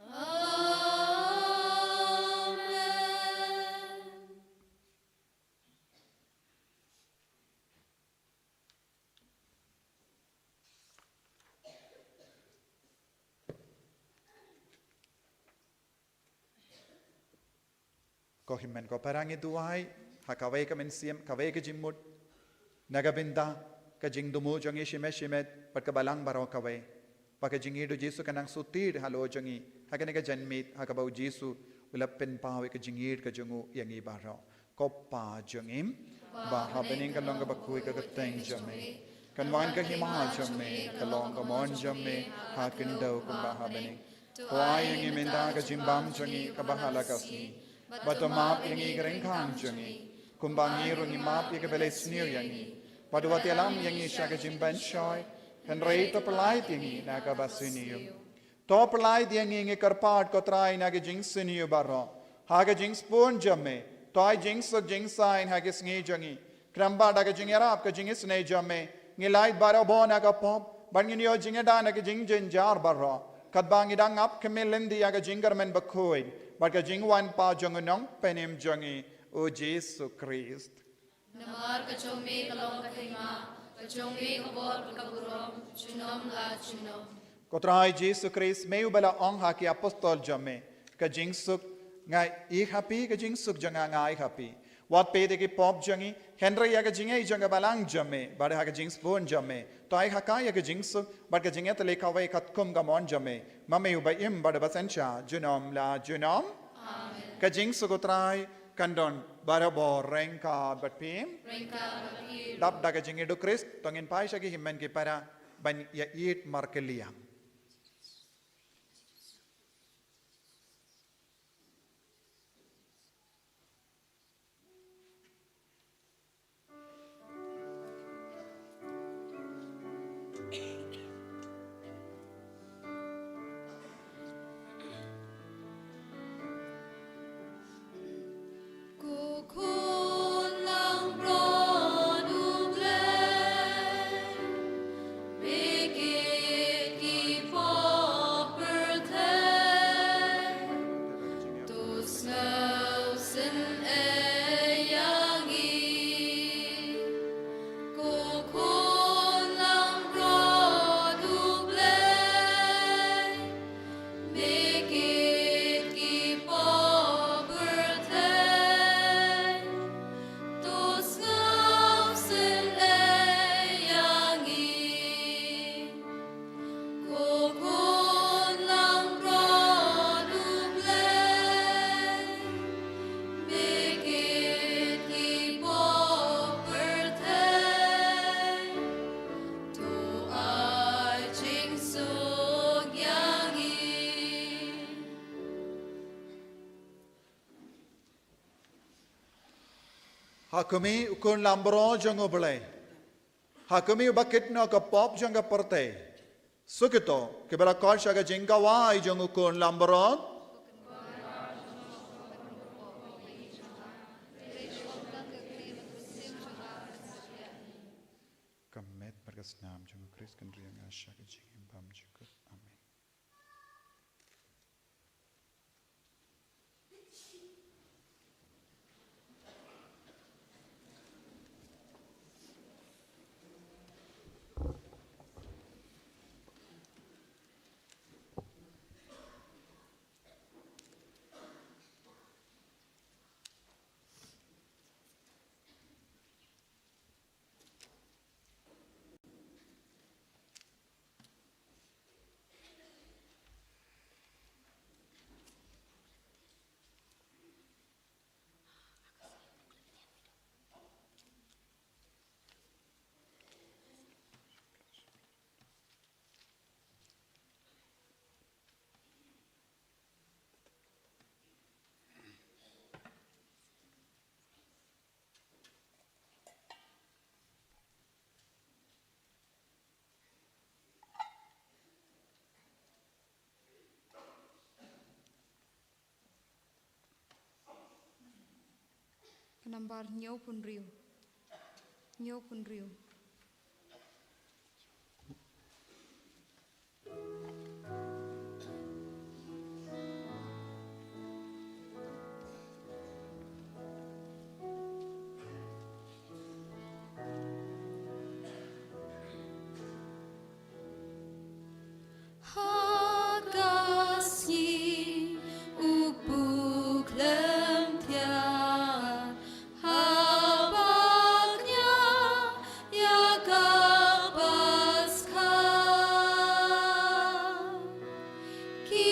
Amen. Ko hynmen ko para, ngi duwai ha kawei ka mynsiem, kawei ka jingmut, na ka bynta ka jingthmu jong ngi shimet shimet bad ka balang baroh kawei, ba ka jingïeit u Jisu kan nang shu thied halor jong ngi ha kane ka janmiet, ha kaba u Jisu u la pynpaw ïa ka jingïeit ka jong u ïa ngi baroh. Ko Pa jong ngi ba ha bneng, kan long kaba khuid ka kyrteng jong me, kan wan ka hima jong me, kan long ka mon jong me ha khyndew kumba ha bneng. To ai ïa ngi mynta ka jingbam jong ngi kaba ha la ka sngi, bad to map ïa ngi ki ryngkang jong ngi, kumba ngi ruh ngi map ïa kiba la sniew ïa ngi, bad wat ïalam ïa ngi sha ka jingpynshoi, hynrei to pyllait ïa ngi na kaba sniew. To pyllait ïa ngi, ngi kyrpad ko Trai, na ka jingsniew baroh, ha ka jingsbun jong me. To ai jingsuk jingsaiñ ha ki sngi jong ngi, khnang ba da ka jingïarap ka jingisynei jong me, ngin lait barabor na ka pop bad ngin ïoh jingïada na ki jingjynjar baroh, katba ngi dang ap khmih lynti ïa ka jingkyrmen bakhuid bad ka jingwan pat jong u Nongpynim jong ngi, u Jisu Khrist. Namar ka jong me ka long ka hima, ka jong me ka bor bad ka burom, junom la junom. Ko Trai Jisu Khrist, me uba la ong ha ki apostol jong me, ka jingsuk nga ai ha phi, ka jingsuk jong nga nga ai ha phi. Wat peit ïa ki pop jong ngi, hynrei ïa ka jingïeit jong ka balang jong me, bad ha ka jingsbun jong me, to ai ha ka ïa ka jingsuk bad ka jingïatylli kawei katkum ka mon jong me, ma me uba im bad uba synshar junom la junom. Amen. Ka jingsuk u Trai kan don barabor ryngkat bad phi. Ryngkat bad phi. Dap da ka jingïeit u Khrist, to ngin phai sha ki hynmen ki para ban ïa ïeit markylliang. Ko khun langbrot U Blei, me kit ki pop pyrthei, to sngewsynei ïa ngi. Ko khun langbrot U Blei, me kit ki pop pyrthei, to sngewsynei ïa ngi. Ko khun langbrot U Blei, me kit ki pop pyrthei, to ai jingsuk ïa ngi. Ha khmih u khun langbrot jong U Blei. Ha khmih uba kit noh ka pop jong ka pyrthei. Suk ito kiba la khot sha ka jingkawai jong u khun langbrot. Ka met bad ka snam jong u Khrist kan ri ïa nga sha ka jingim bymjukut. Amen. Ka nambar hynñiewphew hynriew. Hynñiewphew hynriew. Ha ka sngi u buk lem thiar, ha bak nia ïa ka Paskha. Ki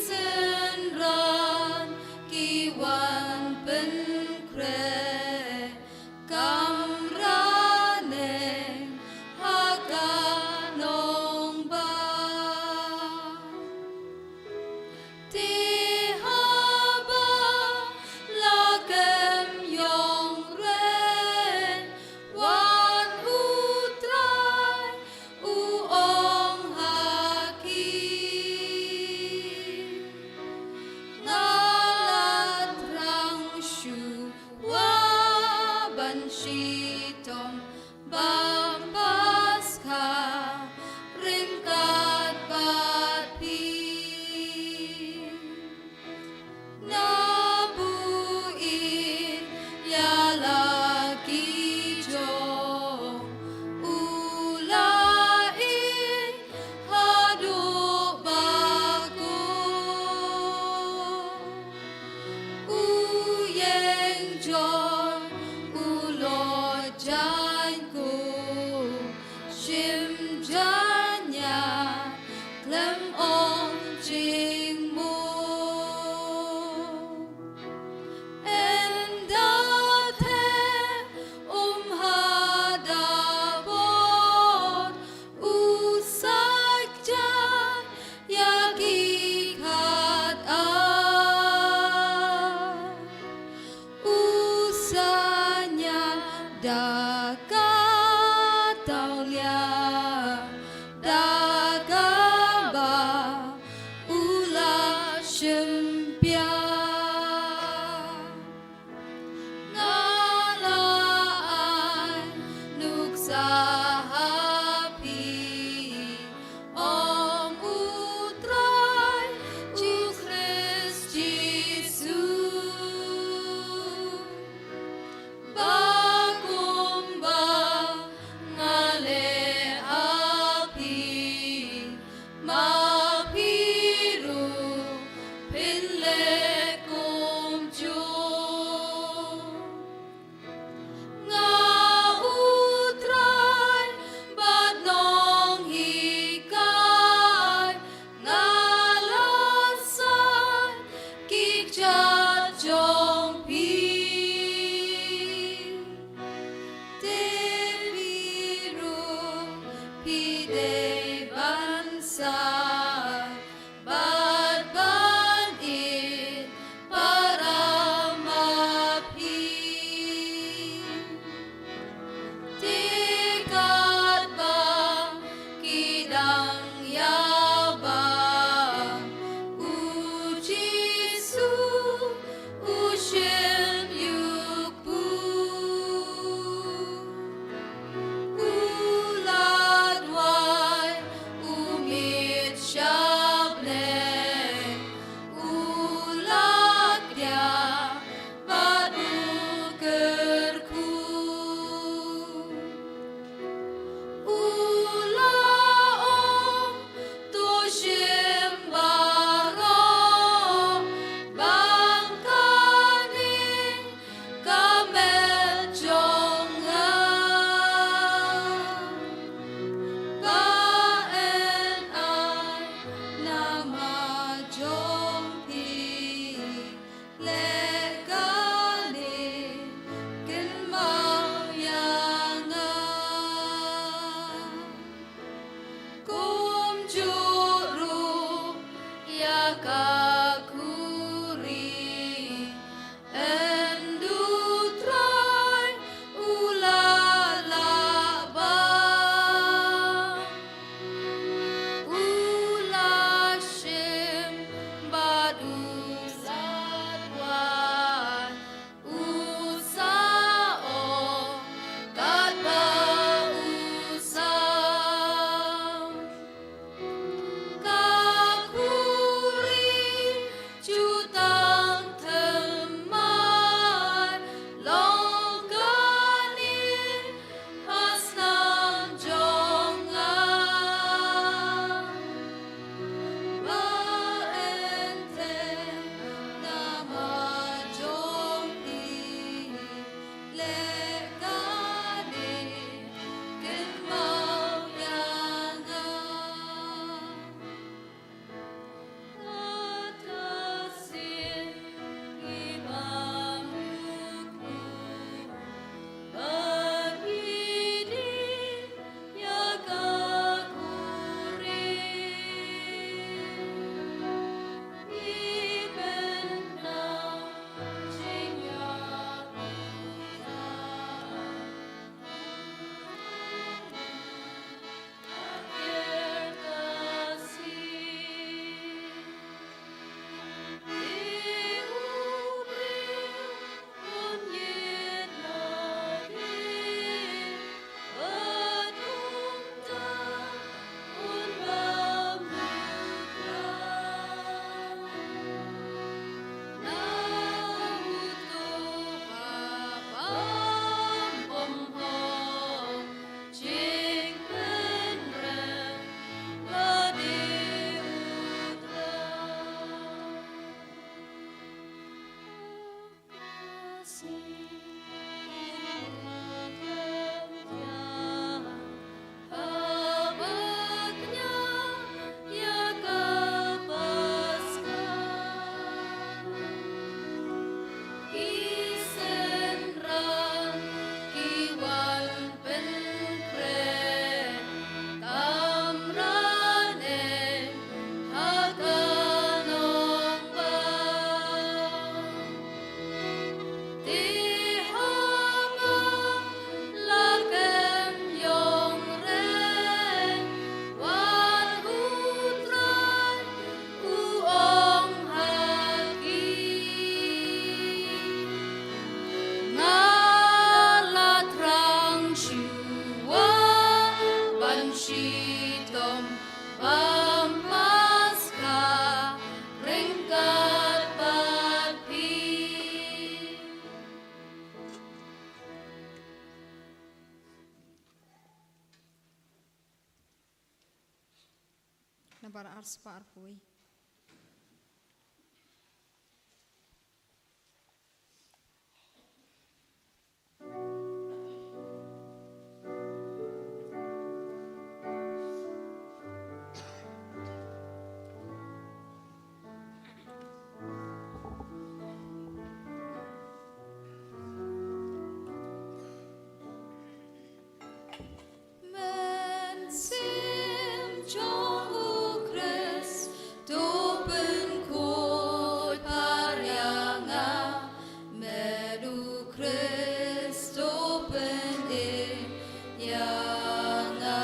synran ki wan pynkhreh kamra neng ha ka nongbah. Te haba la kem ïong rei, wan U Trai u ong ha ki. Nga la thrang shuwa ban shitom bam Paskha ryngkat bad phi. Na buh ïa la ki jong u la ïeh haduh ba kum. U ïeng jong u Lord jaiñ kum, shim jaiñ ïa khlem ong jingmut. Ynda theh um hada bor, u sait jaiñ ïa ki khadar. U sait ïa da ka tawlia, da kaba u la shim biang. Nga la ai nuksa ha phi, ong U Trai U Khrist Jisu, ba kumba nga leh ha phi, ma phi ruh phin leh kumjuh. Nga U Trai bad nonghikai, nga la sait ki kjat jong phi. Te phi ruh phi dei ban sait bad ban ïeit para ma phi. Te katba ki dang ïa bam, U Jisu u shim ïukpu. U la duwai, u miet sha bneng, u la kdiah bad u kyrkhu. U la ong, to shim baroh, ba kane ka met jong nga, ba yn ai na ma jong phi. Leh kane kynmaw ïa nga. Kumjuh ruh ïa ka khuri, ynda U Trai u la lah bam, u la shim bad u la duwai, u sa Nabar arspah arphew. Mynsiem jong u Khrist to pynkhuid phareng ïa nga, met u Khrist to pynim ïa nga.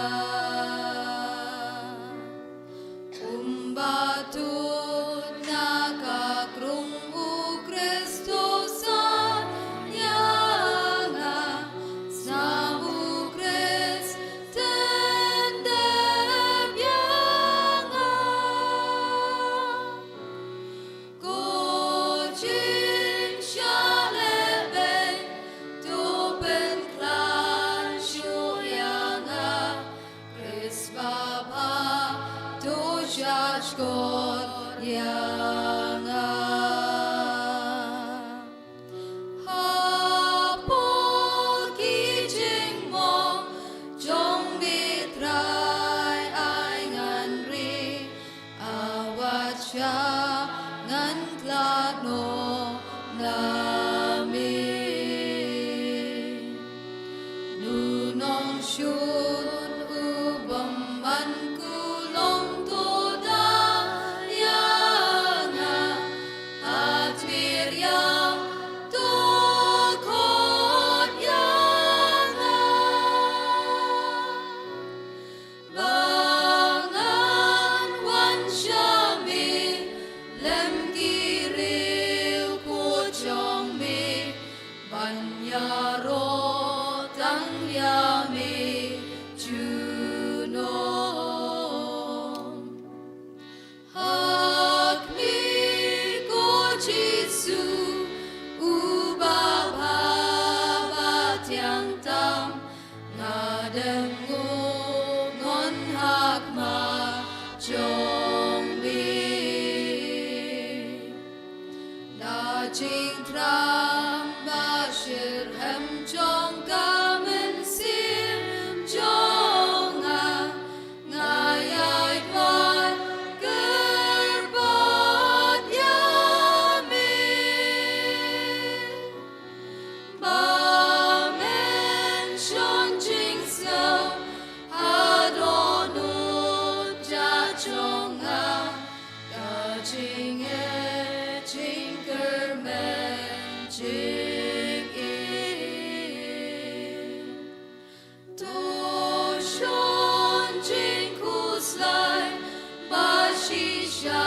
Kumba tut na ka krung u Khrist to san ïa nga, snam u Khrist tendep ïa nga. Ko jingsha lehbeiñ to pynkhlaiñ shuh ïa nga, Khrist babha to shahshkor ïa nga. Hapoh ki jingmong jong me Trai, ai ngan ri, a wat sha ngan khlad noh na me. Nu nongshun u bym man kulong to da ïa nga, ha tmier ïa to khot ïa nga. Ba ngan wan sha me lem ki riewkhuid jong me, ban ïaroh tang ïa me junom. Ha khmih, ko Jisu, u babha ba thiang tam, nga dem nguh ngon ha khmat jong me. Da jingthrang ba shitrhem jong ka mynsiem jong nga, nga ïai khwai kyrpad ïa me. Ba men shon jingsngew ha dohnud jong nga, ka jingeh jingkyrmen jingim. To shon jingkhuslai ba shisha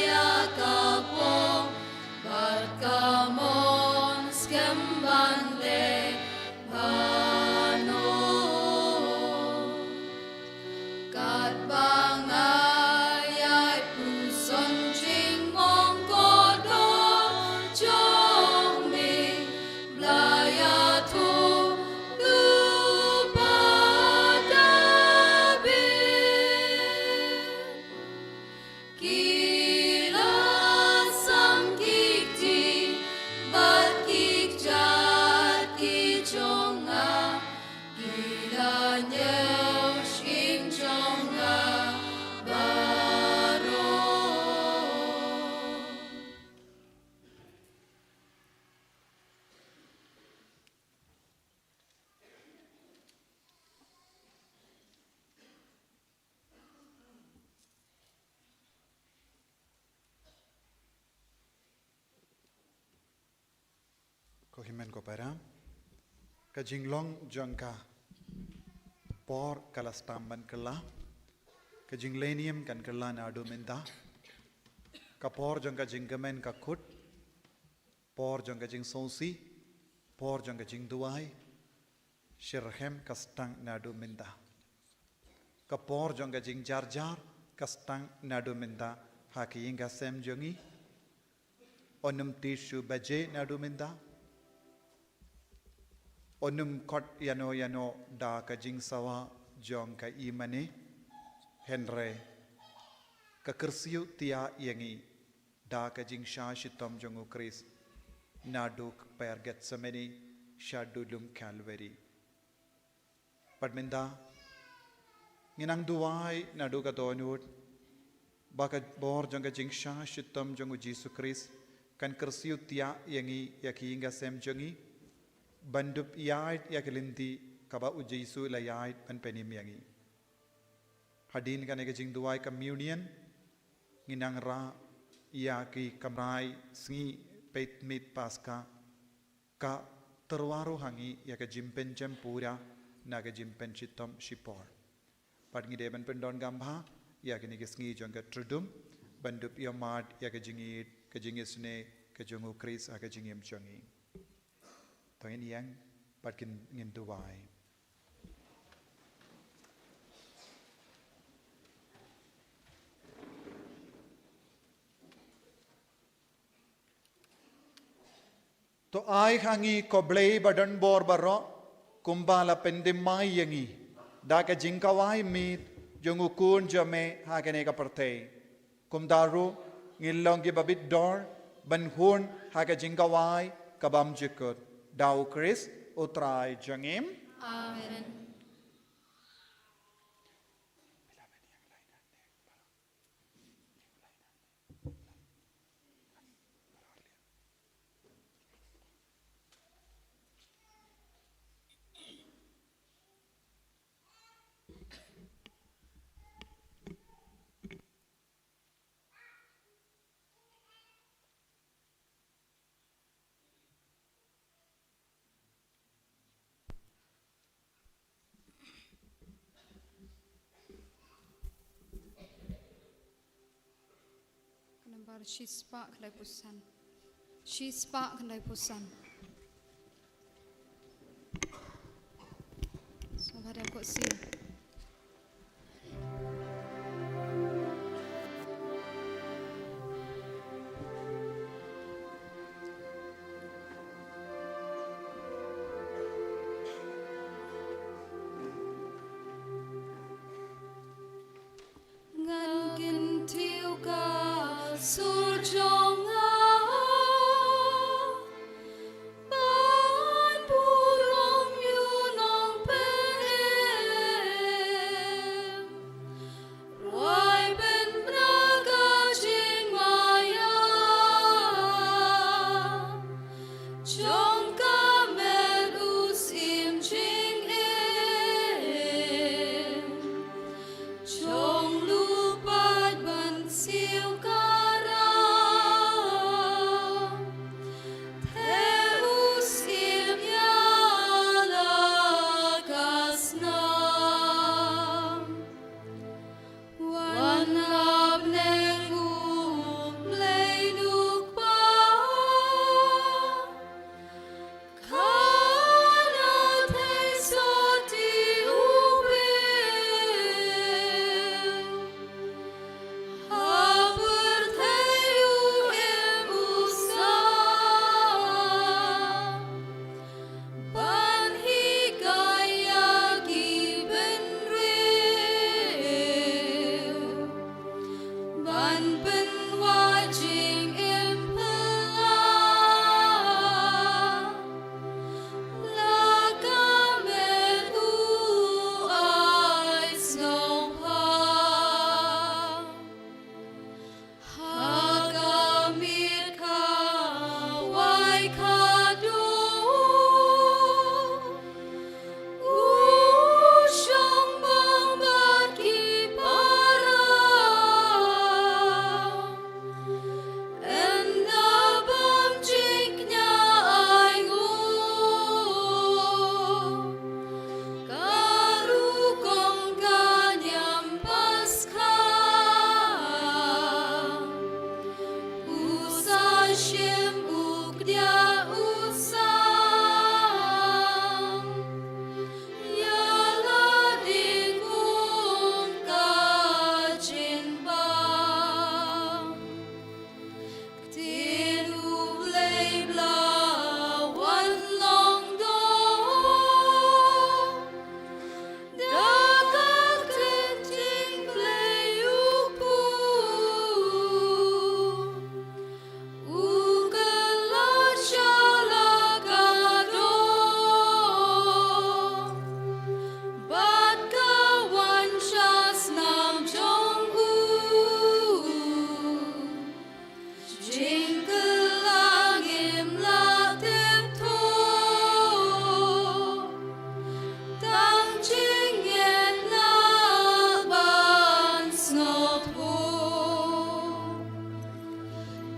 ïa ka phong bad ka mon skhem ban leh bha noh. Katba nga ïai puson jingmong kordor jong me, Amen ko para. Ka jinglong jong ka por ka la sdang ban kylla. Ka jinglehniam kan kylla naduh mynta. Ka por jong ka jingkmen ka kut. Por jong ka jingsngewsih. Por jong ka jingduwai. Shitrhem ka sdang naduh mynta. Ka por jong ka jingjarjar ka sdang naduh mynta ha ka ïing ka sem jong ngi. Yn ym tih shu baje naduh mynta. Yn ym khot ïano ïano da ka jingsawa jong ka imane. Hynrei ka kyrsiew thiah ïa ngi da ka jingshah shitom jong u Khrist naduh kper Gethsemane shaduh lum Calvary. Bad mynta ngi nang duwai naduh ka dohnud ba ka bor jong ka jingshah shitom jong u Jisu Khrist kan kyrsiew thiah ïa ngi, ïa ka ïing ka sem jong ngi, ban dup ïaid ïa ka lynti kaba u Jisu u la ïaid ban pynim ïa ngi. Hadien kane ka jingduwai communion ngi nang rah ïa ki kamrai sngi peit miet Paska. Ka tyrwa ruh ha ngi ïa ka jingpynjem pura na ka jingpynshitom shipor. Bad ngi dei ban pyndonkam bha ïa kine ki sngi jong ka Triduum ban dup ïohmad ïa ka jingïeit, ka jingisynei ka jong u Khrist ha ka jingim jong ngi. To ngin ïeng bad ngin duwai. To ai ha ngi ko Blei ba don bor baroh, kumba la pynthymmai ïa ngi da ka jingkhawai miet jong u Khun jong me ha kane ka pyrthei. Kumta ruh ngin long kiba bit dor ban hun ha ka jingkhawai kabym jukut, da u Khrist u Trai jong ngi. Amen. Ka nambar shispah khyndai phew san. Shispah khyndai phew san. Sngewbha dang khohsiew. Ngan kyntiew ka sur jong nga ban burom ïa u nongpynim. Rwai ban bna ka jingmaïa jong ka met u Syiem jingim. Jong lu pat ban siew ka rah. Shim u kdiah u sam, ïa la ding kum ka jingbam. Ktien u Blei ba la wan long doh, da ka ktien jingblei u kpu. U kylla sha la ka doh, bad ka wan sha snam jong u. Jingkylla ngim lah tip thuh, tang jingngeit lah ban sngewthuh.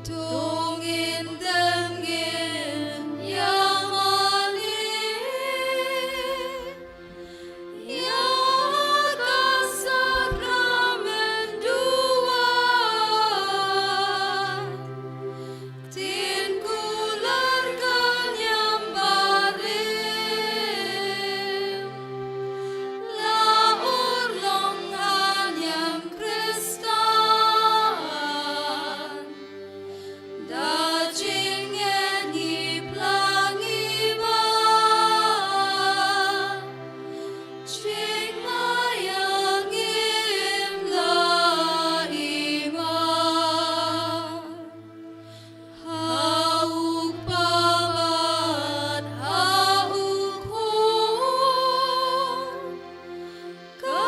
To ngin dem ngin ïa mane ïa ka sakramen duwai. Ktien kular ka niam barim, la urlong ha niam Khristan. Da jingngeit ngi pla ngi ba, jingmaïa ngim lah i ma. Ha u Kpa bad ha u Khun, ka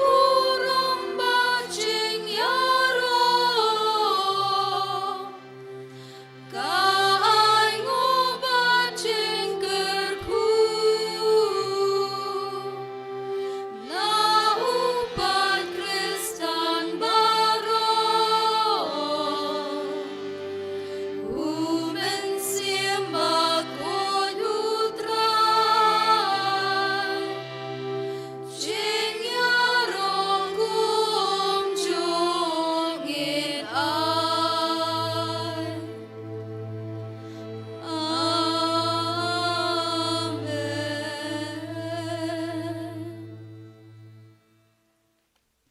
burom bad jingïaroh, ka ainguh bad jingkyrkhu, na u paid Khristan baroh, u Mynsiem Bakhuid u Trai, jingïaroh kumjuh ngin ai. Amen.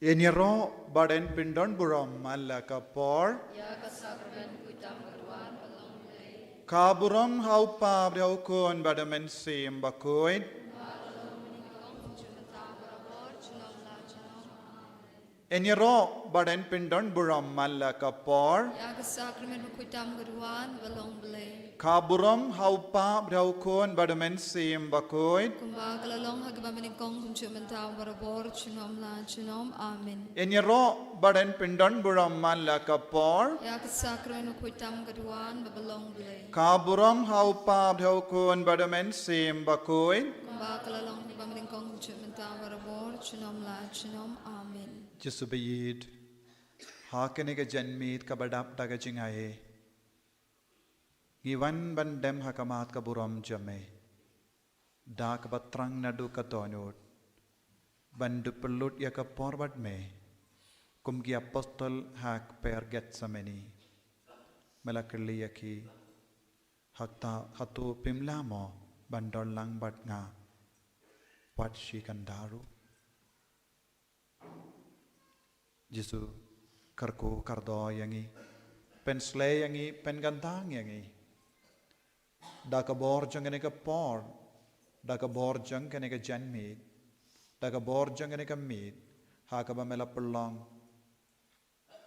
Yn ïaroh bad yn pyndon burom man la ka por. Ïa ka sakramen khuid tam ka duwan ba long Blei. Ka burom ha u Kpa bad ha u Khun bad ha u Mynsiem Bakhuid. Ba ka long mynnyngkong, kumjuh mynta, barabor, junom la junom. Amen. Yn ïaroh bad yn pyndon burom man la ka por. Ïa ka sakramen ba khuid tam ka duwan ba long Blei. Ka burom ha u Kpa bad ha u Khun bad ha u Mynsiem Bakhuid. Kumba ka la long ha kaba mynnyngkong, kumjuh mynta, barabor, junom la junom. Amen. Yn ïaroh bad yn pyndon burom man la ka por. Ïa ka sakramen ba khuid tam ka duwan ba long Blei. Ka burom ha u Kpa bad ha u Khun bad ha u Mynsiem Bakhuid. Kumba ka la long ha kaba mynnyngkong, kumjuh mynta, barabor, junom la junom. Amen. Jisu ba ïeit, ha kane ka janmiet kaba dap da ka jingai, ngi wan ban dem ha khmat ka burom jong me, da kaba thrang naduh ka dohnud, ban dup pynlut ïa ka por bad me, kum ki apostol ha kper Gethsemane. Me la kylli ïa ki, hato, hato phim lah mo ban don lang bad nga wat shi kynda ruh? Jisu, kyrkhu kyrdoh ïa ngi, pynsleh ïa ngi, pynkyntang ïa ngi. Da ka bor jong kane ka por, da ka bor jong kane ka janmiet, da ka bor jong kane ka miet, ha kaba me la pynlong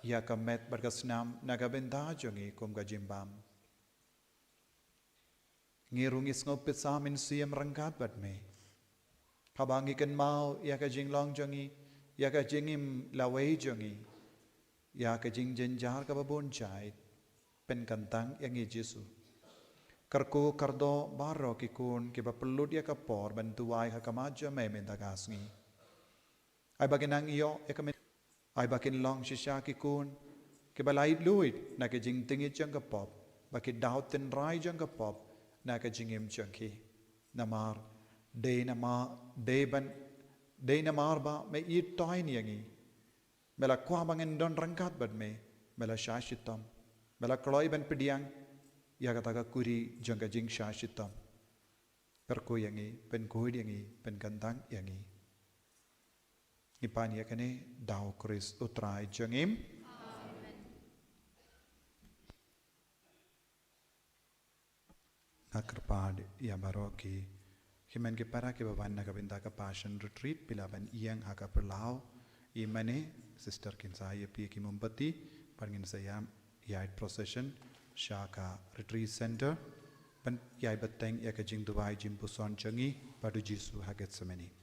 ïa ka met bad ka snam na ka bynta jong ngi kum ka jingbam. Ngi ruh ngi sngewbha ban sngewsih ryngkat bad me, haba ngi kynmaw ïa ka jinglong jong ngi, ïa ka jingim lawei jong ngi, ïa ka jingjynjar kaba bun jait. Pynkyntang ïa ngi Jisu. Kyrkhu kyrdoh baroh ki khun kiba pynlut ïa ka por ban duwai ha khmat jong me mynta ka sngi. Ai ba kin nang ïoh ïa ka myn-, ai ba kin long shisha ki khun kiba laitluid na ka jingtngit jong ka pop, ba ki daw tynrai jong ka pop na ka jingim jong ki. Namar, dei namar, dei ban, dei namar ba me ithuh ïa ngi. Me la kwah ba ngin don ryngkat bad me, me la shah shitom. Ba la kloi ban pdiang ïa kata ka kuri jong ka jingshah shitom. Kyrkhu ïa ngi, pynguid ïa ngi, pynkyndang ïa ngi. Ngi pan ïa kane da u Khrist u Trai jong ngi. Nga kyrpad ïa baroh ki hynmen ki para kiba wan na ka bynta ka Passion Retreat, phi lah ban ïeng ha ka phyllaw. Ïa mane, sister kin sa ïa plie ki mombati, bad ngin sa ïa ïaid procession sha ka Retreat Center ban ïai bteng ïa ka jingduwai jingpuson jong ngi bad u Jisu ha Gethsemane.